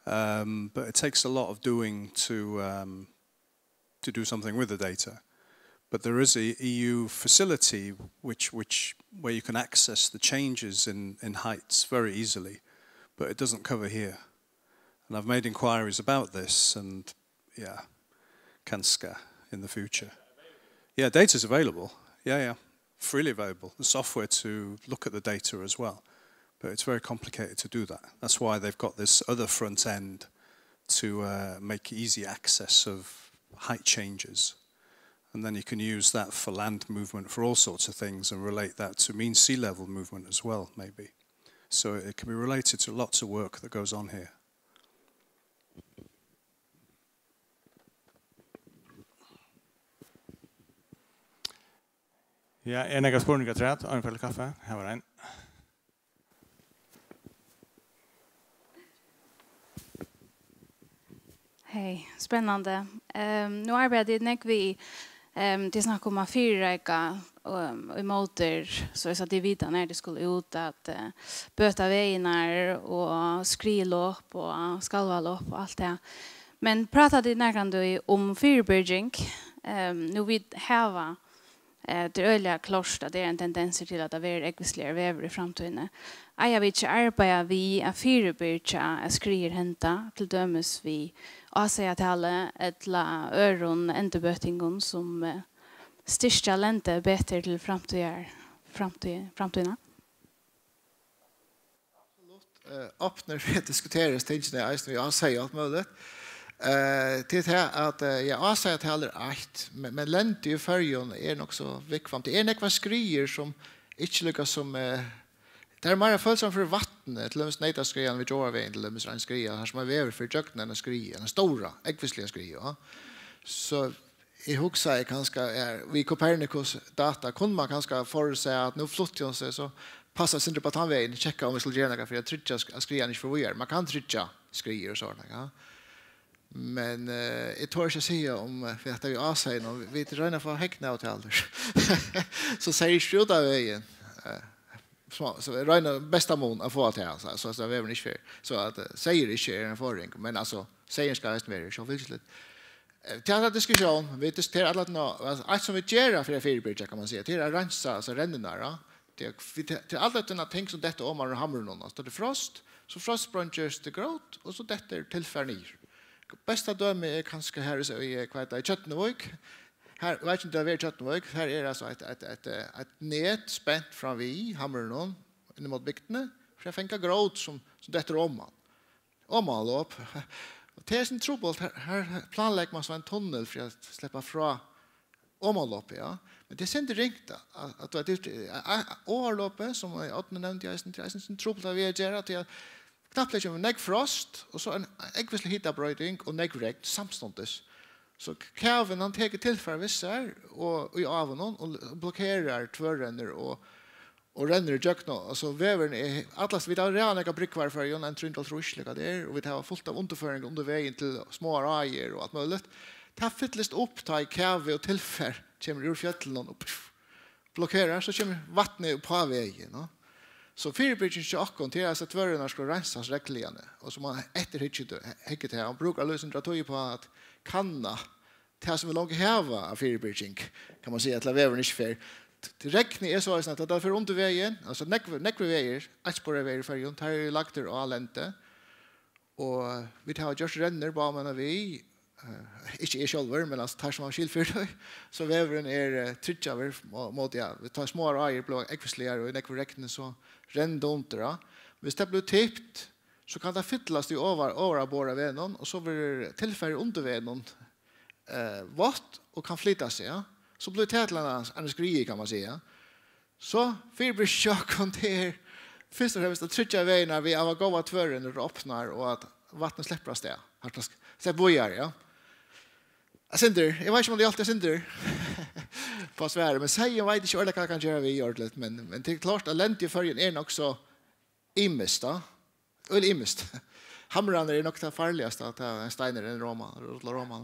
um, but it takes a lot of doing to, um, to do something with the data. But there is a E U facility which, which, where you can access the changes in, in heights very easily, but it doesn't cover here. And I've made inquiries about this, and yeah, kanska in the future. Yeah, data's available. Yeah, yeah, freely available. The software to look at the data as well, but it's very complicated to do that. That's why they've got this other front end to, uh, make easy access of height changes. And then you can use that for land movement, for all sorts of things, and relate that to mean sea level movement as well, maybe. So it can be related to lots of work that goes on here. Ja, eru nakrar spurningar afturat? Ein fyri kaffi? Her var ein. Hey, spennandi. Ehm, nú arbeiða tit nógv við, ehm, tit snakka um at fyrireika, ehm, ímóti, so eg sá, tit vita nær tit skulu út at, eh, bøta vegirnar og skriðlop og skalvalop og alt tað. Men práta tit nakrantíð um fyribyrging? Ehm, nú vit hava Eh, tað er øgiliga klárt, at tað er ein tendensur til, at tað verður ógvusliga veður í framtíðini. Eiga vit ikki at arbeiða við at fyribyrgja, at skriður henda, til dømis við ásagatali ella øðrum endurbøtingum, sum, eh, styrkja lendið betur til framtíðar, framtíð, framtíðina? Absolutt. Eh, opnir fyri at diskutera hesi tingini eisini við ásaga og alt møguligt. Eh, til tað at, eh, ja, ásagatali er eitt, men, men lendið í Føroyum er nokk so viðkvæmt. Tað er nógvar skriður sum ikki líka sum, eh, tað er meira følsamt fyri vatni, til dømis Neytaskriðan við Gjáarvegin, til dømis er ein skriða, har sum er vegur fyri gjøgnum eina skriðu, eina stóra, ógvusliga skriðu, ja. So eg hugsaði kanska, ja, við Copernicus data kunnu man kanska forutsæð, at nú flutti hon seg, so passar sindur upp á tann vegin, tjekka um vit skulu gera nakað fyri at tryggja sk-, at skriðan ikki fer víðari. Man kann tryggja skriður og sovorðið, ja. Men, eh, eg tori ikki at siga um, eh, fyri at tað er ásagan, og vit royna at fáa hegn av og til. So seyð ikki út av vegin. Eh, so, so vit royna besta mun at fáa tað, so, so, so vegurin ikki fer. So at, eh, seyður ikki er ein forðing, men altso, Seyðin skal eisini vera, sjálvfylgisligt. Eh, til handa diskussión, vit diskutera alla tíðina, altso, eitt sum vit gera fyri at fyribyrgja, kann man siga, til at reinsa, altso, rennurnar, ja. Til, vit, til alla tíðina ting sum detta oman úr hamrinum, altso, tá tað er frost, so frostspreingist grót, og so dettur tilfar niður. Besta dømi er kanska her í, í, hvat er tað, í Tjørnuvík. Her, eg veit ikki um tað er í Tjørnuvík, her er altso eitt, eitt, eitt, eh, eitt net spent fram við hamrinum, inn móti bygdini, fyri at fanga grót sum, sum dettur oman. Omanlop. Og tað er sindur trupult, her, her planleggur man so ein tunnil fyri at sleppa frá omanlopi, ja. Men tað er sindur ringt, at, at, at, at, at ovarlopið, sum Árni nevndi eisini, tað er eisini sindur trupult at vit gera, tí at knappliga kemur nógv frost, og so ein ógvuslig hitabroyting og nógv regn samstundis. So kavin, hann tekur tilfar við sær og í áunum og l-, blokkerar tvørrennur og, og rennur ígjøgnum. Altso, vegurin er, atlas, vit hava ræðuliga nógvar brúgvar í Føroyum, ein trý hundrað og hálvtrýss, ella hvat tað er, og vit hava fult av undirføringum undir vegin til smáar áir og alt møguligt. Tað fyllist upp, tá ið kavi og tilfar kemur úr fjøllunum og, puff, blokkerar, so kemur vatnið upp á vegin, no? So fyribyrging hjá okkum, tað er, altso, at tvørrennurnar skulu reinsast regluliga, og so man eftirhyggja tað, hyggja tað, og brúka líka sindur av tíð upp á at kanna tað, sum vit longu hava av fyribyrging, kann man siga, til at vegurin ikki fer. T-, regnið er soleiðis, at tað fer undir vegin, altso, nógv-, nógvir vegir, eittsporaðir vegir í Føroyum, teir eru lagdir á lendi, og vit hava gjørt rennur, báðar vegir, eh, ikki eg sjálvur, men, altso, teir sum hava skil fyri tí, so vegurin er, eh, tryggjaður mó-, móti, ja, vit, tá smáar áir blíva ógvusligar og í nógvum regni, so rennur tað undir, ja. Viss tað blívur tipt, so kann tað fyllast í ovar-, ovara borð av vegnum, og so verður tilfarið undir vegnum, eh, vátt og kann flyta seg, ja. So blívur tað til eina, eina skriðu, kann man siga. So fyribyrging hjá okkum, tað er fyrst og fremst at tryggja vegirnar við at hava góðar tvørrennur opnar og at vatnið sleppur av stað. At tað sk-, sleppur víðari, ja. Eitt sindur, eg veit ikki, um tað er alt, eitt sindur, upp á svarið, men seyðin veit eg ikki ordiliga, hvat eg kann gera við ordiliga, men, men tað er klárt, at lendið í Føroyum er nokk so ymiskt, tá. Øgiliga ymiskt. Hamrarnir eru nokk tað farligasta, at tað er ein steinur, ein roma, rullar roma.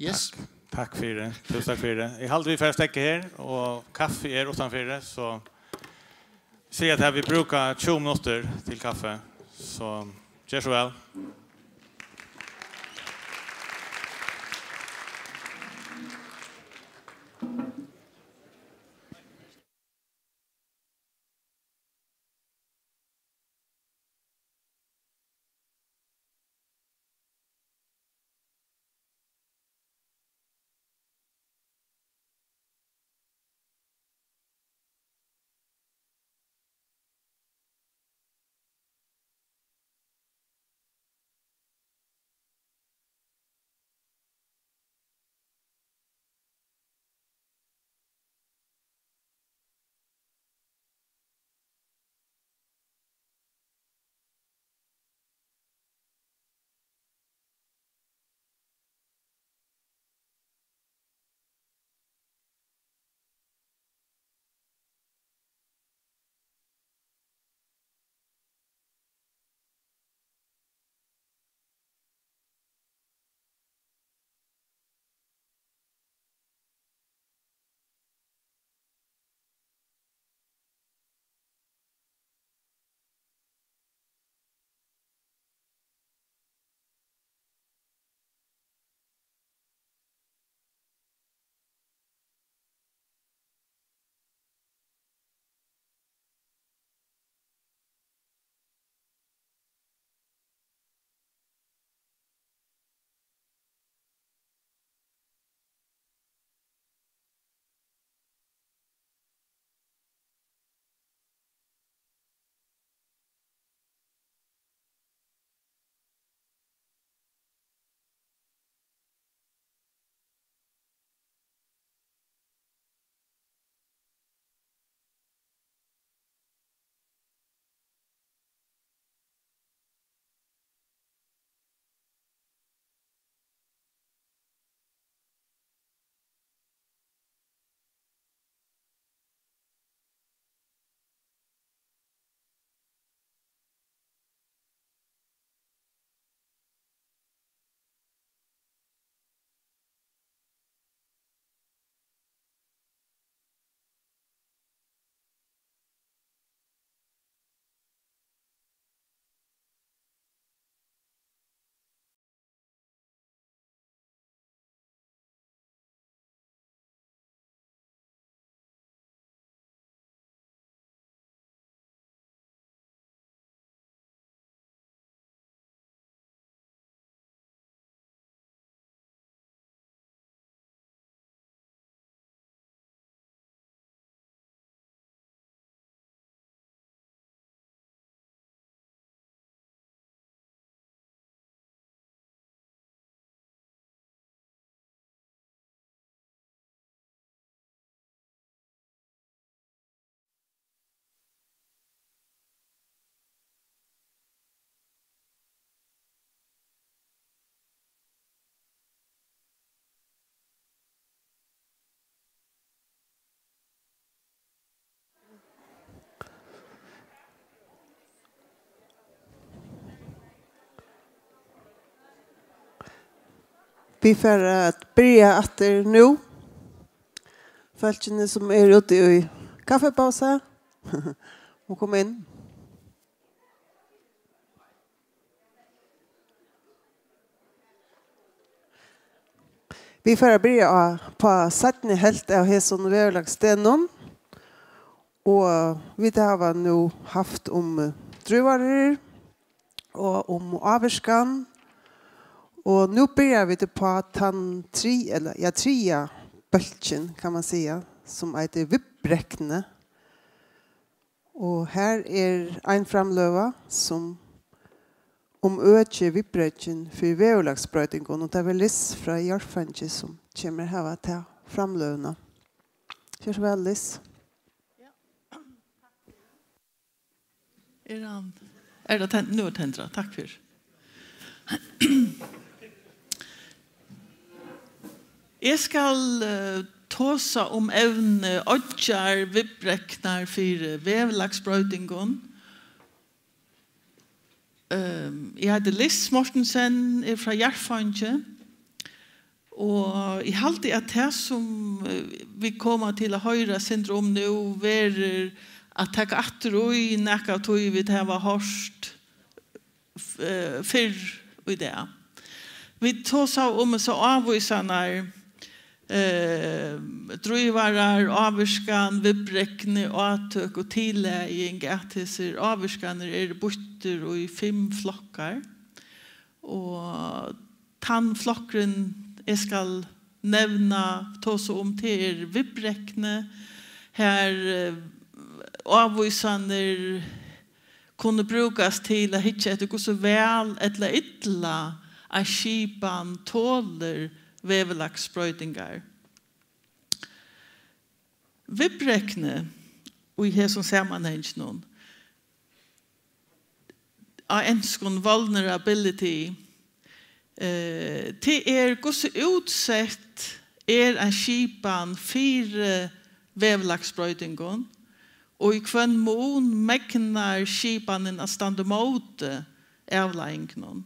Yes. Takk. Takk fyri. Túsund takk fyri. Eg haldi, vit fara at steðga her, og kaffi er uttanfyri, so eg sigi, at her vit brúka tjúgu minuttir til kaffi. So, ger so væl. Vit fara at byrja aftur nú. Fólkini, sum eru úti í kaffipásu, mugu koma inn. Vit fara at byrja á, á seinnu helvt av hesum veðurlagsdegnum. Og vit hava nú havt um, eh, drúvarur og um ávirkan. Og nú byrja vit upp á tann tri-, ella, ja, triðja bólkin, kann man siga, sum eitur viðbrekni. Og her er ein framløga, sum um økið viðbrekin fyri veðurlagsbroytingum, og tað er Lis frá Jarðfeingi, sum kemur at hava ta framløguna. Ger so væl, Lis. Er hann, er tað tent-, nú er tendrað, takk fyri. Eg skal, eh, tosa um evnið oyggjar viðbreknar fyri veðurlagsbroytingum. Ehm, eg heiti Lis Mortensen, eri frá Jarðfeingi, og eg haldi, at tað, sum, eh, vit koma til at hoyra sindur um nú, verður at taka aftur í nakað av tí, vit hava hoyrt f-, eh, fyrr í dag. Vit tosaðu um hesar ávísanir, eh, drívarar, ávirkan, viðbrekni, átøk og tillaging, at hesir ávirkanir eru býttir í fimm flokkar. Og tann flokkurin, eg skal nevna, tosa um, tað er viðbrekni, har, eh, ávísanir kunnu brúkast til at hyggja eftir, hvussu væl ella illa ein skipan tolir veðurlagsbroytingar. Viðbrekni í hesum samanhanginum, á enskum vulnerability, eh, tað er, hvussu útsett er ein skipan fyri veðurlagsbroytingum, og í hvønn mun megnar skipanin at standa ímóti avleiðingunum.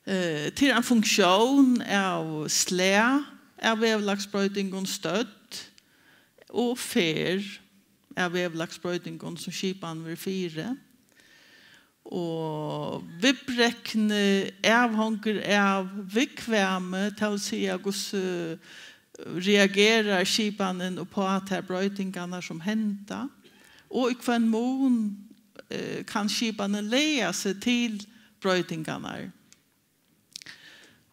Eh, tað er ein funktión av slag av veðurlagsbroytingum, stødd og ferð av veðurlagsbroytingum, sum skipanin verður fyri. Og viðbrekni avhongur av viðkvæmi, tað vil siga, hvussu reagerar skipanin uppá tær broytingarnar, sum henda, og í hvønn mun, eh, kann skipanin laga seg til broytingarnar.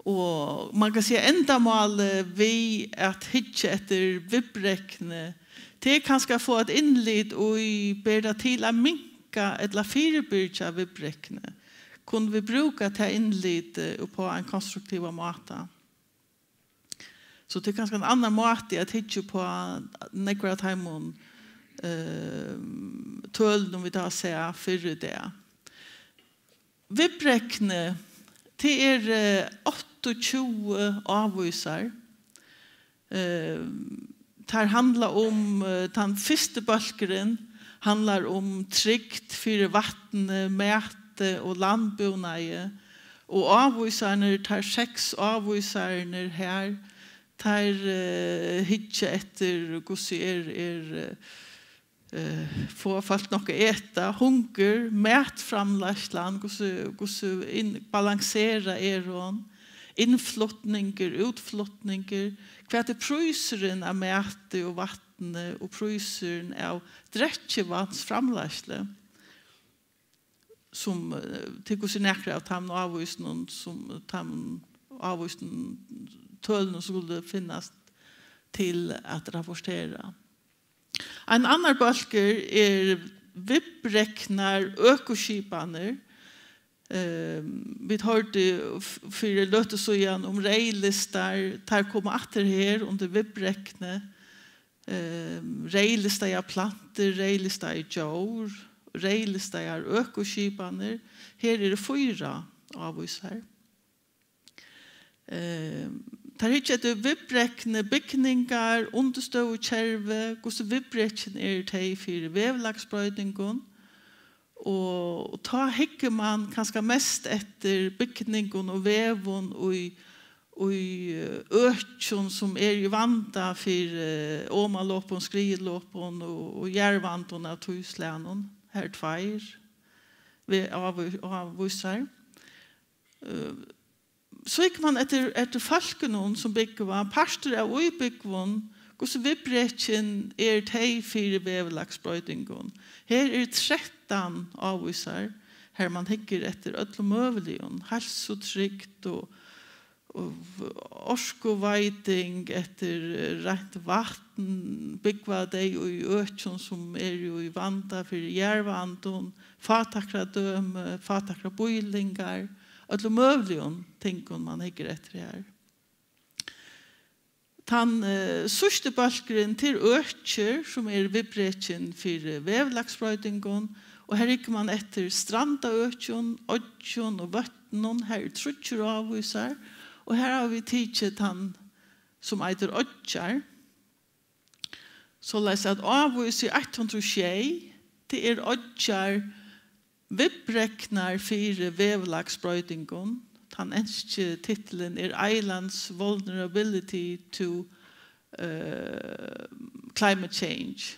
Og man kann siga, endamálið við at hyggja eftir viðbrekni, tað er kanska at fáa eitt innlit í, ber tað til at minka ella fyribyrgja viðbrekni? Kunnu vit brúka tað innlitið uppá ein konstruktivan máta? So tað er kanska ein annar máti at hyggja uppá nógvar av teimum, ehm, tølunum, vit hava sæð fyrr í dag. Viðbrekni, tað er, eh, áttaogtjúgu ávísar. Eh, tær handla um, eh, tann fyrsti bólkurin handlar um trygd fyri vatni, mati og landbúnaði, og ávísarnir, tær seks ávísarnir her, tær, eh, hyggja eftir, hvussu er, er, eh, eh, fáa fólk nokk at eta, hungur, matframleiðslan, hvussu, hvussu inn-, balanserað er hon, innflutningur, útflutningur, hvat er prísurin av mati og vatni og prísurin av drekkivatnsframleiðslu, sum, eh, tykist nakrar av teimum ávísunum, sum teimum ávísunum tølunum skuldu finnast til at rapportera. Ein annar bólkur er viðbreknar økoskipanir. Ehm, vit hoyrdu f-, fyri løtu síðan um reyðlistar, teir koma aftur her undir viðbrekni. Ehm, reyðlistaðar plantur, reyðlistaðar djór, reyðlistaðar økoskipanir. Her eru fýra ávísar. Eh, teir hyggja eftir viðbrekni bygningar, undirstøðukervi, hvussu viðbrekin eru tey fyri veðurlagsbroytingum, Og, og tá hyggur mann kanska mest eftir bygningum og vegum í, í, eh, økjum, sum er í vanda fyri, eh, omanlopum, skriðulopum og, og jarðvandum av tí slagnum. Har eru tveir ve-, áví-, ávísar. Eh, So hyggur mann eftir, eftir fólkunum, sum búgva, partur av íbúgvum, hvussu viðbrekin eru tey fyri veðurlagsbroytingum. Her eru trettan ávísar, har mann hyggur eftir øllum møguligum, heilsutrygd og, og orkuveiting, eftir, eh, reint vatn, búgva tey í økjum, sum eru í vanda fyri jarðvandum, fátækradømi, fátækrabýlingar, øllum møguligum tingum, mann hyggur eftir her. Tann, eh, síðsti bólkurin, tað er økir, sum eru viðbrekin fyri veðurlagsbroytingum, og her hyggur mann eftir strandaøkjum, oyggjum og vøtnum. Har eru tríggir ávísar, og har hava vit tikið tann, sum eitur oyggjar. Soleiðis at ávís í eitt hundrað og sjey, tað er oyggjar viðbreknar fyri veðurlagsbroytingum. Tann enski titulin er Islands Vulnerability to, eh, Climate Change.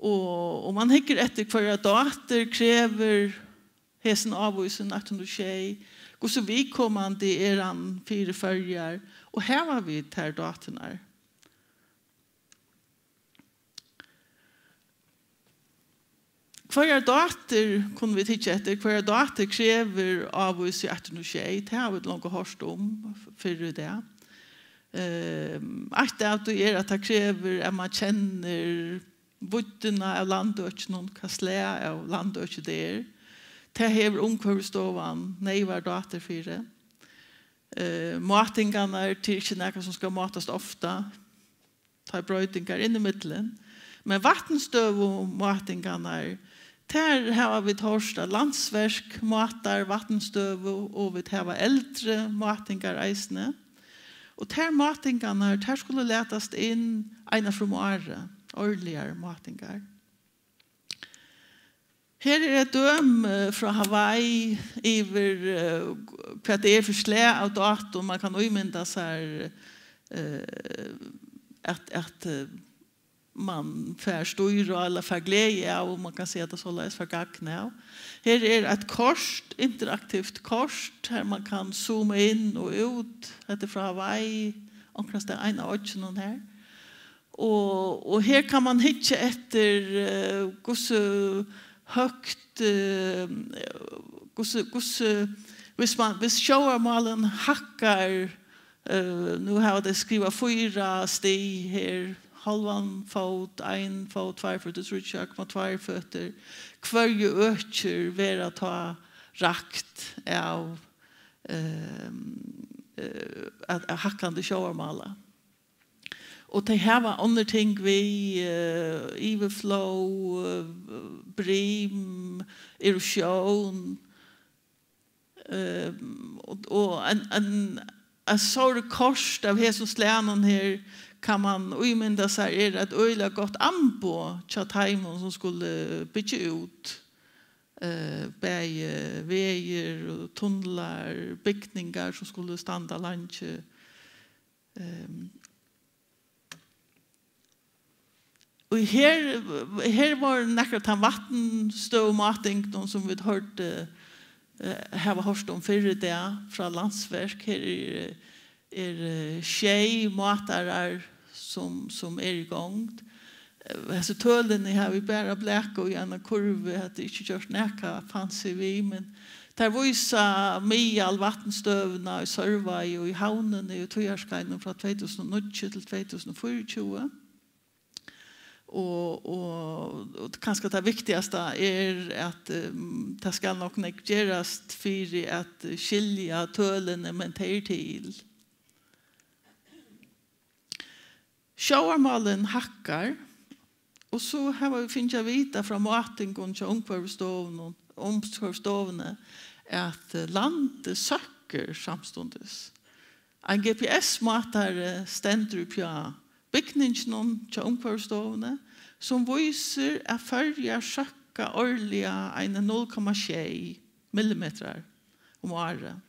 Og, og mann hyggur eftir, hvørjar dátur krevur hesin ávísin eitt hundrað og sjey, hvussu viðkomandi er hann fyri Føroyar, og hava vit tær dáturnar? Hvørjar dátur kunnu vit hyggja eftir? Hvørjar dátur krevur ávís í eitt hundrað og sjey? Tað hava vit longu hoyrt um fyrr í dag. Ehm, eitt av tí er, at tað krevur, at mann kennir víddina av landøkinum, hvat slag av landøki tað er. Tað hevur Umhvørvisstovan neyvar dátur fyri. Eh, mátingarnar, tað er ikki nakað, sum skal mátast ofta. Tá er broytingar inn í millum. Men vatnstøðumátingarnar, tær hava vit hoyrt, at Landsverk mátar vatnstøðu, og vit hava eldri mátingar eisini. Og tær mátingarnar, tær skulu latast inn eina ferð um árið, árligar mátingar. Her er eitt dømi frá Hawaii yvir, eh, hvat tað er fyri slag av dátum. Mann kann ímynda sær, eh, at, at, eh, mann fær stýra ella fær gleði av, um mann kann siga tað soleiðis, fær gagn av. Her er eitt kort, interaktivt kort, har mann kann zooma inn og út. Hetta er frá Hawaii, onkrastaðni ein av oyggjunum her. Og, og her kann mann hyggja eftir, eh, hvussu høgt, eh, hvussu, hvussu, hvis mann, hvis sjóvarmálin hækkar, eh, nú hava tey skrivað fýra stig her, hálvan fót, ein fót, tveir føtur, tríggjar komma tveir føtur, hvørji økir verða tá rakt av, eh, eh, at, at hækkandi sjóvarmála. Og tey hava onnur ting við, eh, yvirflóð, eh, brim, erosión, eh, og, og ein, ein, ein stór kort av hesum slagnum her kann mann ímynda sær er eitt øgiliga gott amboð hjá teimum, sum skulu byggja út, eh, bæði vegir og tunlar, bygningar, sum skulu standa leingi. Ehm, og her, her vóru nakrar av teimum vatnstøðumátingunum, sum vit hoyrdu, eh, hava hoyrt um fyrr í dag frá Landsverk. Her er, er, eh, sjey mátarar, sum, sum er í gongd. Eh, hesi tølini havi eg bara blakað í eina kurvu, hatta er ikki gjørt nakað fancy við, men tær vísa miðal vatnstøðuna í Sørvági og í Havnini í tíðarskeiðinum frá tvey túsund og níggju til tvey túsund og fýraogtjúgu. Og, og, og kanska tað viktigasta er, at, ehm, tað skal nokk nógv gerast fyri at skilja tølini, men tað er til. Sjóvarmálin hækkar, og so hava vit fingið at vita frá mátingum hjá Umhvørvisstovnum, Umhvørvisstovuni, at, eh, landið søkkur samstundis. Ein G P S-mátari stendur uppi á bygninginum hjá Umhvørvisstovuni, sum vísir, at Føroyar søkka hækka árliga eini null komma sjey millimetrar um árið.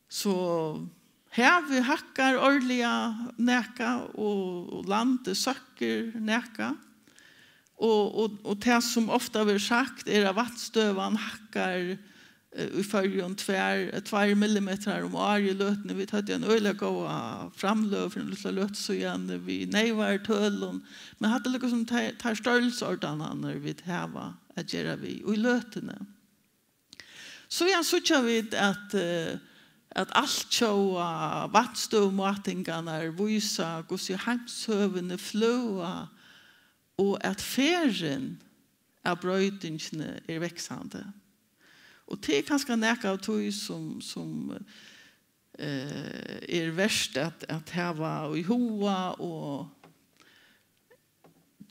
So havið hækkar árliga nakað, og, og landið søkkur nakað. Og, og, og tað, sum ofta verður sagt, er, at vatnstøðan hækkar, eh, í Føroyum tvær, tveir millimetrar um árið í løtuni. Vit høvdu ein øgiliga góða framløgu fyri eina lítla løtu síðani við neyvari tølum. Men hatta er líka sum tær, tær størrelsesordanirnar, vit hava at gera við í løtuni. Síðan síggja vit, at, eh, at altjóða vatnstøðumátingarnar vísa, hvussu heimshøvini fløða, og at ferðin av broytingini er vaksandi. Og tað er kanska nakað av tí, sum, sum, eh, er vert at, at hava í huga, og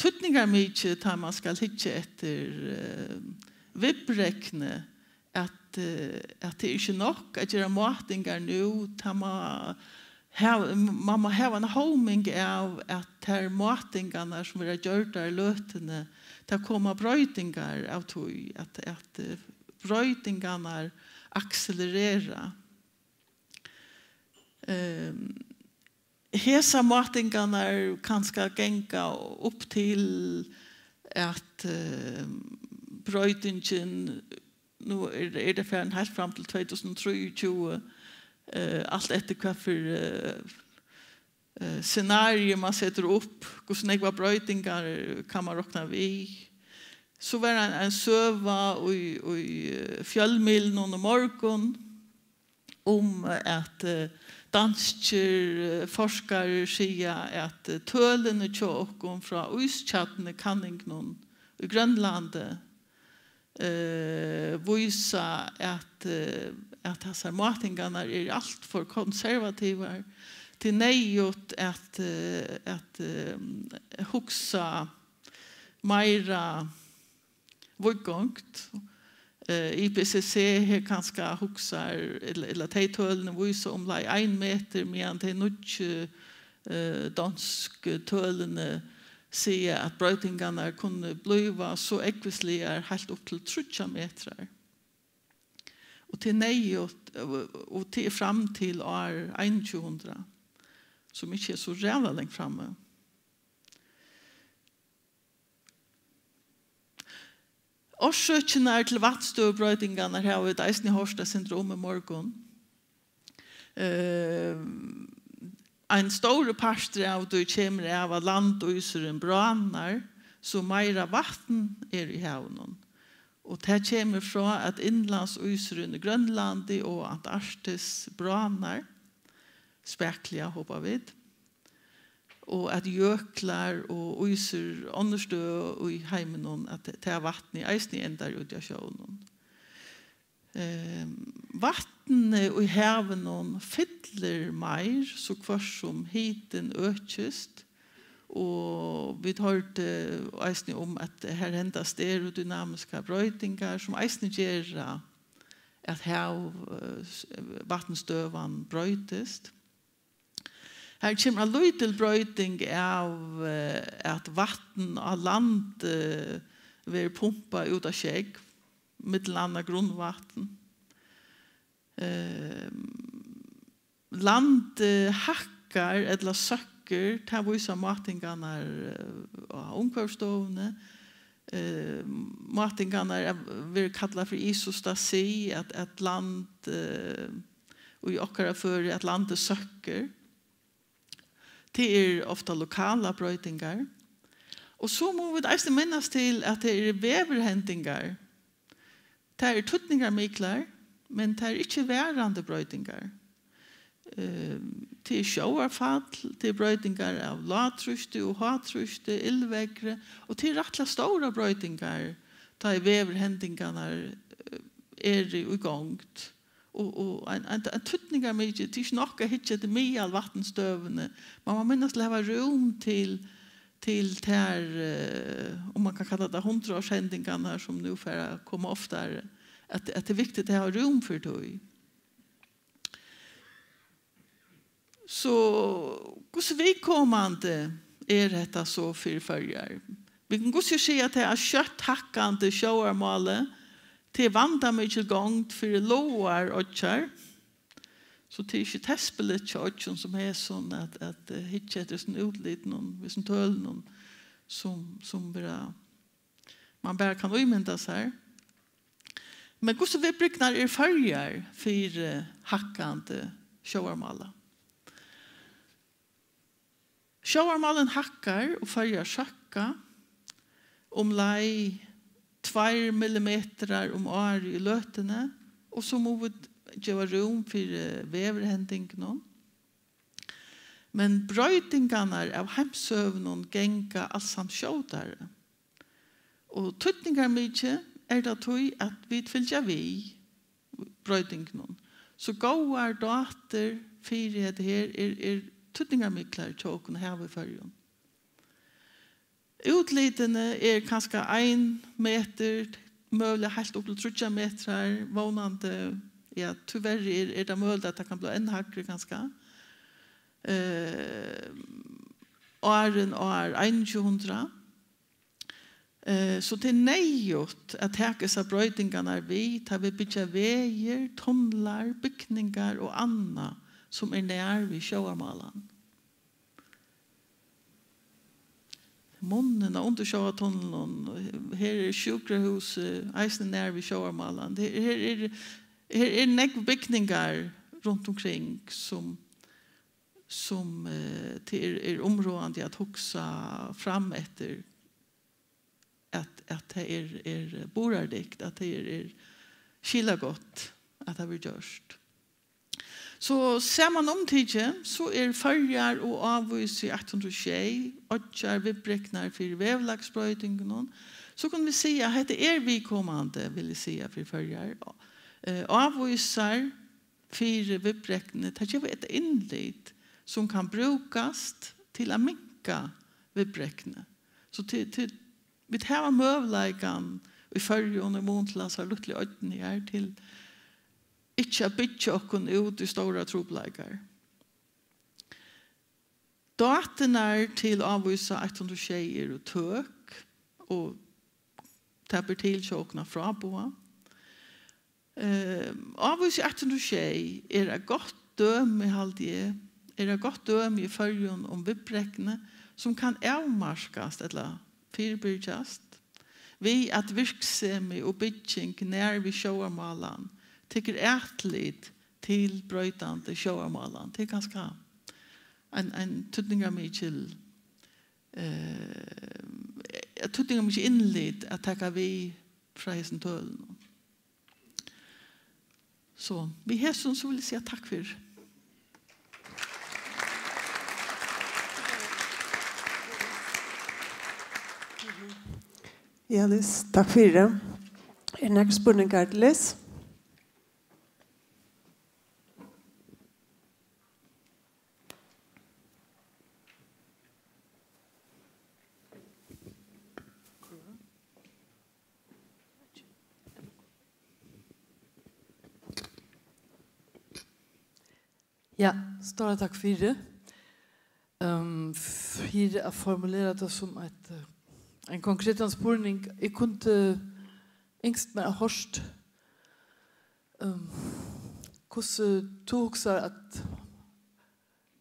týdningarmikið, tá man skal hyggja eftir, eh, viðbrekni, at, eh, at tað er ikki nokk at gera mátingar nú, tá man hava, man má hava eina hóming av, at tær mátingarnar, sum verða gjørdar í løtuni, tað koma broytingar av tí, at, at, eh, broytingarnar akselerera. Ehm, hesar mátingarnar kanska ganga upp til, at, ehm, broytingin, nú er, er tað farin heilt fram til tvey túsund og trýogtjúgu, eh, alt eftir hvat fyri, eh, eh, scenario man setur upp, hvussu nógvar broytingar kann man rokna við. So var ein, ein søga í, í, eh, fjølmiðlunum í morgun um, at, eh, danskir, eh, forskarar siga, at, eh, tølini hjá okkum frá ískjarnukanningunum í Grønlandi, eh, vísa, at, eh, at hasar mátingarnar eru alt for konservativar. Tað er neyðugt at, eh, at, eh, hugsa meira víðgongt. Eh, I P C C her kanska hugsar, ella, ella tey tølini vísa umleið ein metur, meðan tey nýggju, eh, donsku tølini siga, at broytingarnar kunnu blíva so ógvusligar, heilt upp til tríggjar metrar. Og tað er neyðugt, og, og tað er fram til ár einogtjúgu hundrað, sum ikki er so ræðuliga langt frammi. Orsøkirnar til vatnstøðubroytingarnar hava vit eisini hoyrt eitt sindur um í morgun. Eh, ein stórur partur av tí kemur av, at landísurin bráðnar, so meira vatn er í havinum. Og tað kemur frá, at innlandsísurin í Grønlandi og Antarktis bráðnar, spakuliga, hopa vit, og at jøklar og ísur onnur støð í heiminum, at tað vatnið eisini endar úti á sjónum. Ehm, vatnið í havinum fyllir meir, so hvørt sum hitin økist, og vit hoyrdu eisini um, at har henda stereodynamiskar broytingar, sum eisini gera, at hav-, eh, s-, vatnstøðan broytist. Har kemur ein lítil broyting av, eh, at vatn á land, eh, verður pumpað út á sjógv, millum annað grundvatn. Eh, landið hækkar ella søkkur, tað vísa mátingarnar, eh, á Umhvørvisstovuni. Eh, mátingarnar er, verður kallað fyri isostasi, at, at land, eh, í okkara føri, at landið søkkur. Tað eru ofta lokalar broytingar. Og so mugu vit eisini minnast til, at tað eru veðurhendingar. Tær eru týdningarmiklar, men tær eru ikki varandi broytingar. Ehm, tað er sjóvarfall, tað er broytingar av lágtrýsti og hátrýsti, illveðri, og tað eru rættiliga stórar broytingar, tá ið veðurhendingarnar, eh, eru í gongd. Og, og ein, ein, ein týdningarmikil, tað er ikki nokk at hyggja eftir miðalvatnstøðuni. Man má minnast til at hava rúm til, til tær, eh, um man kann kalla tað hundraðárshendingarnar, sum nú fara at koma oftari, at, at tað er viktigt at hava rúm fyri tí. So, hvussu viðkomandi er hetta so fyri Føroyar? Vit kunnu hvussu siga tað, at skjótt hækkandi sjóvarmáli, tað er vandamikil gongd fyri lágar oyggjar, so tað er ikki tespiligt hjá oyggjum sum hesum at, at, eh, hyggja eftir hesum útlitunum, hesum tølunum, sum, sum vera, man bara kann ímynda sær. Men hvussu viðbreknar eru Føroyar fyri hækkandi sjóvarmála? Sjóvarmálin hækkar og Føroyar søkka umleið tveir millimetrar um árið í løtuni, og so mugu vit geva rúm fyri veðurhendingunum. Men broytingarnar av heimshøvunum ganga alsamt skjótari. Og týdningarmikið er tað tí, at vit fylgja við broytingunum. So góðar dátur fyri hetta her er, er týdningarmiklar hjá okkum at hava í Føroyum. Útlitini er kanska ein metur, møguliga heilt upp til tríggjar metrar, vónandi. Ja, tíverri er, er tað møguligt, at tað kann blíva enn hægri kanska. Eh, áðrenn ár einogtjúgu hundrað. Eh, so tað er neyðugt at taka hesar broytingarnar við, tá vit byggja vegir, tunlar, bygningar og annað, sum er nær við sjóvarmálan. Munnin á undirsjóvartunnlum, her er sjúkrahúsið eisini nær við sjóvarmálan. Her, her er, her er nógv bygningar runt umkring, sum, sum, eh, tað er, er umráðandi at hugsa fram eftir, at, at tað er, er burðardygt, at tað er, er skilagott, at tað verður gjørt. So samanumtikið, so er Føroyar og Ávísi eitt hundrað og sjey oyggjar viðbreknar fyri veðurlagsbroytingunum. So kunnu vit siga, at hetta er viðkomandi, vil eg siga, fyri Føroyar. Eh, ávísar fyri viðbrekni, tað gevur eitt innlit, sum kann brúkast til at minka viðbrekni. So til, til, vit hava møguleikan í Føroyum, í mun til hasar lítlu oynni her, til ikki at byggja okkum út í stórar trupulleikar. Dáturnar til Ávísa eitt hundrað og sjey eru tøk, og tað ber til hjá okkum at fráboða. Eh, Ávísi eitt hundrað og sjey er eitt gott dømi, haldi eg, er eitt gott dømi í Føroyum um viðbrekni, sum kann avmarkast ella fyribyrgjast, við at virksemi og bygging nær við sjóvarmálan tekur atlit til broytandi sjóvarmálan. Tað er kanska ein, ein týdningarmikil, eh, týdningarmikil innlit at taka við frá hesum tølunum. So, við hesum, so vil eg siga takk fyri. Ja, Lis, takk fyri. Eru nakrir spurningar til Lis? Ja, stóra takk fyri. Ehm, fyri at formulera tað sum eitt, eh, ein konkretan spurning, eg kundi ynskt mær at hoyrt, ehm, hvussu tú hugsar at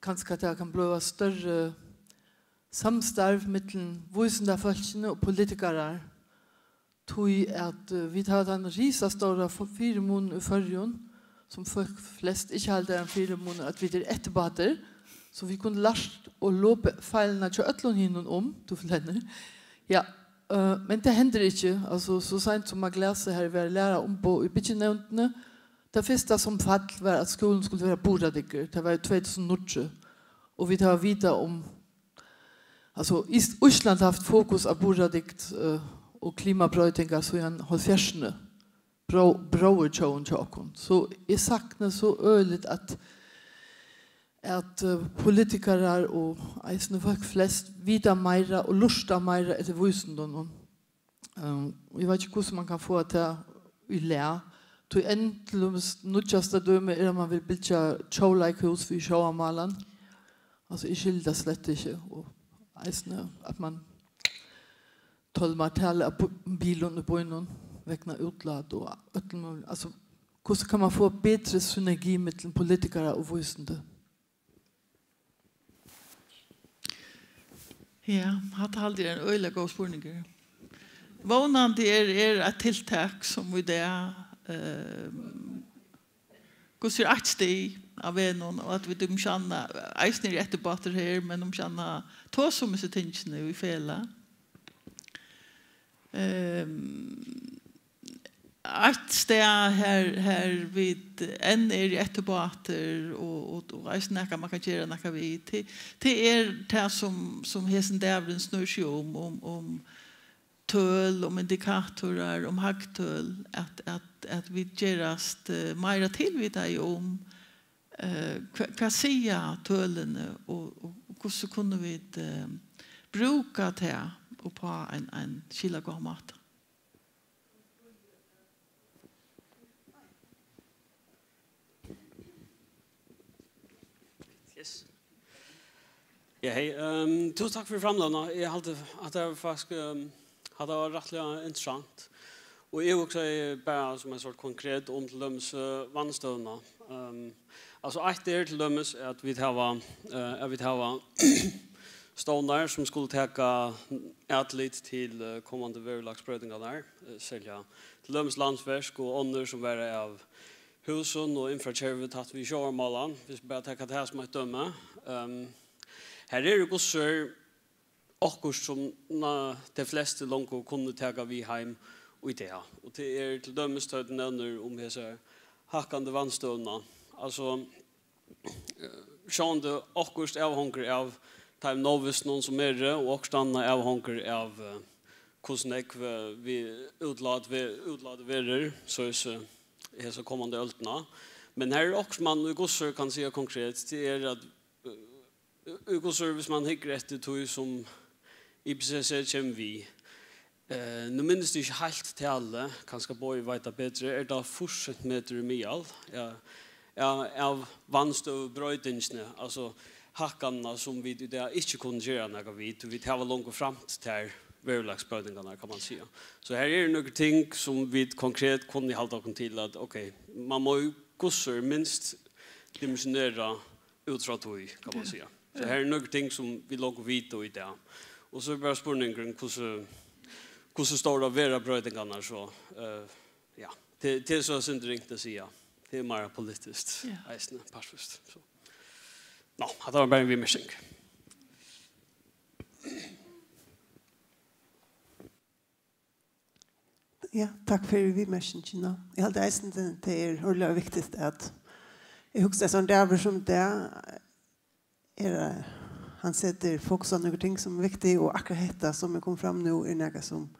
kanska tað kann blíva størri samstarv millum vísindafólkini og politikarar, tí at, eh, vit hava tann risastóra f-, fyrimun í Føroyum, sum fólk flest ikki halda er ein fyrimun, at vit eru eftirbátar, so vit kunnu lært og lopið feilirnar hjá øllum hinum um, tú flennir. Ja, eh, men tað hendir ikki. Altso, so seint sum at Glasir, har eg var læraraumboð í bygginevndini, tað fyrsta sum fall var, at skúlin skuldi vera burðardyggur. Tað var í tvey túsund og níggju, og vit hava vitað um, altso, Ís-, Ísland har havt fokus á burðardygd, eh, og klimabroytingar síðan hálvfjerðsini. Bró-, bróðurtjóðin hjá okkum. So eg sakni so øgiligt, at, at, eh, politikarar og eisini fólk flest vita meira og lurta meira eftir vísindunum. Ehm, eg veit ikki, hvussu man kann fáa tað í lag. Tí enn til dømis nýggjasta dømi er, at man vil byggja tjóðleikhús fyri sjóvarmálan. Altso, eg skilji tað slett ikki. Og eisini, at man tolmar talið av bu-, bilum í býnum vegna útlát og øllum møguligum. Altso, hvussu kann man fáa betri synergi millum politikarar og vísindi? Ja, hatta haldi eg er ein øgiliga góður spurningur. Vónandi er, er eitt tiltak, sum í dag, eh, hvussu er eitt stig á vegnum, og at vit umsjónarliga, eisini eru eftirbátar her, men umsjónarliga tosa um hesi tingini í felag. Ehm, eitt stað her, her vit enn eru eftirbátar, og, og, og eisini nakað man kann gera nakað við, tað, tað er tað, sum, sum hesin dagurin snýr seg um, um, um tøl, um indikatorar, um hagtøl, at, at, at vit gerast, eh, meira tilvitaði um, eh, hva, hvat siga tølini, og, og hvussu kunnu vit, eh, brúka tað upp á ein, ein skilagóðan máta? Yes. Ja, hey, ehm, túsund takk fyri framløguna. Eg haldi, at tað var faktiskt, ehm, at tað var rættiliga interessant. Og eg hugsaði bara sum ein sort konkret um til dømis, eh, vatnstøðuna. Ehm, altso, eitt er til dømis at vit hava, eh, at vit hava stovnar, sum skulu taka atlit til, eh, komandi veðurlagsbroytingarnar, eh, serliga til dømis Landsverk og onnur, sum verða av húsum og infrakervi tætt við sjóvarmálan, viss vit bara taka tað sum eitt dømi. Ehm, her eru gussur okkurt, sum na-, tey flestu longu kunnu taka við heim í dag. Og tað er til dømis, tá tú nevnir um hesa hækkandi vatnstøðuna. Altso, eh, sjálvandi okkurt avhongur av teimum óvissum, sum eru, og okkurt annað avhongur av, eh, hvussu nógv, eh, vit útlát, vit útlát verður, soleiðis, eh, hesa komandi øldina. Men her er okkurt, man í gussur kann siga konkret, tað er at, eh, í gussur, viss man hyggur eftir tí, sum I P C C kemur við, eh, nú minnist eg ikki heilt talið, kanska Bogi veit tað betri, er tað fýrs sentimetrar í miðal, ja, ja, av vatnstøðubroytingini, altso hækkanina, sum vit í dag ikki kunnu gera nakað við, tí vit hava longu framt tær veðurlagsbroytingarnar, kann man siga. So her eru nøkur ting, sum vit konkret kunnu halda okkum til, at, ok, man má jú gussur minst dimensionera út frá tí, kann man siga. So her eru nøkur ting, sum vit longu vita í dag. Og so er bara spurningurin, hvussu, hvussu stórar verða broytingarnar so, eh, ja. Tað, tað er so eitt sindur ringt at siga. Tað er meira politiskt, ja, eisini, partvíst. So. Nå, hatta var bara ein viðmerking. Ja, takk fyri viðmerkingina. Eg haldi eisini, tað, tað er øgiliga viktigt, at eg hugsi, at ein dagur sum í dag er, eh, hann setir fokus á nøkur ting, sum er viktig, og akkurát hetta, sum er komið fram nú, er nakað, sum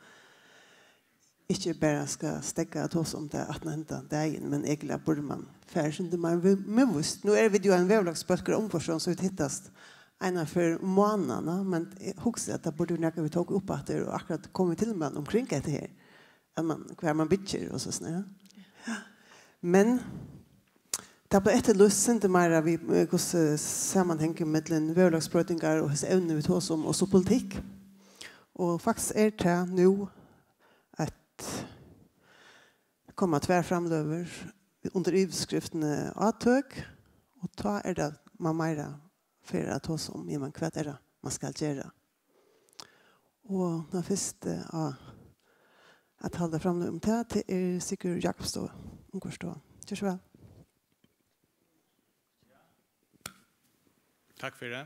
ikki bara skal steðga at tosa um tað aftan á henda dagin, men egentliga burdi man farið eitt sindur meir mið-, miðvíst. Nú eru vit jú ein veðurlagsbólkur, umhvørvisstovna, so vit hittast eina ferð um mánaðin, men eg hugsi, at tað burdi verið nakað, vit tóku upp aftur og akkurát komið til mann umkring hetta her, at man, hvar man byggir og so snæ. Men tað bleiv eftirlýst sindur meira við, eh, hvussu samanhongur millum veðurlagsbroytingar og hesi evni, vit tosa um, og so politikk. Og faktiskt er tað nú eitt, koma tvær framløgur undir yvirskriftini átøk, og tá er tað, man meira fer at tosa um, jamen, hvat er tað, man skal gera? Og tann fyrsti á at halda framløg um tað, tað er Sigurður Jakobsstofa, Umhvørvisstofa. Ger so væl. Takk fyri.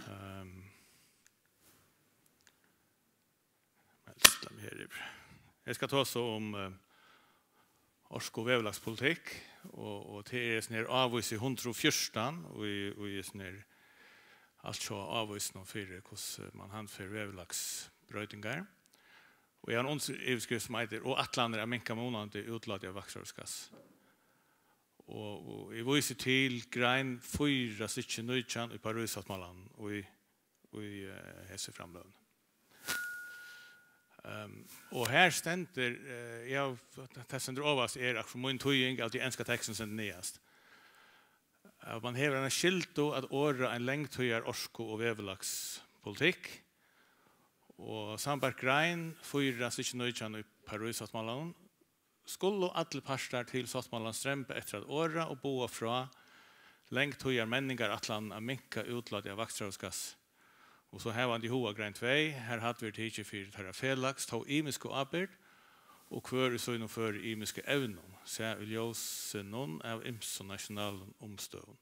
Ehm, men stilla meg her yvir. Eg skal tosa um, eh, orku- og veðurlagspolitikk, og, og tað er sånn her ávísi hundrað og fjúrtan, og í, og í sånn her altjóða ávísinum fyri hvussu man handfer veðurlagsbroytingar. Og eg havi eina undiryvirskrift sum eitur, "Og ætlanir at minka munandi útlát av vakstrarhúsgassi." Og, og eg vísi til grein fýra, stykki nítjan í Paríssáttmálanum, og í í, eh, hesi framløguni. Ehm, og her stendur, eh, ja, tað stendur ovast er akkurát mín týðing av tí enska tekstin stendur niðast. At man hevur eina skyldu at orða ein langtíðar orku- og veðurlagspolitikk, Og sambært grein fýra, stykki nítjan í Paríssáttmálanum, skulu allir partar til sáttmálan stremba eftir at orða og boða frá langtíðar menningarætlan at minka útlátið av vakstrarhúsgassi. Og so havandi í huga grein tvey, har hatt verður tikið fyri teirra felags tó ymisku ábyrgd og hvør í sínum føri ymisku evnum, sæð í ljósinum av ymsum nationalum umstøðum.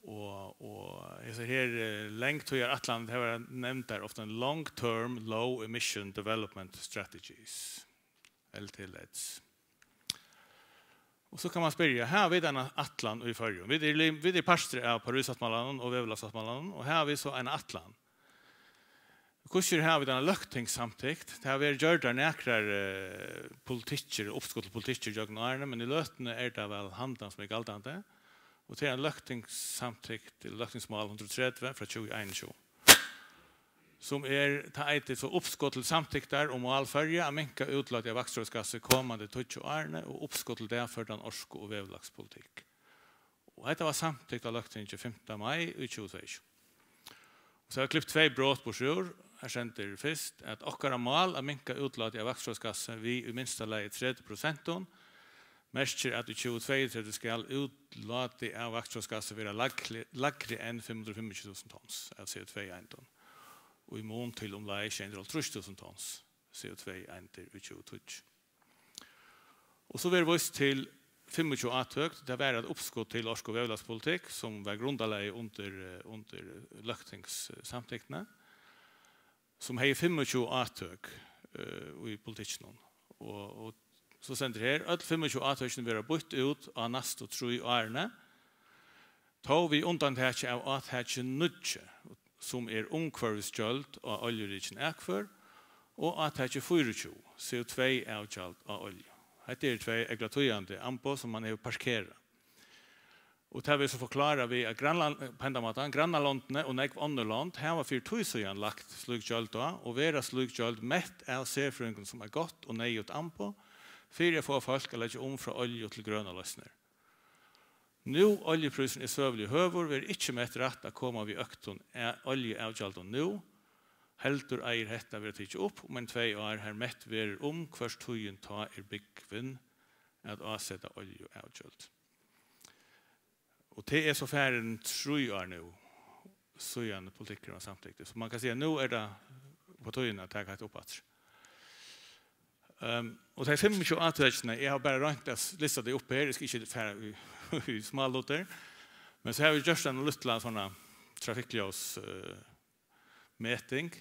Og, og hesar her, eh, langtíðarætlanir, tað verða nevndar ofta long term low emission development strategies, L T leds. Og so kann man spyrja, hava vit eina ætlan í Føroyum? Vit eru lim-, vit eru partur av Paríssáttmálanum og Veðurlagssáttmálanum, og hava vit so eina ætlan? Hvussu er, hava vit eina løgtingssamtykt? Tað hava verið gjørdar nakrar, eh, politikkir, uppskot til politikkir gjøgnum árini, men í løtuni er tað væl handan sum er galdandi. Og tað er ein løgtingssamtykt, ella løgtingsmál hundrað og tretivu frá tjúgu einogtjúgu, sum er, tað eitur so uppskot til samtyktar um mál Føroya at minka útlátið av vakstrarhúsgassi komandi tíggju árini og uppskot til dagførdan orku- og veðurlagspolitikk. Og hetta var samtykt av Løgtingi fimta mai í tjúgu tveyogtjúgu. Og so er klipt tvey brot burtur úr. Her stendur fyrst, at okkara mál at minka útlátið av vakstrarhúsgassi við í minsta lagi tretivu prosentum merkir, at í tjúgu tveyogtretivu skal útlátið av vakstrarhúsgassi vera lagri, lægri enn fimm hundrað og fimmogtjúgu túsund tons av C O tvey eindum, og í mun til umleið sjey hundrað og hálvtrýss túsund tons C O tvey eindir í tjúgu tíggju. Og so verður víst til fimmogtjúgu átøk, tað var eitt uppskot til orku- og veðurlagspolitikk, sum var grundarlagið undir, eh, undir løgtingssamtyktina, sum hevði fimmogtjúgu átøk, eh, í politikkinum. Og, og so stendur her, øll fimmogtjúgu átøkini verða býtt út á næstu trý árini, tó við undantaki av átaki níggju, sum er umhvørvisgjald á oljurikin akfør, og átaki fýraogtjúgu, C O tvey avgjald á olju. Hetta eru tvey ógvuliga týðandi amboð, sum man hevur parkerað. Og tað verður so forklárað við, at Grønland, á hendan mátan, grannalondini og nógv onnur lond hava fyri tíð síðan lagt slík gjøld á, og verða slík gjøld mett av serfrøðingum sum eitt gott og neyðugt amboð fyri at fáa fólk at leggja um frá olju til grønar loysnir. Nú oljuprísurin er søguliga høgur, verður ikki mett rætt at koma við øktum a-, oljuavgjaldum nú, heldur eigur hetta at verða tikið upp um eini tvey ár, har mett verður, um hvørt tíðin tá er búgvin at áseta oljuavgjøld. Og tað er so farin trý ár nú, síðan politikkurin var samtyktur. So man kann siga, at nú er tað upp á tíðina at taka hetta upp aftur. Ehm, og tey fimmogtjúgu átøkini, eg havi bara roynt at lista tey upp her, eg skal ikki fara í, í smálutir, men so havi eg gjørt eina lítla sovorðna trafikkljós, eh, meting,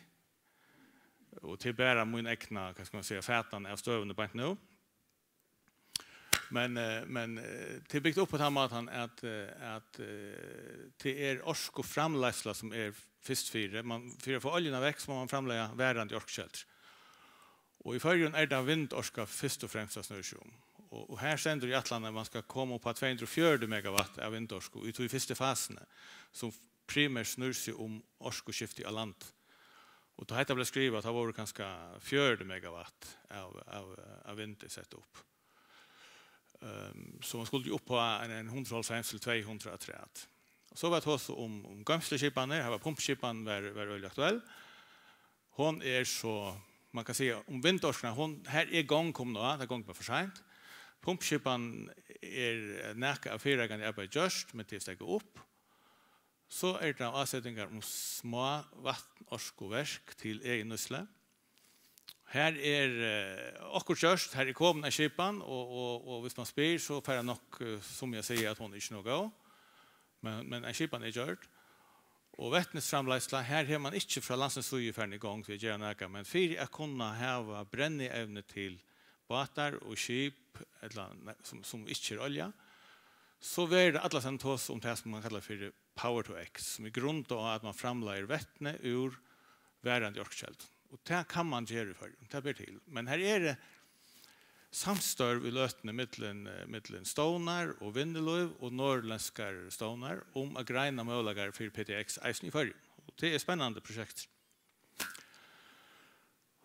og tað er bara mín egna, hvat skal man siga, fatan av støðuni beint nú. Men, eh, men, eh, tað er bygt upp á tann mátan at, eh, at, eh, tað er orkuframleiðsla sum er fyrst fyri. Man, fyri at fáa oljuna vekk, so má man framleiða varandi orkukeldur. Og í Føroyum er tað vindorka fyrst og fremst tað snýr seg um. Og, og her stendur í ætlan, at man skal koma upp á tvey hundrað og fjøruti megawatt av vindorku í tí fyrstu fasuni, sum primært snýr seg um orkuskifti á landi. Og tá hetta bleiv skrivað, tá vóru kanska fjøruti megawatt av, av, av vindi sett upp. Ehm, so man skuldi upp á ein, ein hundrað og hálvfems til tvey hundrað afturat. Og so var tosað um, um goymsluskipanir, har var pumpuskipan var, var øgiliga aktuell. Hon er so, man kann siga, um vindorkuna, hon, har er gongd komin á, tað gongur bara for seint. Pumpuskipan er nakað av fyrireikandi arbeiði gjørt, men tað er steðgað upp. So eru tað ásetingar um smá vatnorkuverk til egin nýtslu. Har er, eh, okkurt gjørt, har er komin ein skipan, og, og, og hvis man spyr, so fara nokk, eh, summi at siga, at hon er ikki nóg góð. Men, men ein skipan er gjørd. Og vetnisframleiðsla, har hevur man ikki frá landsins síðu farin í gongd við at gera nakað, men fyri at kunna hava brennievni til bátar og skip, ella, nei, sum, sum ikki er olja, so verður allastaðni tosað um tað, sum man kallar fyri power to X, sum er grundað á, at man framleiðir vetni úr varandi orkukeldu. Og tað kann man gera í Føroyum, tað ber til. Men har eru samstørv í løtuni millum, eh, millum stovnar og vinnulív og norðurlendskar stovnar um at greina møguleikar fyri P T X eisini í Føroyum. Og tað er spennandi prosjekt.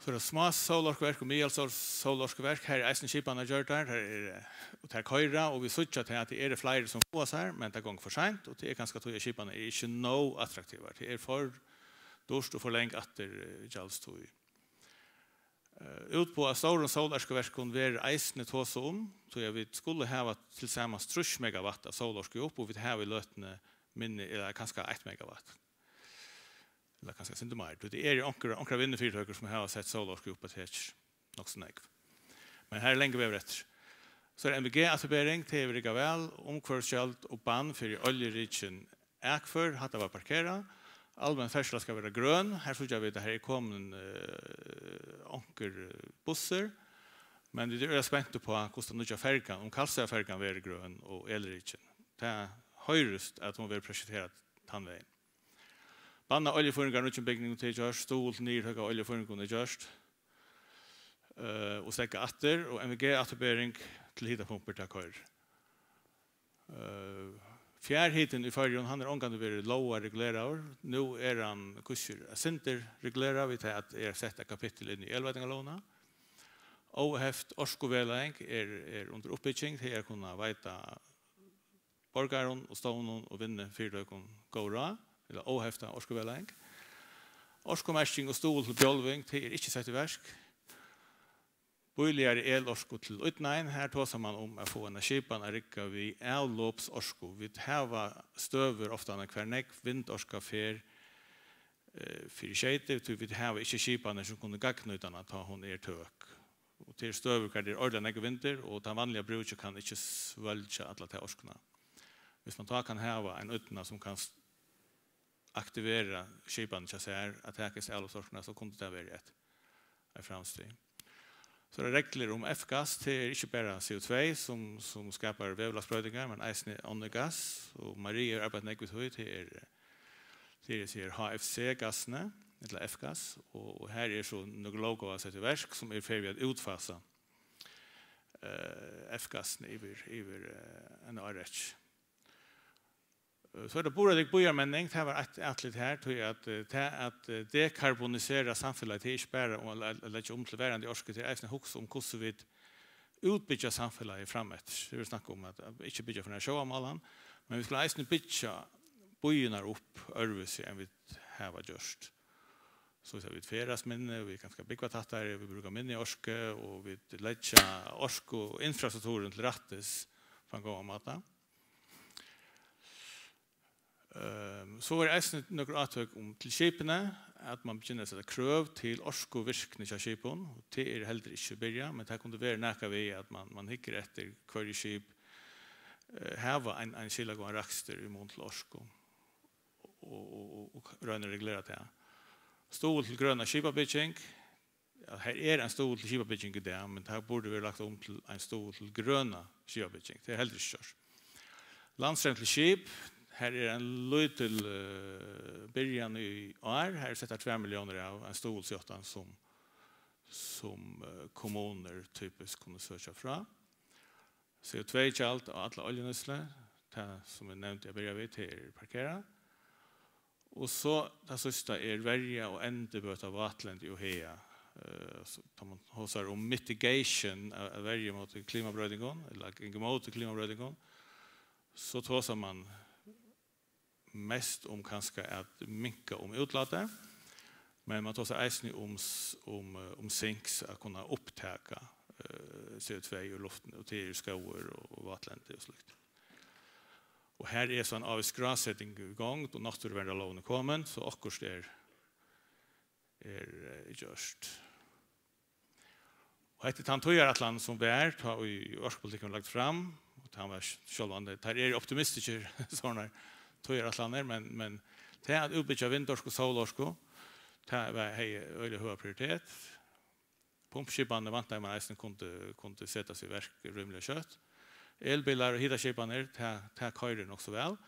So eru smá sólorkuverk og miðal sól-, sólorkuverk. Har er eisini skipanar gjørdar. Har er, eh, og tær koyra, og vit síggja til, at tað eru fleiri sum fáa sær, men tað gongur for seint, og tað er kanska tí, at skipanar eru ikki nóg attraktivar. Tað er for dýrt og for lang afturgjaldstíð. Eh, útboð av stórum sólorkuverkum verður eisini tosað um, tí at vit skulu hava til samans trýss megawatt av sólorku upp, og vit hava í løtuni minni, ella kanska eitt megawatt. Ella kanska eitt sindur meir. Tí tað eru onkrar, onkrar vinnufyritøkur, sum hava sett sólorku upp á tekin nokk so nógv. Men har er langur vegur eftir. So er M V G-afturbering, tað hevur riggað væl, umhvørvisgjald og bann fyri oljurikin akfør, hatta var parkerað. Almenn ferðsla skal vera grøn. Har síggja vit, at har er komin, eh, onkur, eh, bussur. Men vit eru øgiliga spent upp á, hvussu tann nýggja ferjan, um Kalsoyarferjan verður grøn og elrikin. Tað hoyrist, at hon verður prosjekterað tann vegin. Banna oljufýringar í nýggjum bygningum, tað er gjørt. Stuðul til niðurtøku av oljufýringum er gjørt. Eh, og steðga aftur, og M V G-afturbering til hitapumpur, tað koyrir. Eh, fjarhitin í Føroyum, hann er ongantíð verið lógarreguleraður. Nú er hann, hvussu er, eitt sindur reguleraður við tað, at er sett eitt kapittul inn í elveitingarlógina. Óheft orkuvegleiðing er, er undir uppbygging, tey er kunna veita borgarum og stovnum og vinnufyritøkum góð ráð, ella óhefta orkuvegleiðing. Orkumerking og stuðul til bjálving, tey er ikki sett í verk. Bíligari elorku til ídnaðin, har tosar mann um at fáa eina skipan at rigga við avlopsorku. Vit hava støður ofta, hvar nógv vindorka fer, eh, fyri skeyti, tí vit hava ikki skipanir, sum kunnu gagnnýta hana, tá hon er tøk. Og til støður, hvar tað er ordiliga nógvur vindur, og tann vanliga brúkin kann ikki svølgja alla ta orkuna. Viss mann tá kann hava ein ídnað, sum kann s-, aktivera skipanina hjá sær at taka hesa avlopsorkuna, so kundi tað verið eitt, eitt framstig. So eru reglur um F-gass, tað er ikki bara C O tvey, sum, sum skapar veðurlagsbroytingar, men eisini onnur gass, og Maria hevur arbeitt nógv við tí, tað er, tað er, sigur, H F C-gassini, ella F-gass, og, og har er so nøkur lóg sett í verk, sum er í ferð við at útfasa, eh, F-gassini yvir, yvir, eh, eina árarøð. Eh, so er tað burðardygg býarmenning, tað var eitt atlit har, tí at, eh, tað at, eh, dekarbonisera samfelagið, tað er ikki bara um at le-, leggja um til varandi orku, tað er eisini at hugsa um, hvussu vit útbyggja samfelagið frameftir. Tað vil snakka um at, at ikki byggja fyri nær sjóvarmálan, men vit skulu eisini byggja býirnar upp øðrvísi enn vit hava gjørt. So vit ferðast minni, og vit kanska búgva tættari, vit brúka minni orku, og vit leggja orku og infrastrukturin til rættis á ein góðan máta. Ehm, so er eisini nøkur átøk um til skipini, at mann byrjar at seta krøv til orkuvirkni hjá skipum, og tað er heldur ikki byrjað, men tað kundi verið nakað við, at mann, mann hyggur eftir, hvørji skip, eh, hava ein, ein skilagóðan rakstur í mun til orku, og, og, og, og royna at regulera tað. Stuðul til grøna skipabygging, ja, her er ein stuðul til skipabygging í dag, men tað burdi verið lagt um til ein stuðul til grøna skipabygging. Tað er heldur ikki gjørt. Landstreym til skip, her er ein lítil, eh, byrjan í ár. Her er sett tvær milliónir av ein stuðulsjáttan, sum, sum, eh, kommunur typisk kunnu søkja frá. C O tvey-gjald á alla oljunýtslu, tað sum eg nevndi at byrja við, tað er parkerað. Og so tað síðsta er verja og endurbøta vátlendi og haga. Eh, so tá mann tosar um mitigation av, av verju móti klimabroytingum, ella ganga ímóti klimabroytingum, so tosar mann mest um kanska at minka um útlátið, men mann tosar eisini um s-, um, eh, um sinks at kunna upptaka, eh, C O tvey úr luftini, og tað eru skógir og, og vátlendi og slíkt. Og her er so ein ávís skráseting í gongd, og náttúruverndarlógin er komin, so okkurt er, er, eh, gjørt. Og hetta er tann tíðarætlan, sum var, tá ið orkupolitikkurin var lagt fram, og tá var sj-, sjálvandi, teir eru optimistiskir, sovorðnar tíðarætlanir, men, men tað at útbyggja vindorku og sólorku, tað var, hevði øgiliga høga prioritet. Pumpskipanir væntaði mann eisini kundi, kundi setast í verk rímiliga skjótt. Elbilar og hitaskipanir, tað, tað koyrir nokk so væl.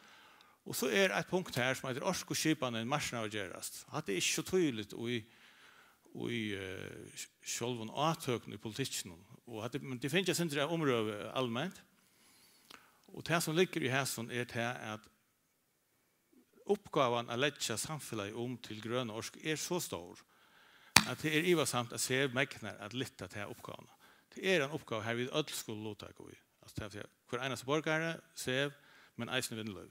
Og so er eitt punkt her, sum eitur orkuskipanin marknaðargerast. Hatta er ikki so týðiligt í, í, eh, sj-, sjálvum átøkunum í politikkinum. Og hatta, men tað fekk eitt sindur av umrøðu alment. Og tað, sum liggur í hasum, er tað, at uppgávan at leggja samfelagið um til grøna orku er so stór, at tað er ivasamt, at SEV megnar at lyfta ta uppgávuna. Tað er ein uppgáva, har vit øll skulu luttaka í. Altso, tað vil siga, hvør einasti borgari, SEV, men eisini vinnulív.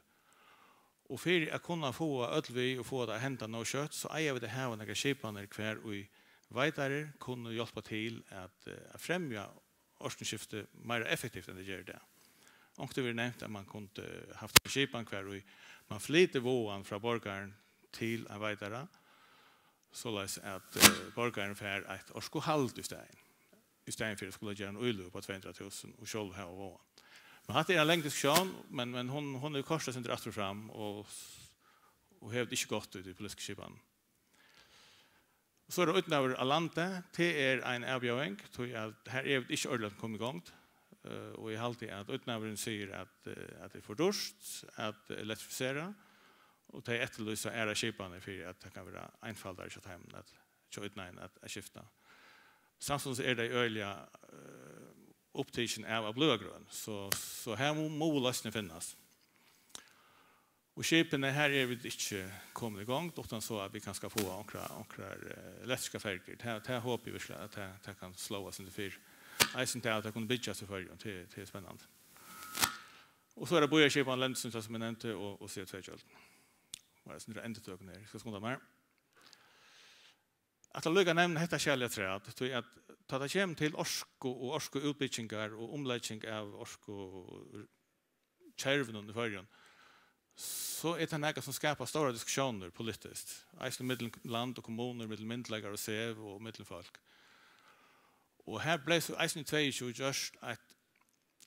Og fyri at kunna fáa øll við og fáa tað at henda nóg skjótt, so eiga vit at hava nakrar skipanir, hvar ið veitarar kunnu hjálpa til at, eh, at fremja orkuskifti meira effektivt enn tey gera í dag. Onkuntíð verður nevnt, at man kundi havt eina skipan, hvar ið man flytur váðan frá borgaranum til ein veitara, soleiðis at, eh, borgarin fær eitt orkuhald í staðin, í staðin fyri at skula gera eina íløgu upp á tvey hundrað túsund og sjálvur hava váðan. Men hatta er ein long diskusjón, men, men hon, hon er koyrd eitt sindur aftur og fram og, og hevur ikki gott í tí politisku skipanini. So er tað ídnaður á landi. Tað er ein avbjóðing, tí at her eru vit ikki ordiliga komin í gongd. Eh, og eg haldi, at ídnaðurin sigur, at, eh, at tað er for dýrt at elektrifisera, og tey eftirlýsa aðrar skipanir fyri, at tað kann vera einfaldari hjá teimum at, hjá ídnaðinum at, at skifta. Samstundis eru tey øgiliga, eh, upptikin av at blíva grøn, so, so her má, má loysnin finnast. Og skipini, her eru vit ikki komin í gongd, uttan so at vit kanska fáa onkra, onkrar, eh, elektriskar ferjur. Tað, tað hopi eg virkiliga, at tað, tað kann sláast undir fyri. Eisini tað, at tað kunnu byggjast í Føroyum, tað, tað er spennandi. Og so er tað býarskipan, lendisnýtsla, sum eg nevndi, og, og C O tvey-gjøldini. Og eisini endurtøkuni her. Eg skal skunda mær. Ætli líka at nevna hetta serliga afturat, tí at tá tað kemur til orku og orkuútbyggingar og umlegging av orkukervinum í Føroyum, so er tað nakað, sum skapar stórar diskusjónir politiskt, eisini millum land og kommunur, millum myndugleikar og SEV og millum fólk. Og her bleiv so eisini í tveyogtjúgu gjørt eitt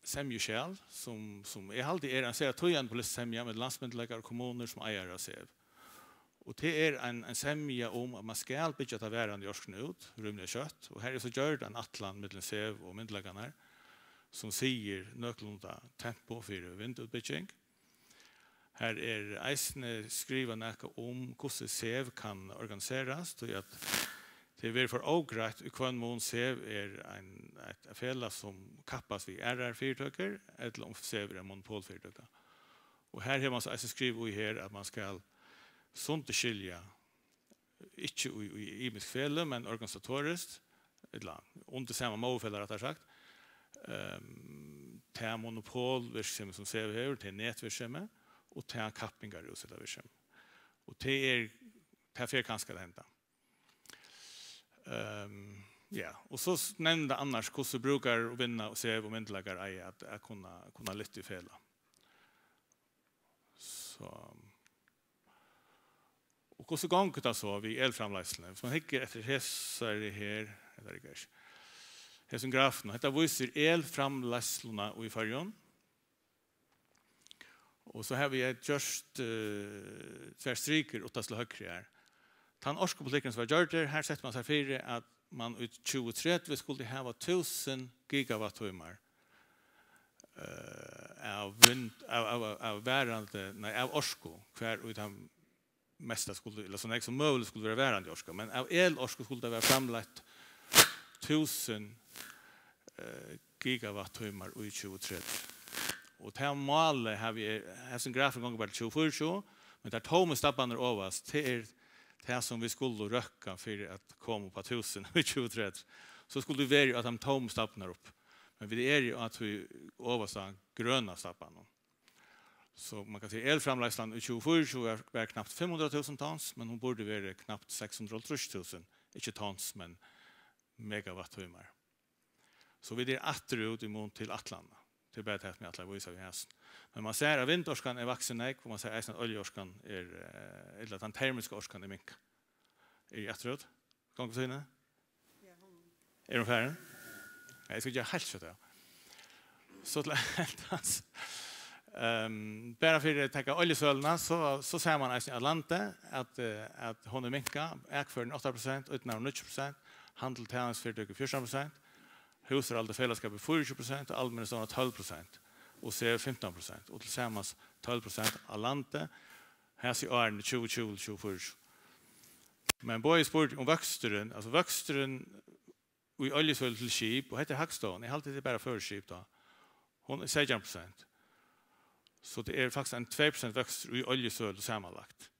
semjuskjal, sum, sum eg haldi er ein sera týðandi politisk semja millum landsmyndugleikar og kommunur sum eigarar av SEV. Og tað er ein, ein semja um, at man skal byggja ta varandi orkuna út rímiliga skjótt, og her er so gjørd ein ætlan millum SEV og myndugleikarnar, sum sigur nøkulunda tempo fyri vindútbygging. Her er eisini skrivað nakað um, hvussu SEV kann organiserast, tí at tað verður for ógreitt, í hvønn mun SEV er ein, eitt felag, sum kappast við aðrar fyritøkur, ella um SEV er ein monopolfyritøka. Og her hevur man so eisini skrivað í her, at man skal sundurskilja, ikki í, í ymisk feløg, men organisatoriskt, ella undir sama móðurfelag, rættari sagt, ehm, tað monopolvirksemi, sum SEV hevur, tað netvirksemi, og tað kappingarútsetta virksemi. Og tað er, tað fer kanska at henda. Ehm, ja, og so s-, nevnir tað annars, hvussu brúkarar og vinna og SEV og myndugleikar eiga at, at kunna, kunna lyfta í felag. So. Og hvussu gongur tað so við elframleiðsluni? Hvis man hyggur eftir hesari her, hetta riggar ikki. Hesum grafinum, hetta vísir elframleiðsluna í Føroyum. Og so havi eg gjørt, eh, tvær strikur uttast til høgru her. Tann orkupolitikkurin, sum var gjørdur, her setti man seg fyri, at man í tjúgu tretivu skuldi hava túsund gigawatttímar, eh, av vind, av, av, av, av varandi, nei, av orku, hvar í tann mesta skuldi, ella so nógv sum møguligt skuldi vera varandi orka, men av elorku skuldi tað vera framleitt túsund, eh, gigawatttímar í tjúgu tretivu. Og tað málið havi eg, hesin grafurin gongur bara til tjúgu fýraogtjúgu, men teir tómu stabbarnir ovast, tað er tað, sum vit skulu røkka fyri at koma upp á túsund í tjúgu tretivu. So skuldu vit verið á teimum tómu stabbarnar upp. Men vit eru jú á tí ovasta grøna stabbanum. So man kann siga, elframleiðslan í tjúgu fýraogtjúgu var, var knapt fimm hundrað túsund tons, men hon burdi verið knapt seks hundrað og hálvtrýss túsund, ikki tons, men megawatttímar. So vit eru afturút í mun til ætlanina. Tað er bara tað, sum eg ætlaði at vísa við hasum. Men man sær, at vindorkan er vaksin nógv, og man sær eisini, at oljuorkan er, eh, ella tann termiska orkan er minkað. Eri eg afturút? Gongur tíðin? Er hon farin? Nei, eg skal gera heilt skjótt, ja. So til endans. Ehm, bara fyri at taka oljusøluna, so, so sær man eisini á landi, at, eh, at hon er minkað, akførini átta prosent, ídnaðurin níggju prosent, handil, tænastufyritøkur fjúrtan prosent, húsarhald og felagsskapur fýraogtjúgu prosent, og almennu stovnar tólv prosent, og SEV fimtan prosent, og til samans tólv prosent á landi, hasi árini tjúgu tjúgu til tjúgu fýraogtjúgu. Men Bogi spurdi um vøksturin, altso vøksturin í oljusølu til skip, og hetta er Hagstovan, eg haldi, hetta er bara føroysk skip tá, hon er seytjan prosent. So tað er faktiskt ein tvey prosent vøkstur í oljusølu samanlagt,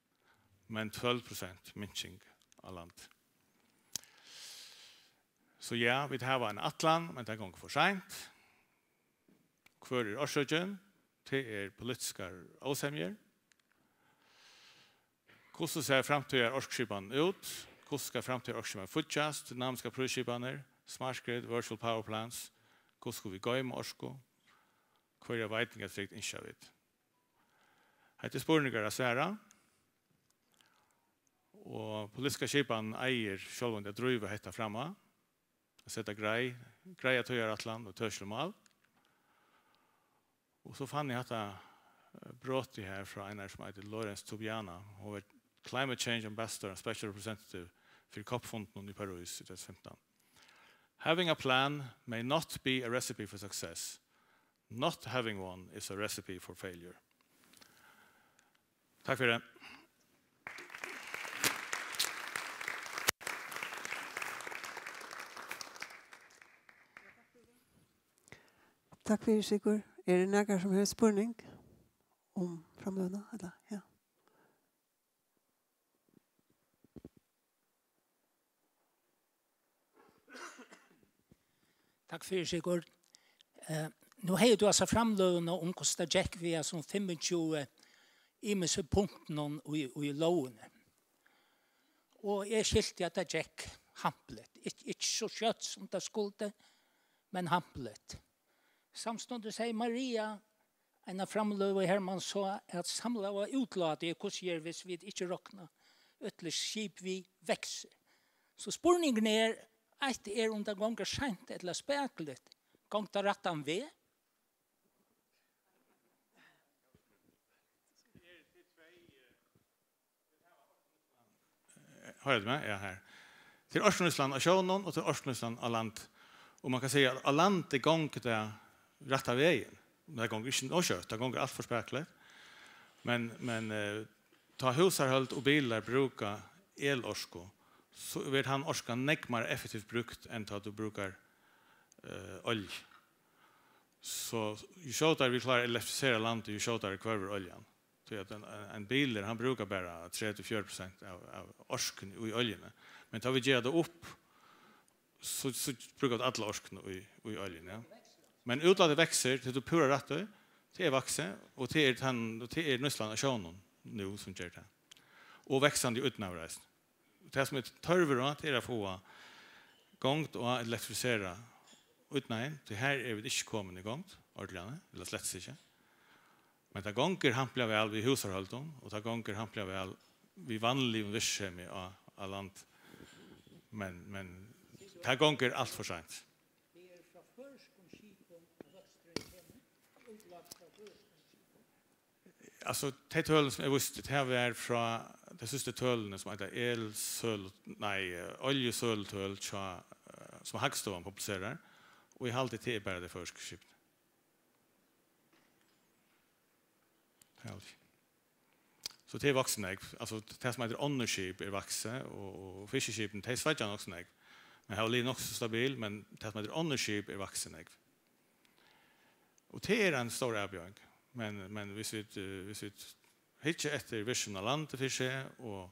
men tólv prosent minking á landi. So ja, vit hava eina ætlan, men tað gongur for seint. Hvør er orsøkin? Tað er politiskar ósemjur. Hvussu sær framtíðar orkuskipan út? Hvussu skal framtíðar orkuskipan fíggjast? Dynamiskar prísskipanir, smart grid, virtual power plants. Hvussu skulu vit goyma orku? Hvørja veitingartrygd ynskja vit? Hetta er spurningar at svara. Og politiska skipan eigur sjálvandi at dríva hetta fram á. At seta greið, greiða tíðarætlan og tøkiliga mál. Og so fann eg hatta, eh, brotið her frá einari, sum eitur Lawrence Tubiana. Hon var Climate Change Ambassador and Special Representative fyri COP-fundinum í París í tvey túsund og fimtan. "Having a plan may not be a recipe for success. Not having one is a recipe for failure." Takk fyri. Takk fyri, Sigurd. Er tað nakar, sum hevur spurning um framløguna? Ella, ja. Takk fyri, Sigurd. Eh, nú hevði tú hasa framløguna um, hvussu tað gekk við hasum fimmogtjúgu ymisku punktunum í, í lógini. Og eg skilti, at tað gekk hampiligt. Ik-, ikki so skjótt, sum tað skuldi, men hampiligt. Samstundis hevði Maria eina framløgu, har man sá, at samlaða útlátið, hvussu er, hvis vit ikki rokna útlendsk skip við, veksur. So spurningurin er, eitt er, um tað gongur seint ella spakuligt. Gongur tað rættan veg? Hoyrir tú meg? Ja, her. Til orkunýtslan á sjónum og til orkunýtslan á land. Og man kann siga, at á landi gongur tað rætta vegin. Men tað gongur ikki nóg skjótt, tað gongur alt for spakuligt. Men, men eh, tá húsarhald og bilar brúka elorku, so verður tann orkan nógv meira effektivt brúkt enn tá tú brúkar eh, olju. So jú skjótari vit klára at elektrifisera landið, jú skjótari hvørvur oljan. Tí at ein, ein, ein bilur, hann brúkar bara tretivu, fjøruti prosent av, av orkuni í oljuni. Men tá vit gera tað upp, so, so brúka vit alla orkuna í, í oljuni, ja. Men útlátið veksur, tað er tú púra rætt í, tað er vaksið, og tað er tann, og tað er nýtslan av sjónum nú, sum ger tað. Og vaksandi ídnaður eisini. Tað, sum er tørvur á, tað er at fáa gongd og elektrifisera ídnaðin, tí har eru vit ikki komin í gongd, ordiliga, ella slett ikki. Men tað gongur hampiliga væl við húsarhaldum, og tað gongur hampiliga væl við vanligum virksemi á, á land. Men, men tað gongur alt for seint. Altso, tey tølini, sum eg vísti, tað var frá, tey síðstu tølini, sum eita elsølu, nei, eh, oljusølutøl hjá, eh, sum Hagstovan publiserar, og eg haldi, tað er bara tey føroysku skipini. Tað haldi eg. So tað er vaksið nógv. Altso, tað sum eitur onnur skip er vaksið, og, og fiskiskipini, tey sveiggja nokk so nógv. Men hava ligið nokk so stabil, men tað sum eitur onnur skip er vaksið nógv. Og tað er ein stór avbjóðing. Men, men hvis vit, eh, hvis vit hyggja eftir virksemið á landi fyri seg og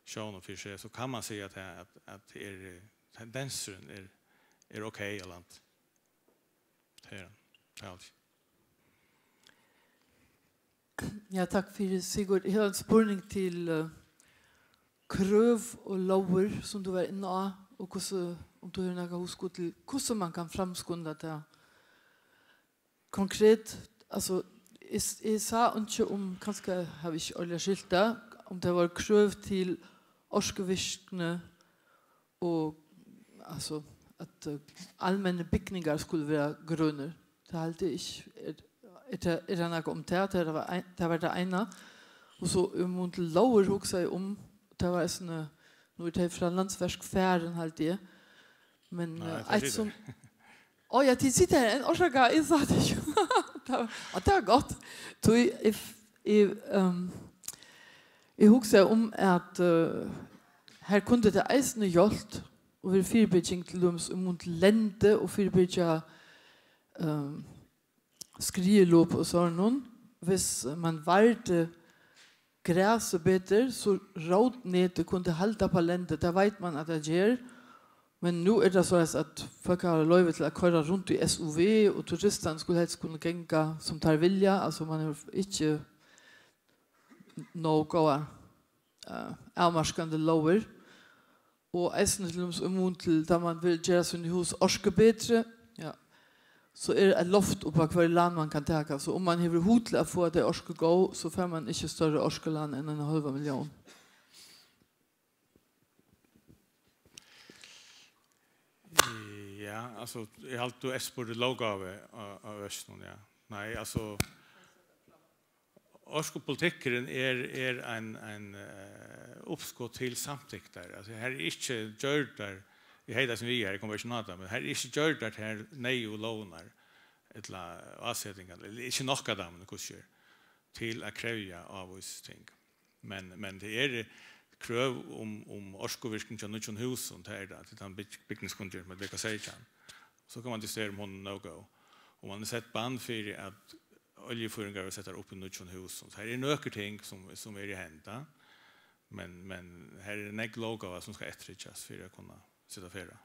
sjónum fyri seg, so kann man siga at, at, at tað er, eh, tendensurin er, er ok á landi. Tað er hann. Tað er alt. Ja, takk fyri, Sigurd. Eg hevði ein spurning til eh, krøv og lógir, sum tú var inne á, og hvussu, um tú hevur nakað hugskot til, hvussu man kann framskunda tað konkret. Altso, eg, eg sá einki um, kanska havi eg ikki ordiliga skilt tað, um tað var krøv til orkuvirkni og, altso, at eh, almennir bygningar skulu vera grønir. Tað haldi eg ikki er, er, tað, er tað nakað um tað, tað var, ein, tað var tað eina. Og so í mun til lógir hugsaði eg um, tað var eisini, nú er tey frá Landsverk farin, haldi eg. Men Nei, eh, tað eitt er sum Ó ja, tit sita her enn, orsaka, eg sá tað ikki. Tað var, og tað var gott. Tí eg, eg, um, eg hugsaði um, at uh, her kundi tað eisini hjálpt og verið fyribyrging til dømis í mun til lendi og fyribyrgja um, skriðulop og sovorðnum, hvis man vardi grasið betur, so rótnetið kundi halda upp á lendi. Tað veit man, at tað ger. Men nú er tað soleiðis, at fólk hava loyvi til at koyra runt í S U V, og turistarnir skulu helst kunna ganga, sum teir vilja. Altso, man hevur ikki nóg góðar eh, avmarkandi lógir. Og eisini til dømis í mun til, tá man vil gera síni hús orkubetri, ja, so er eitt loft upp á, hvørji lán man kann taka. So um man hevur hug til at fáa tey orkugóð, so fær man ikki størri orkulán enn eina hálva millión. Ja, altso, eg haldi, tú eftirspurdi lóggávu á, á økinum, ja. Nei, altso, orkupolitikkurin er, er ein, ein, eh, uppskot til samtyktar. Altso, her er ikki gjørdar, eg hevði tað sum við her, eg kom ikki inn á tað, men her er ikki gjørdar tær neyðugu lógirnar, ella ásetingarnar, ella ikki nokk av teimum, hvussu er, til at krevja ávíst ting. Men, men tað eru krøv um, um orkuvirkni hjá nýggjum húsum, tað er tað, til tann byg-, bygningskunngerð, sum er bygd seytjan. So kann man diskutera, um hon er nóg góð. Og man hevur sett bann fyri, at oljufýringar verða settar upp í nýggjum húsum. So her eru nøkur ting, sum, sum eru í hendi, men, men her er nógv lóggáva, sum skal eftirtryggjast fyri at kunna seta ferð.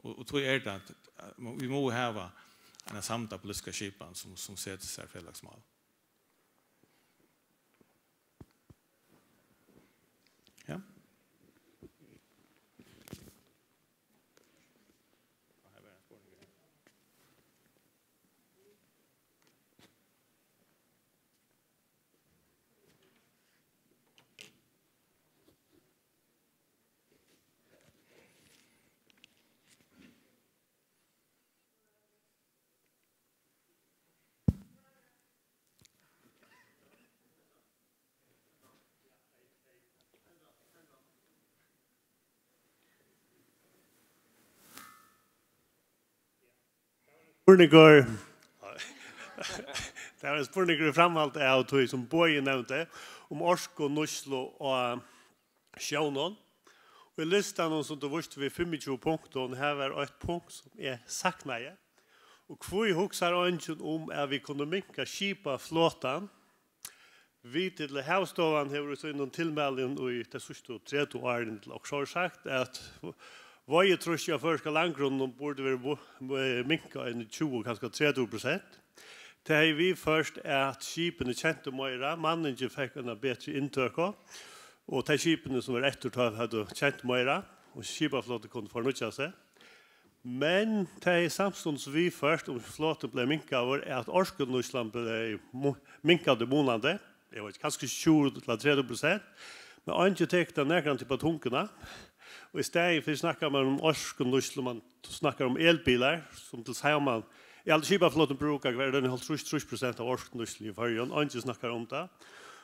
Og, og tí er tað, at, at vit mugu hava eina samda politiska skipan, sum, sum setir sær felagsmál. Ja. Spurningur. Tað var ein spurningur í framhaldi av tí, sum Bogi nevndi, um orkunýtslu á sjónum. Og í listanum, sum tú vísti við fimmogtjúgu punktum, har var eitt punkt, sum eg saknaði. Og hví hugsar eingin um, at vit kunnu minka skipaflotan? Vit, ella Havstovan, hevur í sínum tilmælum í tey síðstu tretivu árini, ella okkurt sovorðið, sagt, at veiðitrýstið á føroyska landgrunninum burdi verið vo-, eh, minkað eini tjúgu, kanska tretivu prosent. Tað hevði viðført, at skipini tjentu meira, manningin fekk eina betri inntøku, og tey skipini, sum vóru eftir, tá høvdu tjent meira, og skipaflotin kundi fornýggja seg. Men tað hevði samstundis viðført, um flotin bleiv minkaður, at orkunýtslan bleiv mu-, minkað munandi. Eg veit ikki, kanska tjúgu ella tretivu prosent, men eingin tekur tað nakrantíð upp á tunguna. Og í staðin fyri snakkar man um orkunýtslu, man snakkar um elbilar, sum til saman, ja, skipaflotin brúkar, hvat er tað, hálvtrýss, trýss prosent av orkunýtsluni í Føroyum, eingin snakkar um tað.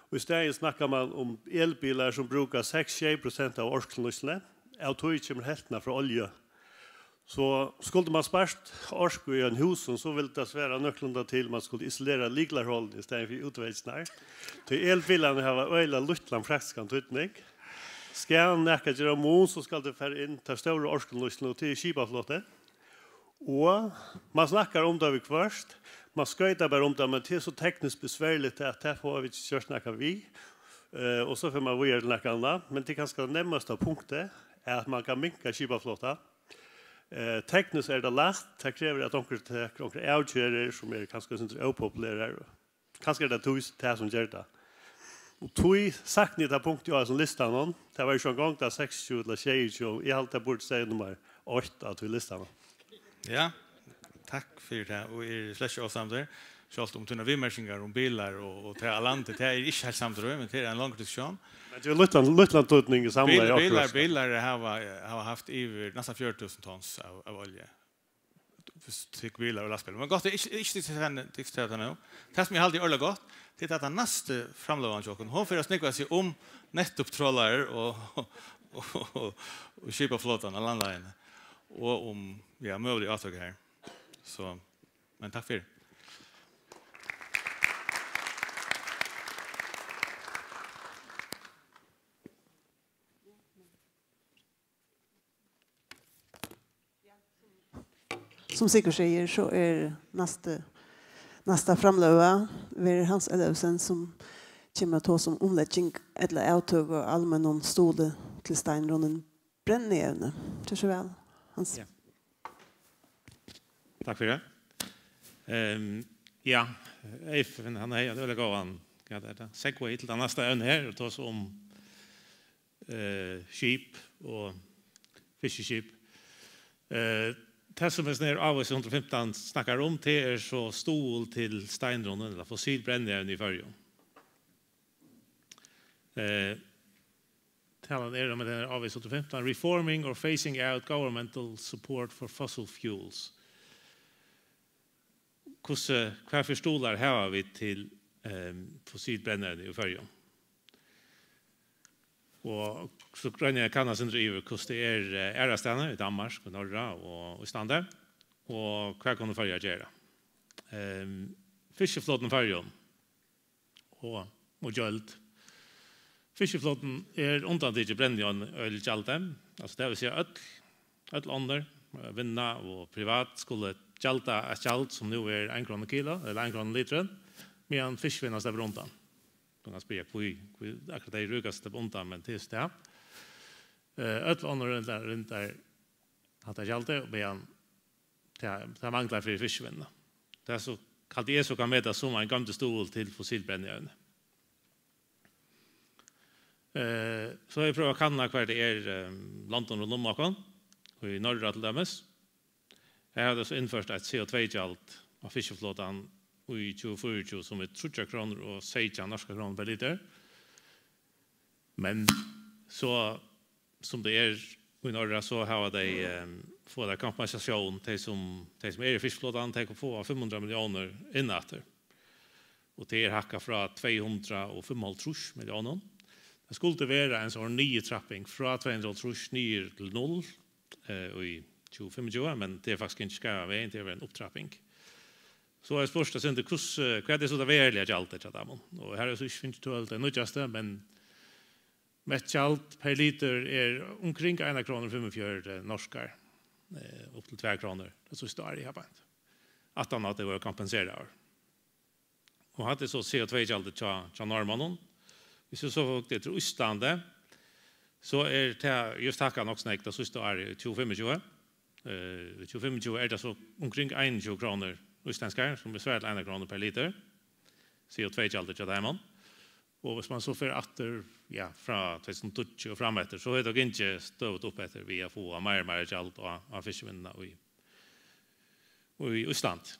Og í staðin snakkar man um elbilar, sum brúka seks, sjey prosent av orkunýtsluni, av tí kemur helvtin frá olju. So skuldi man spart orku í einum húsum, so vildi tað svara nøkulunda til, man skuldi isolera lyklaholini í staðin fyri útveggirnar. Tí elbilarnir hava øgiliga lítlan praktiskan týdning. Skal nakað gera mun, so skal tað fara inn í ta stóru orkunýtsluna, og tað er skipaflotin. Og man snakkar um tað viðhvørt, man skoytar bara um tað, men tað er so tekniskt besværligt, at tað fáa vit ikki gjørt nakað við. Eh, og so fer man víðari til nakað annað, men tað er kanska nærmasta punktið, at man kann minka skipaflotan. Eh, tekniskt er tað lætt, tað krevur, at onkur tekur onkrar avgerðir, sum eru kanska eitt sindur ópopulerar. Kanska er tað tí, tað sum ger tað. Og tí sakni eg tað punktið á hesum listanum. Tað var ikki eingong tað seksogtjúgu ella sjeyogtjúgu. Eg haldi, tað burdi staðið nummar eitt á tí listanum. Ja, takk fyri tað. Og eg eri slett ikki ósamdur. Sjálvt um tínar viðmerkingar um bilar og, og tað á landi, tað er eg ikki heilt samdur í, men tað er ein longri diskusjón. Men tað er lítlan, lítlan týdning í samlaði Bil-, bilar, orku. Bilar hava, hava havt yvir næstan fjøruti túsund tons av, av olju. Hvis tú tekur bilar og lastbilar. Men gott, tað er ikki, ikki til tað, ikki til tað nú. Tað sum eg haldi er øgiliga gott, tað er at tann næsta framløgan hjá okkum, hon fer at snúgva seg um nettupp trolarar og, og, og, og skipaflotan og landleiðina. Og um, ja, møgulig átøk her. So, men takk fyri. Sum Sigurd sigur, so er næsti, næsta framløga verður Hans Ellefsen, sum kemur at tosa um umlegging ella avtøku av almennum stuðli til steinrunnin brennievni. Ger so væl, Hans. Ja. Takk fyri tað. Ehm, ja, Eyvind, hann hevði ein øgiliga góðan, hvat er tað, segway til tað næsta evnið her, og tosa um eh, skip og fiskiskip. Eh, tað, sum hesin her ávísi hundrað og fimtan snakkar um, tað er so stuðul til steinrunnin, ella fossil brennievni í Føroyum. Eh, talan er um, at hesin ávísi hundrað og fimtan, reforming or phasing out governmental support for fossil fuels. Hvussu, hvat fyri stuðlar hava vit til, ehm, fossil brennievni í Føroyum? Og so royni eg at kanna eitt sindur yvir, hvussu tað er, eh, aðrastaðni, í Danmark, í Norra og Íslandi, og hvat kunnu Føroyar gera? Ehm, fiskiflotin í Føroyum og, og gjald. Fiskiflotin er undantikin brennievnugjaldi, altso, tað vil siga, øll, øll onnur, eh, vinna og privat skulu gjalda eitt gjald, sum nú er ein króna kilo, ella ein króna litrin, meðan fiskivinnan sleppur undan. Tú kanst spyrja, hví, hví akkurát tey ríkastu sleppa undan, men tað er so tað. Eh, øll onnur rinda, rinda hatta gjaldið, meðan tað, tað manglar fyri fiskivinnuna. Tað er so, haldi eg, so kann metast sum ein goymdur stuðul til fossil brennievni. Eh, so eg prøvi at kanna, hvar tað er, eh, londini rundan um okkum, í Noregi til dømis. Her hava tey so innført eitt C O tvey-gjald á fiskiflotan í tjúgu fýraogtjúgu, sum er tríggjar krónur og seytjan norskar krónur per litur. Men so, sum tað er í Norra, so hava tey, ehm, fáa tey kompensatión, tey sum, tey sum eru í fiskiflotanum, tey fáa fimm hundrað milliónir inn aftur. Og tað er hækkað frá tvey hundrað og fimmoghálvtrýss milliónum. Tað skuldi vera ein sovorðin niðurtrapping frá tvey hundrað og hálvtrýss niður til null, eh, í tjúgu fimmogtjúgu, men tað er faktiskt ikki skarvan vegin, tað er ein upptrapping. So er spurt, at sindi, hvussu, hvat er so tað veruliga gjaldið hjá teimum? Og her er so ikki fingið tøl tey nýggjastu, men mettgjald per litur er umkring eina krónu og fimmogfjøruti norskar, eh, upp til tvær krónur, tað síðsta árið eg havi beint. Aftan á at tey vóru kompenseraðir. Og hatta er so C O tvey-gjaldið hjá, hjá norðmonnum. Hvis tú so hugdi eftir Íslandi, so er tað júst hækkað nokk so nógv tað síðsta árið, í tjúgu fimmogtjúgu. Eh, í tjúgu fimmogtjúgu er tað so umkring einogtjúgu krónur íslendskar, sum er svarar til eina krónu per litur. C O tvey-gjaldið hjá teimum. Og hvis man so fer aftur, ja, frá tvey túsund og tíggju og fram eftir, so hevur tað gingið støðugt upp eftir við at fáa meira og meira gjald á, á fiskivinnuna í, í Ísland.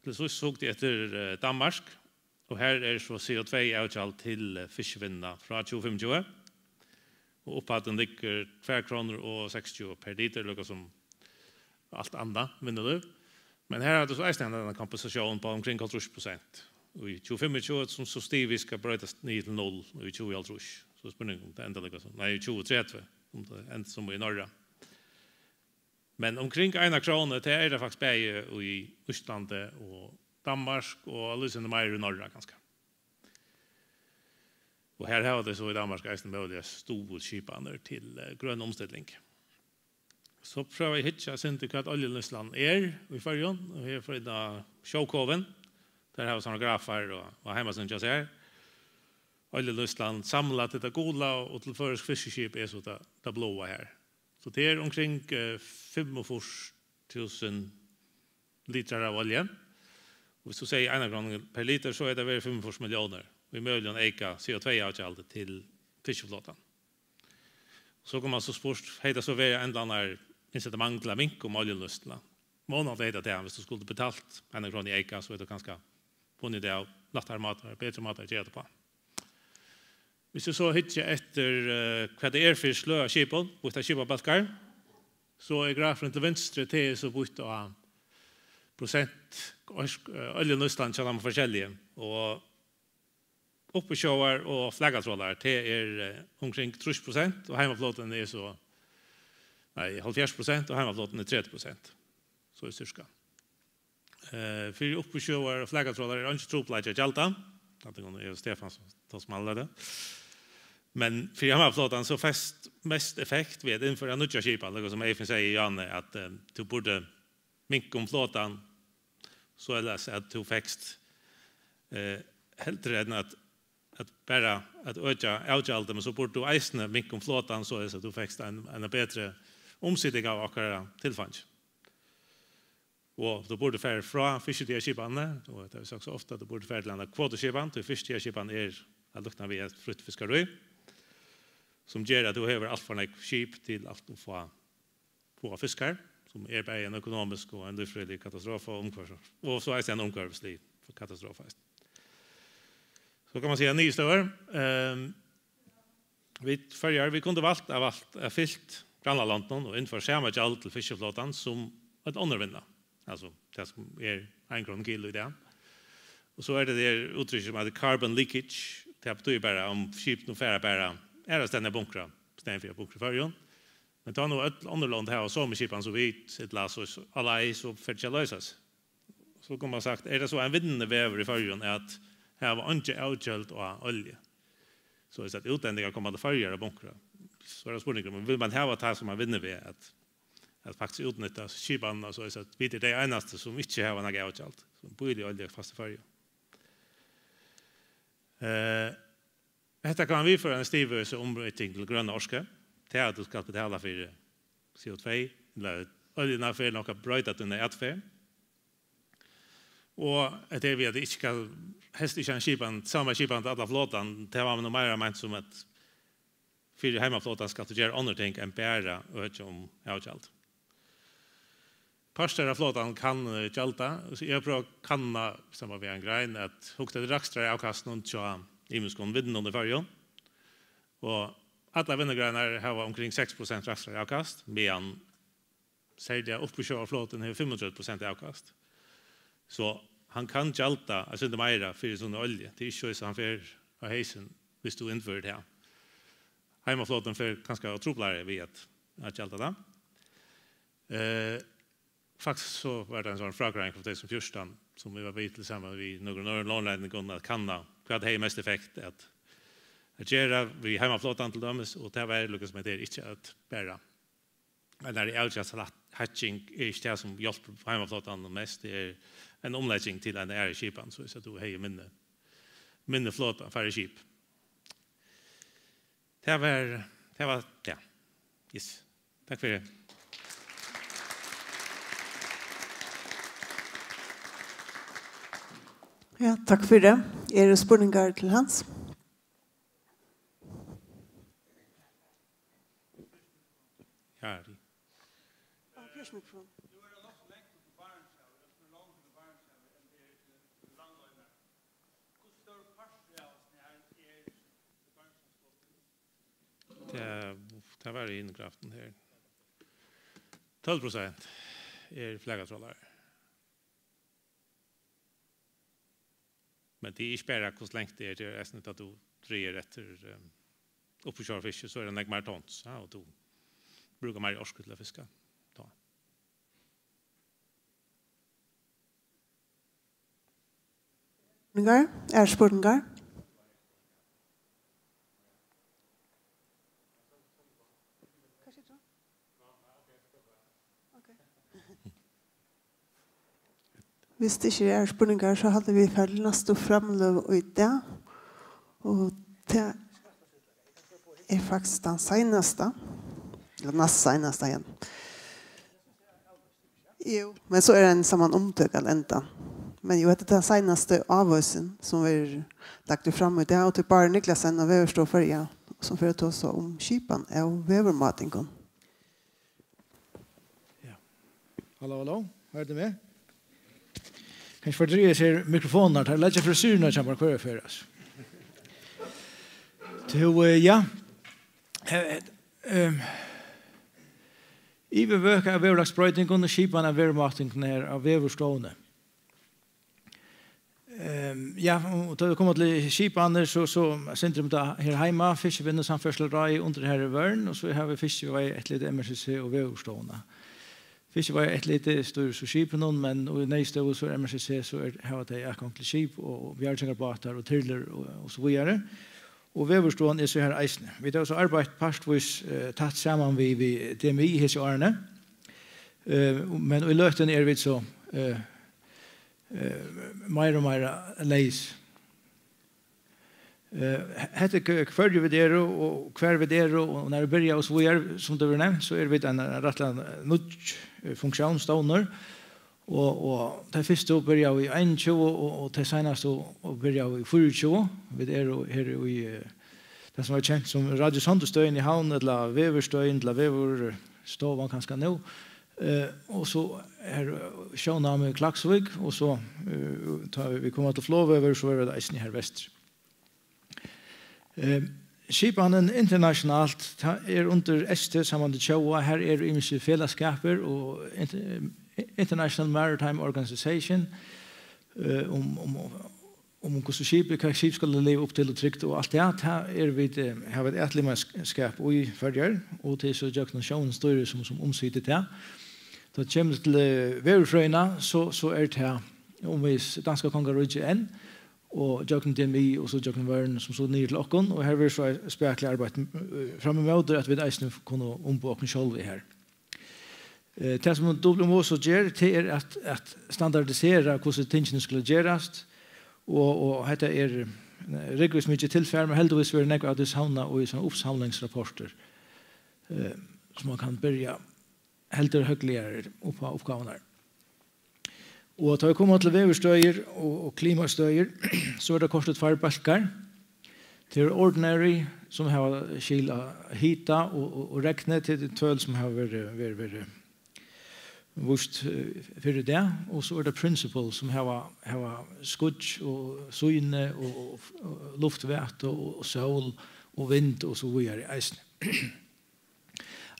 Til síðst hugdi eg eftir, eh, Danmark, og her er so C O tvey-avgjald til, eh, fiskivinnuna frá tjúgu fimmogtjúgu, og upphæddin liggur tvær krónur og seksogtjúgu per litur, líka sum alt annað vinnulív. Men her er tað so eisini ein kompensatión á umkring hálvtrýss prosent í tjúgu fimmogtjúgu, sum so stigvíst skal broytast niður til null í tjúgu hálvtrýss. So spurningur um tað endar líka sum, nei, í tjúgu tretivu, um tað endar sum í Norra. Men umkring eina krónu, tað er tað faktiskt bæði í Íslandi og Danmark og á lýsandi meir í Norra, kanska. Og her hava tey so í Danmark eisini møguliga stuðulsskipanir til, eh, grøna umstilling. So prøvi eg at hyggja eitt sindur, hvat oljunýtslan er í Føroyum. Og her fer eg inn á Sjókovin. Teir hava sovorðnar grafar og, og heimasíðuna hjá sær. Oljunýtslan samlað til tað gula og til føroysk fiskiskip er so tað, tað bláa her. So tað er umkring, eh, fimmogfýrs túsund litrar av olju. Og hvis tú sigur eina krónu per litur, so er tað verið fimmogfýrs milliónir í møguligum eyka C O tvey-avgjaldi til fiskiflotan. So kann man so spurt, hevði tað so verið ein ella annar incitamang til at minka um oljunýtsluna? Vónandi hevði tað tað, hvis tú skuldi betalt eina krónu í eyka, so hevði tú kanska funnið tað av lættari mátar, betri mátar at gera tað uppá. Hvis tú so hyggja eftir, eh, hvat tað er fyri sløg av skipum, býtt á skipabólkar, so er grafurin til vinstru, tað er so býtt á prosent ork-, eh, oljunýtslan hjá teimum forskelligu. Og uppsjóvar og flakatrolarar, tað er, eh, umkring trýss prosent, og heimaflotin er so, nei, hálvfjerðs prosent, og heimaflotin er tretivu prosent. So er styrka. Eh, fyri uppsjóvar og flakatrolarar er eingin trupulleiki at gjalda. Hatta er Eva Stefánsson, tann sum handlar tað. Men fyri heimaflotan so fæst mest effekt við at innføra nýggja skipan, líka sum Eyfinn segði, Jane, at, eh, tú burdi minka um flotan, soleiðis at tú fekst, eh, heldur enn at, at bara at økja avgjaldið, men so burdi tú eisini minka um flotan, soleiðis at tú fekst ein, ein betri umsiting av okkara tilfeingi. Og tú burdi farið frá fiskidagaskipanini, og tað er sagt so ofta, at tú burdi farið til eina kvotuskipan, tí fiskidagaskipan er at líkna við eitt frítt fiskarí. sum ger, at tú hevur alt for nógv skip til alt ov fá, fáar fiskar, sum er bæði ein økonomisk og ein lívfrøðilig katastrofa og umhvørvis-, og so eisini ein umhvørvislig katastrofa eisini. So kann man siga niðurstøður. Ehm, vit Føroyar, vit kundu valt at valt at fylgt grannalondunum og innført sama gjald til fiskiflotan sum øll onnur vinna. Altso, tað sum er ein króna kilo í dag. Og so er tað tað úttrykk sum eitur carbon leakage. Tað betýðir bara, um skip nú fara bara aðrastaðni at bunkra, í staðin fyri at bunkra í Føroyum. Men tá nú øll onnur lond hava somu skipan sum vit, ella so, so, alla, so fer tað ikki at loysa seg. So kundi man sagt, er tað so ein vinnandi vegur í Føroyum at hava eingi avgjald á olju? So er tað at útlendingar koma til Føroyar at bunkra. So er tað spurningur, men vil man hava tað sum ein vinniveg at, at faktiskt útnytta skipanina, so er tað at vit eru tey einastu sum ikki hava nakað avgjald, sum býr í olju fast í Føroyum. Eh, hetta kann viðføra eina stigvísa umbroyting til grøna orku. Tað at tú skalt betala fyri C O tvey, ella oljuna fer nokk at broyta tína atferð. Og hetta er við, at eg ikki skal, helst ikki ein skipan, sama skipan til alla flotan. Tað var nú meira meint sum at fyri heimaflotan skalt tú gera onnur ting enn bara økja um avgjald. Partur av flotan kann, eh, gjalda. So eg havi prøvað at kanna, í samband við ein grein, at hugt eftir rakstraravkastinum hjá ymiskum vinnum í Føroyum. Og allar vinnugreinar hava umkring seks prosent rakstraravkast, meðan serliga uppsjóvarflotin hevur fimmogtretivu prosent avkast. So hann kann gjalda eitt sindur meira fyri sína olju. Tað er ikki so, at hann fer á heysin, viss tú innførir tað. Heimaflotin fer kanska at trupla við at, at gjalda tað. Eh, faktiskt so var tað ein sånn frágreiðing frá tvey túsund og fjúrtan, sum vit vóru við til saman við nøkrum øðrum lónleitningum at kanna, hvat hevði mest effekt at, at gera við heimaflotan til dømis, og tað var líka sum at tað er ikki at bara, at tað er avgjørt at hækking er ikki tað sum hjálpir heimaflotan mest, tað er ein umlegging til eina aðra skipan, so at tú hevði minni, minni flota, færri skip. Tað var, tað var, ja. Yes. Takk fyri. Ja, takk fyri. Eru spurningar til Hans? Ja. Tað, tað var í hinum grafini her. Tólv prosent er flakatrálarar. Men tað er ikki bara hvussu langt tað er, tað er eisini tá tú dregur eftir, ehm, uppsjóvarfiski, so er tað nógv meira tons, ja, og tú brúkar meira orku til at fiska. Tá. Spurningar? Er spurningar? Hvis det ikke er spurningar, så halda vit fara til næstu framløgu í dag. Og tað er faktiskt tann seinasta, ella næst seinasta, ja. Jú, men so er ein saman umtøk at enda. Men jú, hetta er tann seinasta ávísing, sum verður lagt fram í dag, og til Bárður Niklasen á Veðurstovu Føroya, sum fer at tosa um skipan av veðurmátingum. Ja. Halló, halló. Hoyrir tú meg? Kanska fordreiga seg mikrofonirnar, teir leggja frisyrurnar hjá mær hvørja ferð, altso. Tú, eh, ja. Eh, ehm, Yvirvøka av veðurlagsbroytingum og skipan av veðurmátingum her á Veðurstovuni. Ehm, ja, og tá vit koma til skipanir, so, so eitt sindur um tað her heima, Fiskivinnusamferðsluráðið undir Harry Verne, og so hava vit Fiskiveiðieftirlitið, M R C C og Veðurstovuna. Fiskiveiðieftirlitið stýrir so skipinum, men í neyðstøðu so er M R C C, so er, hava tey atgongd til skip og, og bjargingarbátar og tyrlur og, og so víðari. Og Veðurstovan er so har eisini. Vit hava so arbeitt partvís, eh, tætt saman við, við D M I hesi árini. Eh, men í løtuni eru vit so, eh, eh, meira og meira leys. Eh, hetta er hv-, hvørji vit eru og hvar vit eru og nær vit byrja og so víðari, sum tað verður nevnt, so eru vit ein, ein rættiliga nýggj, eh, funktiónsstovnur. Og, og tey fyrstu byrjaðu í einogtjúgu og, og tey seinastu og byrjaðu í fýraogtjúgu. Vit eru her í, eh, tað sum var kent sum Radiosonderstøðin í Havn, ella Veðurstøðin, ella Veðurstovan kanska nú. Eh, og so her, eh, sjónám í Klaksvík, og so, eh, tá vit koma til flogveður, so er tað eisini her vestur. Eh, skipanin internationalt, tað er undir S T, Samband Tjóða, her eru ymsir felagsskapir og inter-, International Maritime Organization, eh, um, um, um hvussu skipið, hvat skip skal liva upp til og trygt og alt tað, tað er vit, eh, hava vit atlimmaskap í Føroyar, og tað er so gjøgnum Sjóvinnuskúlan, sum, sum umsitur tað. Tá kemur til, eh, veðurfrøðina, so, so er tað umvegis danska kongaríkið enn, og gjøgnum D M I, og so gjøgnum Verne, sum so niður til okkum, og her verður so spakuliga arbeitt, eh, fram ímóti, at vit eisini kunnu umboða okkum sjálv her. Eh, tað, sum W M O so ger, tað er at, at standardisera, hvussu tingini skulu gerast, og, og hetta er, eh, rúgvusmikið tilfar, men heldigvís verður nógv av tí savnað í sovorðnar uppsamlingsrapportir, eh, sum man kann byrja heldur høgliga upp á uppgávurnar. Og tá vit koma til veðurstøðir og, og klimastøðir, so er tað kortini tveir bólkar. Tað er ordinary, sum hava skil á hita og, og, og regni, tað eru tøl sum hava verið, verið, verið víst, eh, fyrr í dag, og so er tað principal, sum hava, hava skýggj og sýni og, og, og luftvætu og, og sól og vind og so víðari eisini.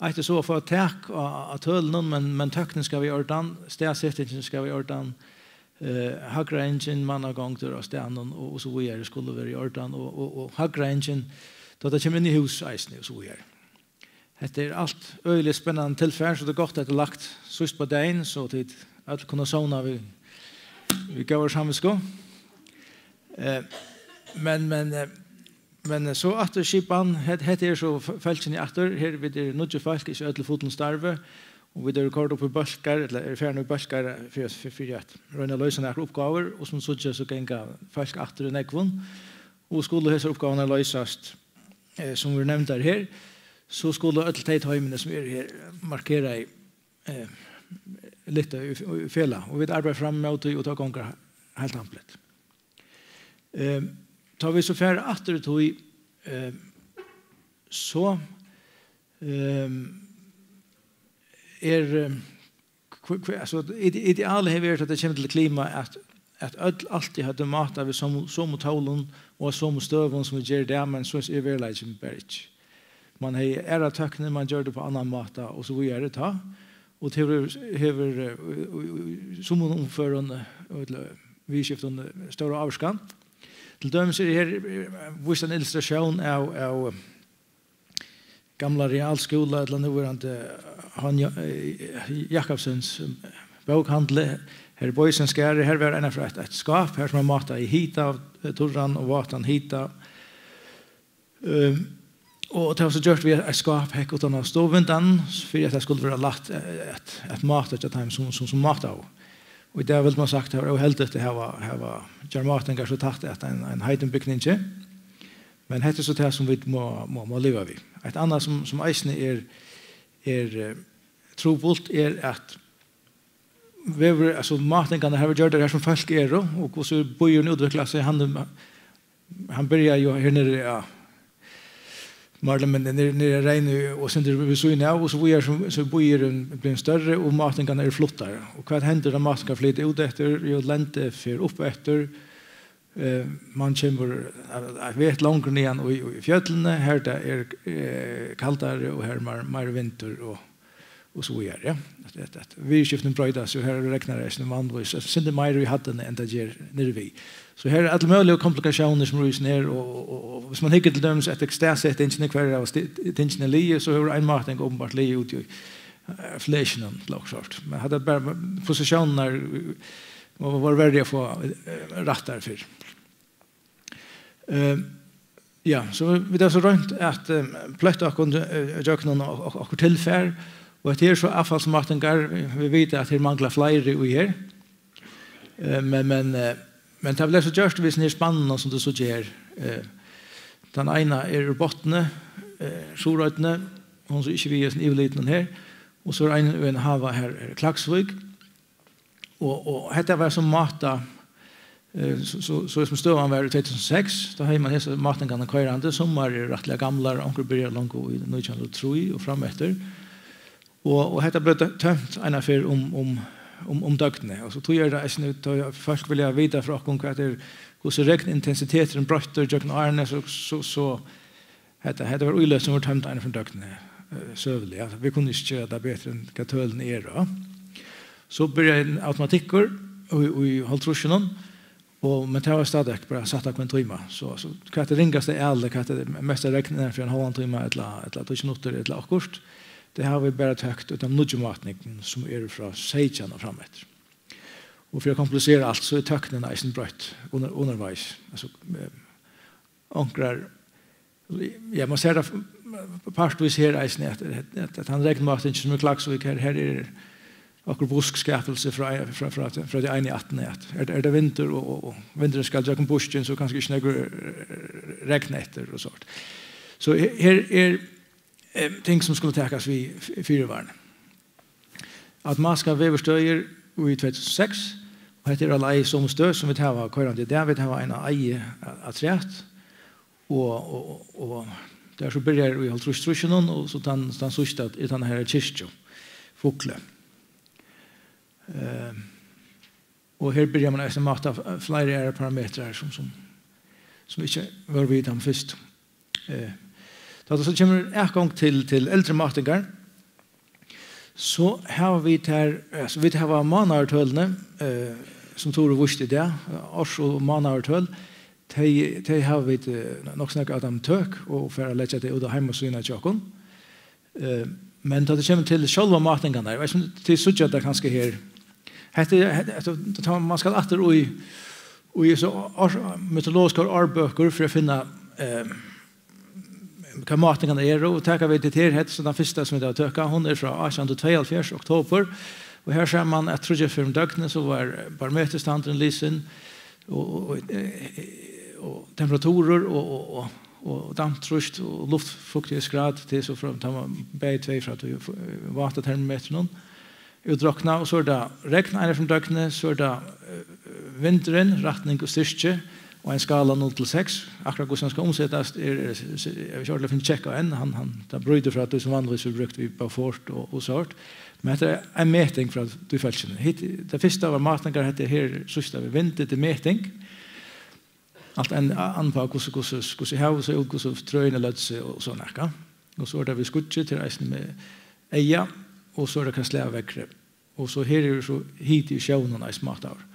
Eitt er so at fáa tak á, á tølunum, men, men tøknin skal vera í ordan, staðsetingin skal vera í ordan, eh, hagreiðingin, mannagongdir á staðnum og, og so víðari skulu vera í ordan, og, og, og hagreiðingin, tá tað kemur inn í hús eisini og so víðari. Hetta er alt øgiliga spennandi tilfar, so tað er gott at tað er lagt síðst á dagin, so tit øll kunnu sovna við, við góðari samvitsku. Eh, men, men, eh, Men, eh, so aftur skipan, het-, hetta er so f-, fólkini aftur, her vit eru níggju fólk, ikki øll í fullum starvi, og vit eru koyrd upp í bólkar, ella eru farin í bólkar fyri, fyri, fyri at royna at loysa nakrar uppgávur, og sum síggja, so ganga fólk aftur í nógvum, og skulu hesar uppgávurnar loysast, eh, sum verður nevndar her, so skulu øll tey toymini, sum eru her, markeraði, eh, lyfta í, í felag, og vit arbeiða fram móti, og tá gongur heilt ampliga. Ehm, tá vit so fara aftur í tíð, ehm, so, ehm, er, ehm, hv-, hv-, altso, ide-, idealið hevur verið, at tað kemur til klima, at, at øll altíð høvdu mátað við somu, somu tólum og á somu støðum, sum vit gera í dag, men so er veruleikin bara ikki. Man hevði aðra tøkni, man gjørdi upp á annan máta og so víðari tá. Og tað hevur, hevur, eh, í, í, í summum umførum, eh, ella viðurskiftum, eh, stóra ávirkan. Til dømis er her, eh, víst ein illustratión av, av, eh, gamla realskúla, ella núverandi, eh, Hann Ja-, eh, Jakobsens, eh, bókhandli. Her er Boysens garður, her var einaferð eitt, eitt skáp, har sum man mátaði hita, eh, turran og vátan hita. Ehm, og tað var so gjørt við eitt skáp hekk uttan á stovuvindeyganum, fyri at tað skuldi vera lætt, eh, at, at máta hjá teimum, sum, sum, sum mátaðu. Og í dag vildi man sagt, tað var óheldigt at hava, hava, gera mátingar so tætt at ein, ein heitum bygningi. Men hetta er so tað, sum vit má, má, má liva við. Eitt annað, sum, sum eisini er, er, eh, trupult, er, at vegur, altso, mátingarnar hava gjørt tað her, sum fólk eru, og hvussu býurin útviklar seg. Hann, hann byrjar jo her niðri, ja, meir ella minni niðri, niðri á Reyni og sindur við síðuna av, og so víðari, so, so býurin blivin størri, og mátingarnar eru fluttar. Og hvat hendir, tá mátingar flyta út eftir? Jo, lendið fer upp eftir, eh, man kemur eitt vet longur niðan í, í fjøllini, har tað er, eh, kaldari, og har er meir, meir vindur, og og so víðari, ja. At, at, at viðurskiftini broytast, og her regnar eisini vanvís, altso, sindur meir í hæddini enn tað ger niðri við. So her eru allar møguligar komplikatiónir sum rísa her, og, og, og, og viss man hyggur til dømis eftir staðsetingini, hvar hava sti-, tingini ligið, so hevur ein máting openbart ligið úti í, eh, flesjunum, ella okkurt sovorðið. Men hatta er bara posisjónirnar, eh, vóru verri at fáa, eh, rættar fyrr. Eh, ja, so vit hava so roynt at, eh, pløkta okkum, eh, gjøgnum ok-, ok-, okkurt tilfar, og hetta er so avfallsmátingar, vit vita at her manglar fleiri í her. Eh, men, men, eh, men tað bleiv so gjørt við hesum her spannunum, sum tú sært her. Eh, tann eina er úr Botni, eh, Suðuroynni, hon er so ikki við í hesum yvirlitinum her, og so er ein úr einum hava her, her í Klaksvík. Og, og hetta var so mátað, Eh, so, so, so sum støðan var í tvey túsund og seks, tá hevði man hesar mátingarnar koyrandi, summar eru rættiliga gamlar, onkur byrjar longu í nítjan hundrað og trý og fram eftir. Og, og hetta bleiv tø-, tømt eina ferð um, um, um, um døgnið. Og so tí er tað eisini, tá fólk vilja vita frá okkum, hvat er, hvussu regnintensiteturin broyttur gjøgnum árini, so, so, so hetta, hetta var íløt sum var tømd eina ferð um døgnið, eh, søguliga. Vit kunnu ikki gera tað betri enn hvat tølini eru. So byrjaði ein automatikkur í, í hálvtrýssunum, og, men tað var stadigvæk bara sett á hvønn tíma. So, so hvat er ringasta ælið, hvat er mesta regn innan fyri ein hálvan tíma, ella, ella tíggju minuttir, ella okkurt, tað hava vit bara tøkt út av nýggju mátingunum, sum eru frá seytjan og fram eftir. Og fyri at komplisera alt, so er tøknin eisini broytt under-, undervegis. Altso, eh, onkrar, ja, man sær tað partvíst her eisini, at, at, at, at hann regnmátingin sum er í Klaksvík, her, her er okkurt buskskapilsi frá, frá, frá, frá tí einu ættina, at er, er tað vindur, og, og, og vindurin skal gjøgnum buskin, so kanska ikki nógv, eh, regn eftir og sovorðið. So her, her er, eh, ting sum skulu takast við f-, fyrivarni. Automatisku veðurstøðini í tvey túsund og seks, og hetta er á leið somu støð sum vit hava koyrandi í dag. Vit hava eina eiði a-, afturat, og, og, og, og tað er so byrjað í hálvtrýss-, trýssunum, og so tann, tann síðsta er tann her kirkju, Fugli. Eh, og her byrjar man eisini at máta f-, fleiri aðrar parametrar sum, sum, sum ikki vóru við í teimum fyrstu. Eh, tá tað so kemur atgongd til, til eldri mátingar, so hava vit her, altso, vit hava mánaðartølini, eh, sum Tórður vísti í dag, árs- og mánaðartøl, tey, tey hava vit, eh, nokk so nógv av teimum tøk og fara at leggja tey út á heimasíðuna hjá okkum. Eh, men tá tað kemur til sjálvar mátingarnar, eg veit ikki um tit síggja tað kanska her. Hetta er, hetta, hetta, tá man skal aftur í, í so ár-, meteorologiskar árbøkur fyri at finna, eh, hvat mátingarnar eru, og taka vit hetta her, hetta er so tann fyrsta sum vit hava tøkað, hon er frá átjan hundrað og tveyoghálvfjerðs, oktobur, og her sær man at tríggjar ferðir um døgnið, so var barometurstandurin lisin, og, og, og, eh, og temperaturur og, og, og, og damptrýst og luftfuktigheitsgrad, tað er so frá, tá man bæði tvey frá tí váta termometrinum útrokna, og so er tað regn eina ferð um døgnið, so er tað, eh, vindurin, rætting og styrki, og ein skala null til seks. Akkurát hvussu hann skal umsetast, er, er, er, er ikki ordiliga fingið tjekk á enn. Hann, hann, tað brýtur frá tí sum vanligvis verður brúkt við Beaufort og, og sovorðið. Men hetta er ein meting frá tí fólkinum. Hitt, tað fyrsta var mátingar, hetta her síðsta við vind, hetta er meting. Alt enn, an uppá hvussu, hvussu, hvussu havið sá út, hvussu trøini løgdu seg og so nakað. Og so er tað við skýggið, tað er eisini við eyga, og so er tað hvat slag av veðri. Og so her er so hiti í sjónum eisini mátaður.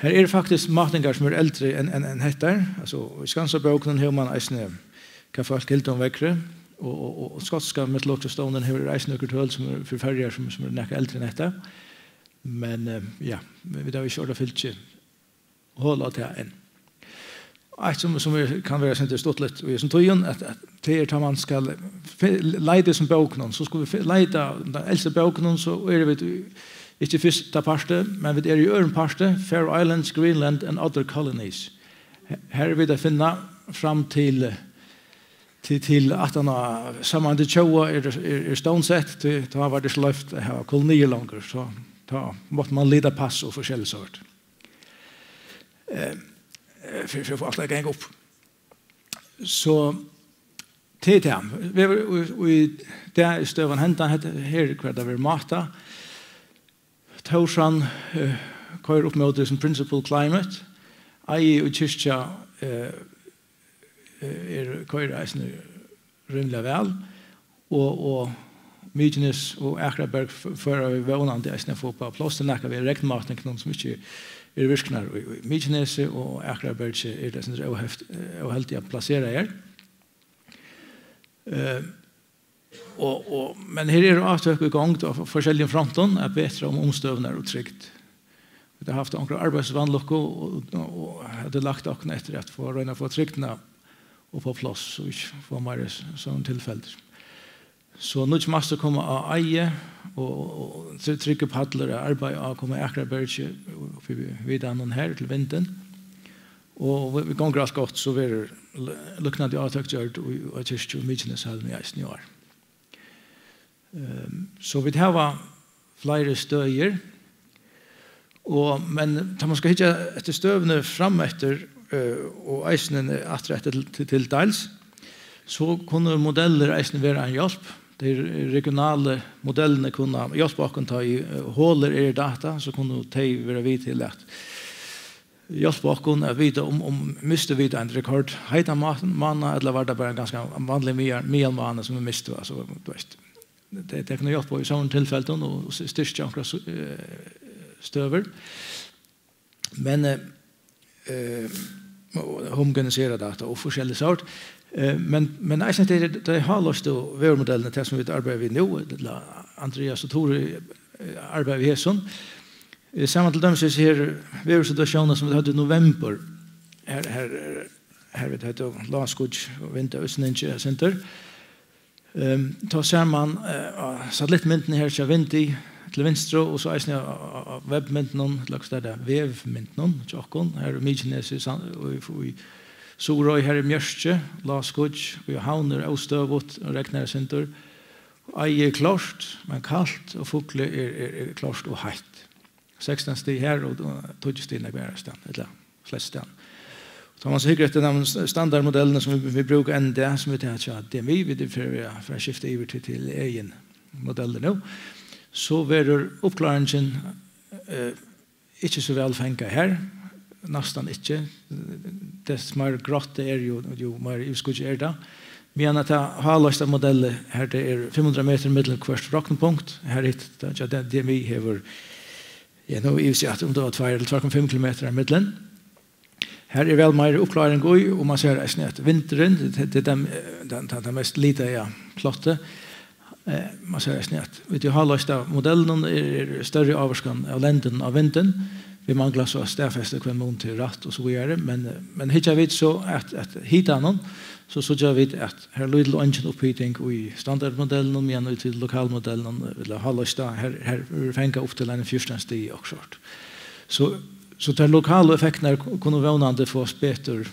Her eru faktiskt mátingar sum eru eldri enn, enn, enn hettar. Altso, í Skansabókunum hevur man eisini hvat fólk hildu um veðrið, og, og, og skotska meteorologiska stovnin hevur eisini nøkur tøl sum eru fyri Føroyar sum, sum eru nakað eldri enn hetta. Men, eh, ja, vit hava ikki orðið at fylgja hol á tað enn. Eitt sum, sum er, kann vera sindur stuttligt í hesum tíðum, at, at tað er, tá man skal fi-, leita í hesum bókunum, so skulu vit fi-, leita í teimum elstu bókunum, so eru vit í, ikki í fyrsta parti, men vit eru í øðrum parti, Faroe Islands, Greenland and Other Colonies. He-, her eru vit at finna fram til, til, til aftan á Samanburður tjóða er, er, er stovnsett, tí tá var tað ikki loyvt at hava koloniir longur, so tá mátti man lita pass og forskelligt sovorðið. Eh, eh, fyri, fyri at fáa alt at ganga upp. So, tað er tað. Vit, í, í dag er støðan hendan, hetta her er hvar tað verður mátað. Tórshavn, eh, koyrir upp móti sum principal climate. Eiði og Kirkja, eh, eh, er, koyra eisini rímiliga væl, og, og Mykines og Akraberg f-, fara vit vónandi eisini at fáa upp á pláss til nakað við regnmátingunum, sum ikki eru virknar í, í Mykinesi, og Akrabergi er tað sindur óheft-, eh, óheldiga plaseraðar. Eh, Og, og, men her eru átøk í gongd á forskelligum frontum at betra um umstøðurnar og trygd. Vit hava havt onkra arbeiðsvanlukku og, og, og hetta er lagt okkum eftir at fáa, royna at fáa trygdina upp á pláss og ikki fáa meiri s-, sovorðin tilfeldir. So nýggj mast at koma á Eiði og, og, og try-, tryggur pallur at arbeiða á, koma Akrabergi og fyri viðanin her til vindin. Og vi, vi gongur alt gott, so verður l-, líknandi átøk gjørd í, á Kirkju og Mykineshøllini eisini í ár. Ehm, so vit hava fleiri støðir. Og, men tá man skal hyggja eftir støðuni fram eftir, eh, og eisini aftur eftir til, til, til deils, so kunnu modellir eisini vera ein hjálp. Tey regionalu modellini kunnu hjálpa okkum, tá ið, eh, holur eru í data, so kunnu tey vera við til at hjálpa okkum at vita um, um mistu vit ein rekordheitan má-, mánað, ella var tað bara ein ganska vanlig miðal-, miðalmánað, sum vit mistu, altso, tú veist. Tey, tey kunnu hjálpa í sovorðnum tilfellum og s-, styrkja onkrar s-, eh, støður. Men, eh, eh, og homogenisera data og forskellig sort. Eh, men, men eisini tey, tey háloystu veðurmodellini, tað sum vit arbeiða við nú, ella Andreas og Tóri, eh, arbeiða við hesum. Eh, saman til dømis hesi her veðursituatiónir, sum vit høvdu í novembur. Her, her, her vit høvdu lágskýggj og vind og útsningi eitt sindur. Ehm, tá sær man, eh, á satellittmyndini her hjá Vindi til vinstru, og so eisini á, á, á webmyndunum, ella hvat er tað, vevmyndunum hjá okkum. Her er Mykines í San-, í, í Suðuroy, her er mjørki, lágskýggj, og í Havn er óstøðugt, og regnar eitt sindur. Eiði er klárt, men kalt, og Fugloy er, er, er klárt og heitt. Sekstan stig her og, og tíggju stig nógv aðrastaðni, ella flestu staðni. Tá man so hyggur eftir teimum s-, standardmodellunum, sum vit, vit brúka enn í dag, sum vit hava hjá D M I, vit eru fyri, fyri at skifta yvir til, til egin modellir nú, so verður uppkláringin, eh, ikki so væl fangað her, næstan ikki. Tess meir grátt tað er, jú, jú meir yvirskýggj er tað. Meðan at tað háloysta modellið, har tað er fimm hundrað metrar millum hvørt roknipunkt, har hitt, tað, tað D M I hevur, ja, nú ivist eg aftur, um tað var tveir ella tvær komma fimm kilometrar millum. Har er væl meiri uppkláring í, og man sær eisini, at vindurin, tað, tað, tað, tað, tað, tað mest litaða plássið, eh, man sær eisini, at við tí háloysta modellinum er, er størri ávirkan av lendinum á vindin. Vit mangla so at staðfesta, hvønn mun tað er rætt og so víðari, men, men hyggja vit so at, at hitanum, so síggja vit, at har er lítil og eingin upphiting í standardmodellinum, meðan í tí lokalmodellinum, ella háloysta, har, har verður fangað upp til ein fjúrtan stig og sovorðið. So, so tær lokalu effektirnar ku-, kunnu vónandi fáast betur,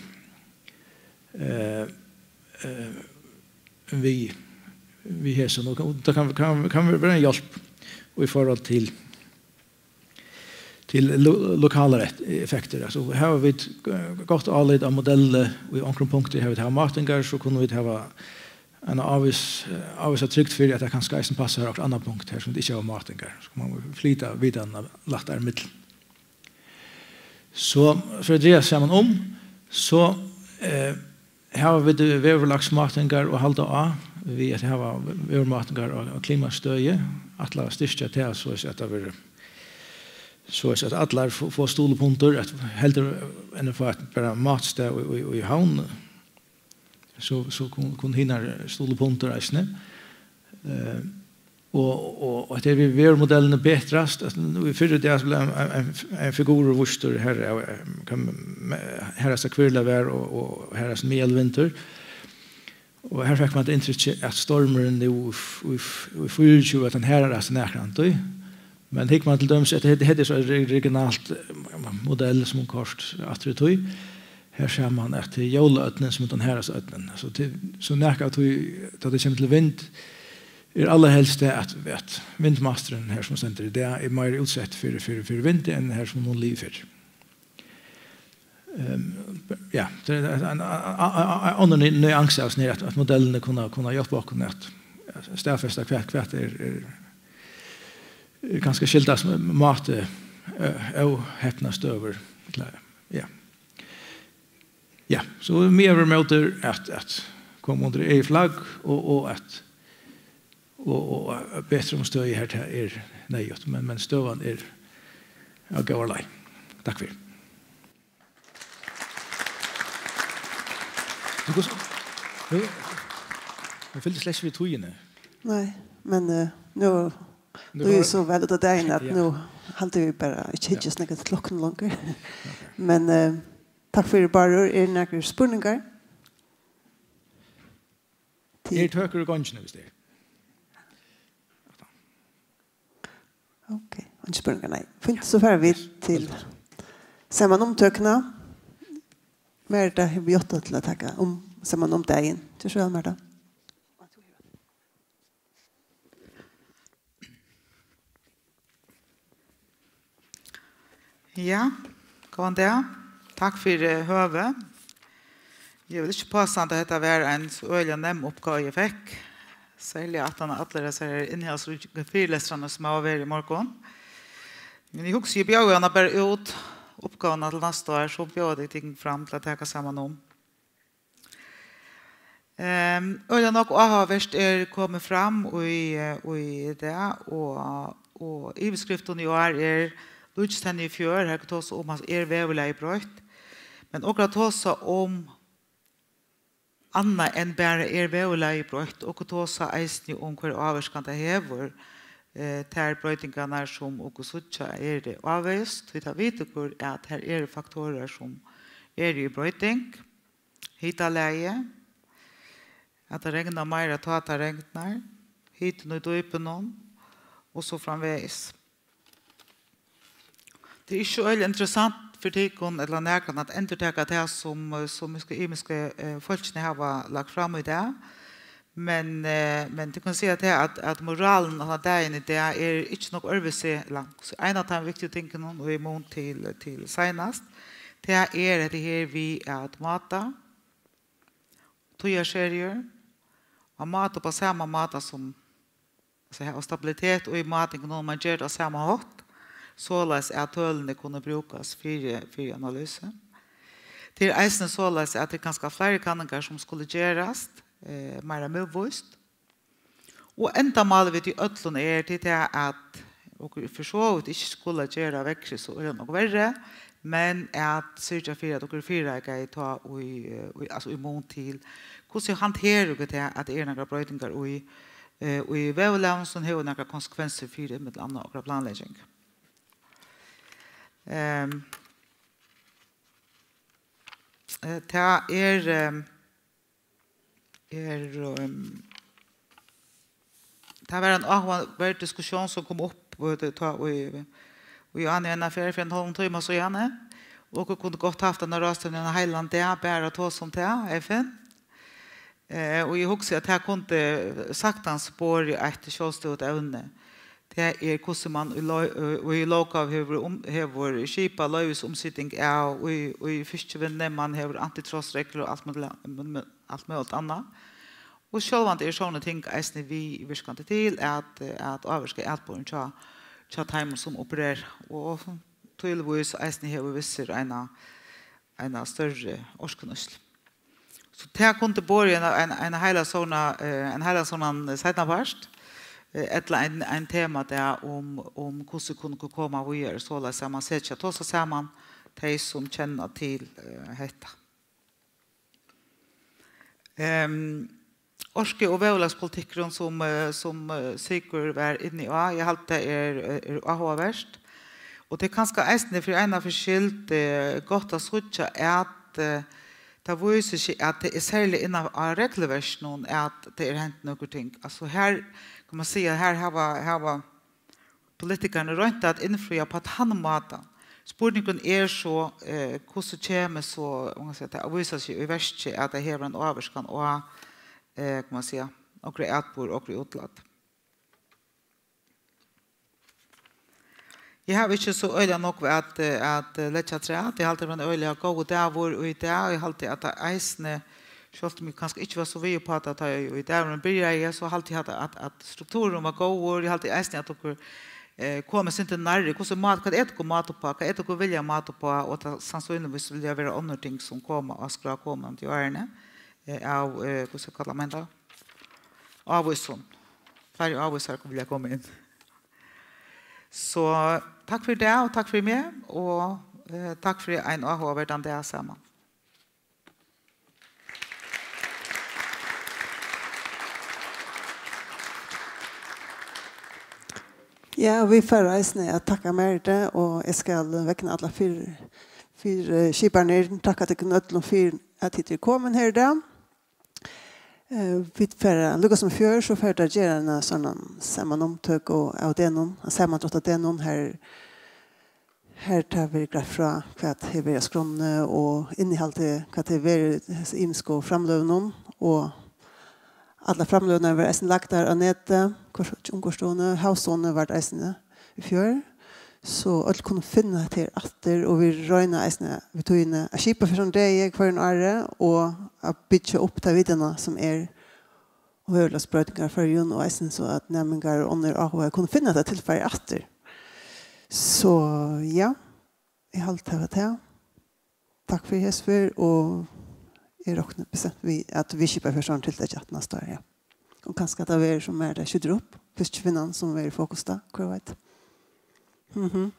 eh, eh, við, við hesum. Og tað kann, kann, kann vera ein hjálp í forhold til, til lo-, lokalar eft-, effektir. Altso, hava vit, eh, gott álit á modelli, og í onkrum punkti hava vit hava mátingar, so kunnu vit hava eina ávís-, eh, ávísa trygd fyri, at tað kanska eisini passar okkurt annað punkt her, sum vit ikki hava mátingar. So kann man flyta vitanina lættari millum. So, fyri at draga saman um, so, eh, hava vit veðurlagsmátingar og halda á við at hava veðurmátingar á, á klimastøði, ætla at styrkja tað, soleiðis at tað verður, soleiðis at allar f-, fáa stuðul upp undir, at heldur enn at fáa eitt bara mátstað í, í, í Havn, so, so kun-, kunnu hinar stuðla upp undir eisini. Eh, og, og, og at tað við veðurmodellini betrast, at nú í fyrru dag so bleiv ein, ein, ein, ein figurur vístur her av, eh, kann, harðasta hvirla var og, og harðasti miðalvindur. Og her fekk man tað inntrykkið, at stormurin nú í f-, í f-, í fýraogtjúgu, at hann harðast nakrantíð. Men hyggur man til dømis, at hetta, hetta er so ein re-, regionalt, eh, modell, sum er koyrt aftur í tíð. Her sær man, at tað er jólaódnin, sum er tann harðasta ódnin. So til, so nakað av tí, tá tað kemur til vind, er allarhelst tað, at, at vindmasturin her, sum stendur í dag, er meira útsettur fyri, fyri, fyri vindi, enn her, sum hon liggur fyrr. Ehm, ja, tað er ein, ein, ein, ein, ein annar ny-, nyansa av, at, at modellini kunnu, kunnu hjálpa okkum at staðfesta, hvat, hvat er, er, er kanska skyldast máti, eh, óhepnastøður. Ja. Ja, so miðað móti at, at koma undir egið flagg og, og at, og, og at betra um støðið her, tað er neyðugt, men, men støðan er á góðari leið. Takk fyri. Tú, hvussu, nú, nú fylgdi slett ikki við tíðini. Nei, men, eh, nú, nú er so væl út av dagin, at ja, nú haldi vit bara ikki hyggja so nógv eftir klokkuni longur. Men, eh, takk fyri, Bárður. Eru nakrir spurningar? Eru tøkur í gongini, viss tað er? Ok, eingir spurningar, nei. Fínt, so fara vit til samanumtøkuna. Marita hevur játtað til at taka um saman um dagin. Ger so væl, Marita. Ja, góðan dag. Takk fyri høvið. Eg vil ikki påstanda, at hetta var ein so øgiliga nemm uppgáva, eg fekk. Serliga aftan á allar hesar her innihaldsríku fyrilestrarnar, sum hava verið í morgun. Men eg hugsi, eg bjóði hana bara út, uppgávuna til næsta ár, so bjóða tit tykkum fram til at taka saman um. Ehm, øgiliga nógv áhugavert er komið fram í, eh, í dag, og, og yvirskriftin í ár er líkist henni í fjør, har er tosað um, at er veðurlagið broytt. Men okur tosa um annað enn bara er veðurlagið broytt, okur tosa eisini um, hvør ávirkan tað hevur, eh, tær broytingarnar, sum okur síggja eru ávegis, tí tað vita okur, at har eru faktorar, sum eru í broyting. Hitalagið, at tað regnar meira, tá tað regnar, hitin í dýpinum og so framvegis. Tað er ikki so øgiliga interessant fyri tykkum ella nakran at endurtaka tað, sum, sum ymisku, ymisku, eh, fólkini hava lagt fram í dag, men, eh, men tit kunnu siga tað, at, at moralin á dagin í dag er ikki nokk øðrvísi, ella ein av teimum viktigu tingunum í mun til, til seinast, tað er hetta her við at máta, tíðarseriur, at máta upp á sama máta sum, altso, hava stabilitet í mátingunum, og man ger tað á sama hátt, soleiðis at tølini kunnu brúkast fyri, fyri analysu. Tað er eisini soleiðis, at tað er kanska fleiri kanningar, sum skulu gerast, eh, meira miðvíst. Og endamálið við tí øllum er til tað, at okur fyri so vítt ikki skulu gera veðrið so øgiliga nógv verri, men at syrgja fyri, at okur eru fyrireikaði tá í, eh, í, altso í mun til, hvussu handtera okur tað, at tað eru nakrar broytingar í, eh, í veðurlagnum, sum hevur nakrar konsekvensir fyri millum annað okra planlegging. Ehm, eh, tað er, ehm, er, ehm, tað var ein áhugaverd diskussión, sum kom upp, eh, tá í, í Áni eina ferð fyri ein hálvan tíma síðani. Okur kundu gott havt eina ráðstevnu ein heilan dag bara at tosa um tað, F N. Eh, og eg hugsi, at tað kundi saktans borið eitt sjálvstøðugt evni. Tað er, hvussu man í lo-, í lóggávu hevur um, hevur skipað loyvisumsiting av í, í fiskivinnuni, man hevur antitrustreglur og alt møguligt, alt møguligt annað. Og sjálvandi er sovorðin ting eisini viðvirkandi til at, at ávirka atburðin hjá, hjá teimum, sum operera, og tíðvísi eisini hevur vissir eina, eina størri orkunýtslu. So tað kundi borið ein, ein, ein heila sovorðna, eh, ein heila sovorðnan seinnapart, eh, ella ein, ein temadag um, um hvussu kunnu koma víðari, soleiðis at man seta, tosa saman tey, sum kenna til, eh, hetta. Ehm, orku- og veðurlagspolitikkurin, sum, eh, sum, eh, Sigurð var inni á, eg haldi, tað er, eh, er áhugavert. Og tað er kanska eisini fyri eina ferð skyld, eh, gott at síggja, at, eh, tað vísir seg, at tað er serliga innan á regluverkinum, at tað er hent nøkur ting. Altso, her kann man siga, her hava, hava politikararnir roynt at innfría á tann mátan. Spurningurin er so, eh, hvussu kemur so, um man siga, tað at vísa seg í verki, at tað hevur ein ávirkan á, eh, kann man siga, okra atburð, okra útlát. Eg havi ikki so øgiliga nógv at, eh, at, eh, leggja afturat. Eg haldi, tað var ein øgiliga góður dagur í dag. Eg haldi, at tað eisini, sjálvt um eg kanska ikki var so við uppá tað, tá eg, í dagurin byrjaði, so haldi eg, at, at, at strukturin var góður. Eg haldi eisini, at okur, eh, komu eitt sindur nærri. Hvussu mát-, hvat eta okur mat uppá? Hvat eta okur vilja mat uppá? Og tað sannsynligvis vilja vera onnur ting, sum koma á skrá komandi árini, eh, av, eh, hvussu kallar man tað? Ávísum. Fleiri ávísar vilja koma inn. So takk fyri tað, og takk fyri meg, og, eh, takk fyri ein áhugaverdan dag saman. Ja, og vit fara eisini at takka Maritu, og eg skal vegna allar fyri, fyri, eh, skipanir, takka tykkum øllum fyri, at tit eru komin her í dag. Eh, vit fara, líka sum í fjør, so fara vit at gera eina sovorðnan samanumtøku av degnum, ein samandrátt av degnum, har, har tað verður greitt frá, hvat hevur verið á skránni, og innihaldið, hvat hevur verið í hesum ymisku framløgunum, og allar framløgurnar verða eisini lagdar á netið, hvør-, Umhvørvisstovuni, Havstovuni var tað eisini í fjør. So øll kunnu finna hetta her aftur, og vit royna eisini við tíðini at skipa fyri sovorðnum degi hvørjum ári og at byggja upp ta vitanina sum er um veðurlagsbroytingar í Føroyum, og eisini so at næmingar og onnur áhugaði kunnu finna hetta tilfarið aftur. So ja, eg haldi, tað var tað. Takk fyri hesa ferð, og eg rokni bestemt við, at vit skipa fyri sovorðnum tiltaki aftur næsta ár, ja. Og kanska at tað verður, sum mær tað skjýtur upp, fiskikvinnan, sum verður í fokus tá, hvør veit. Mhm.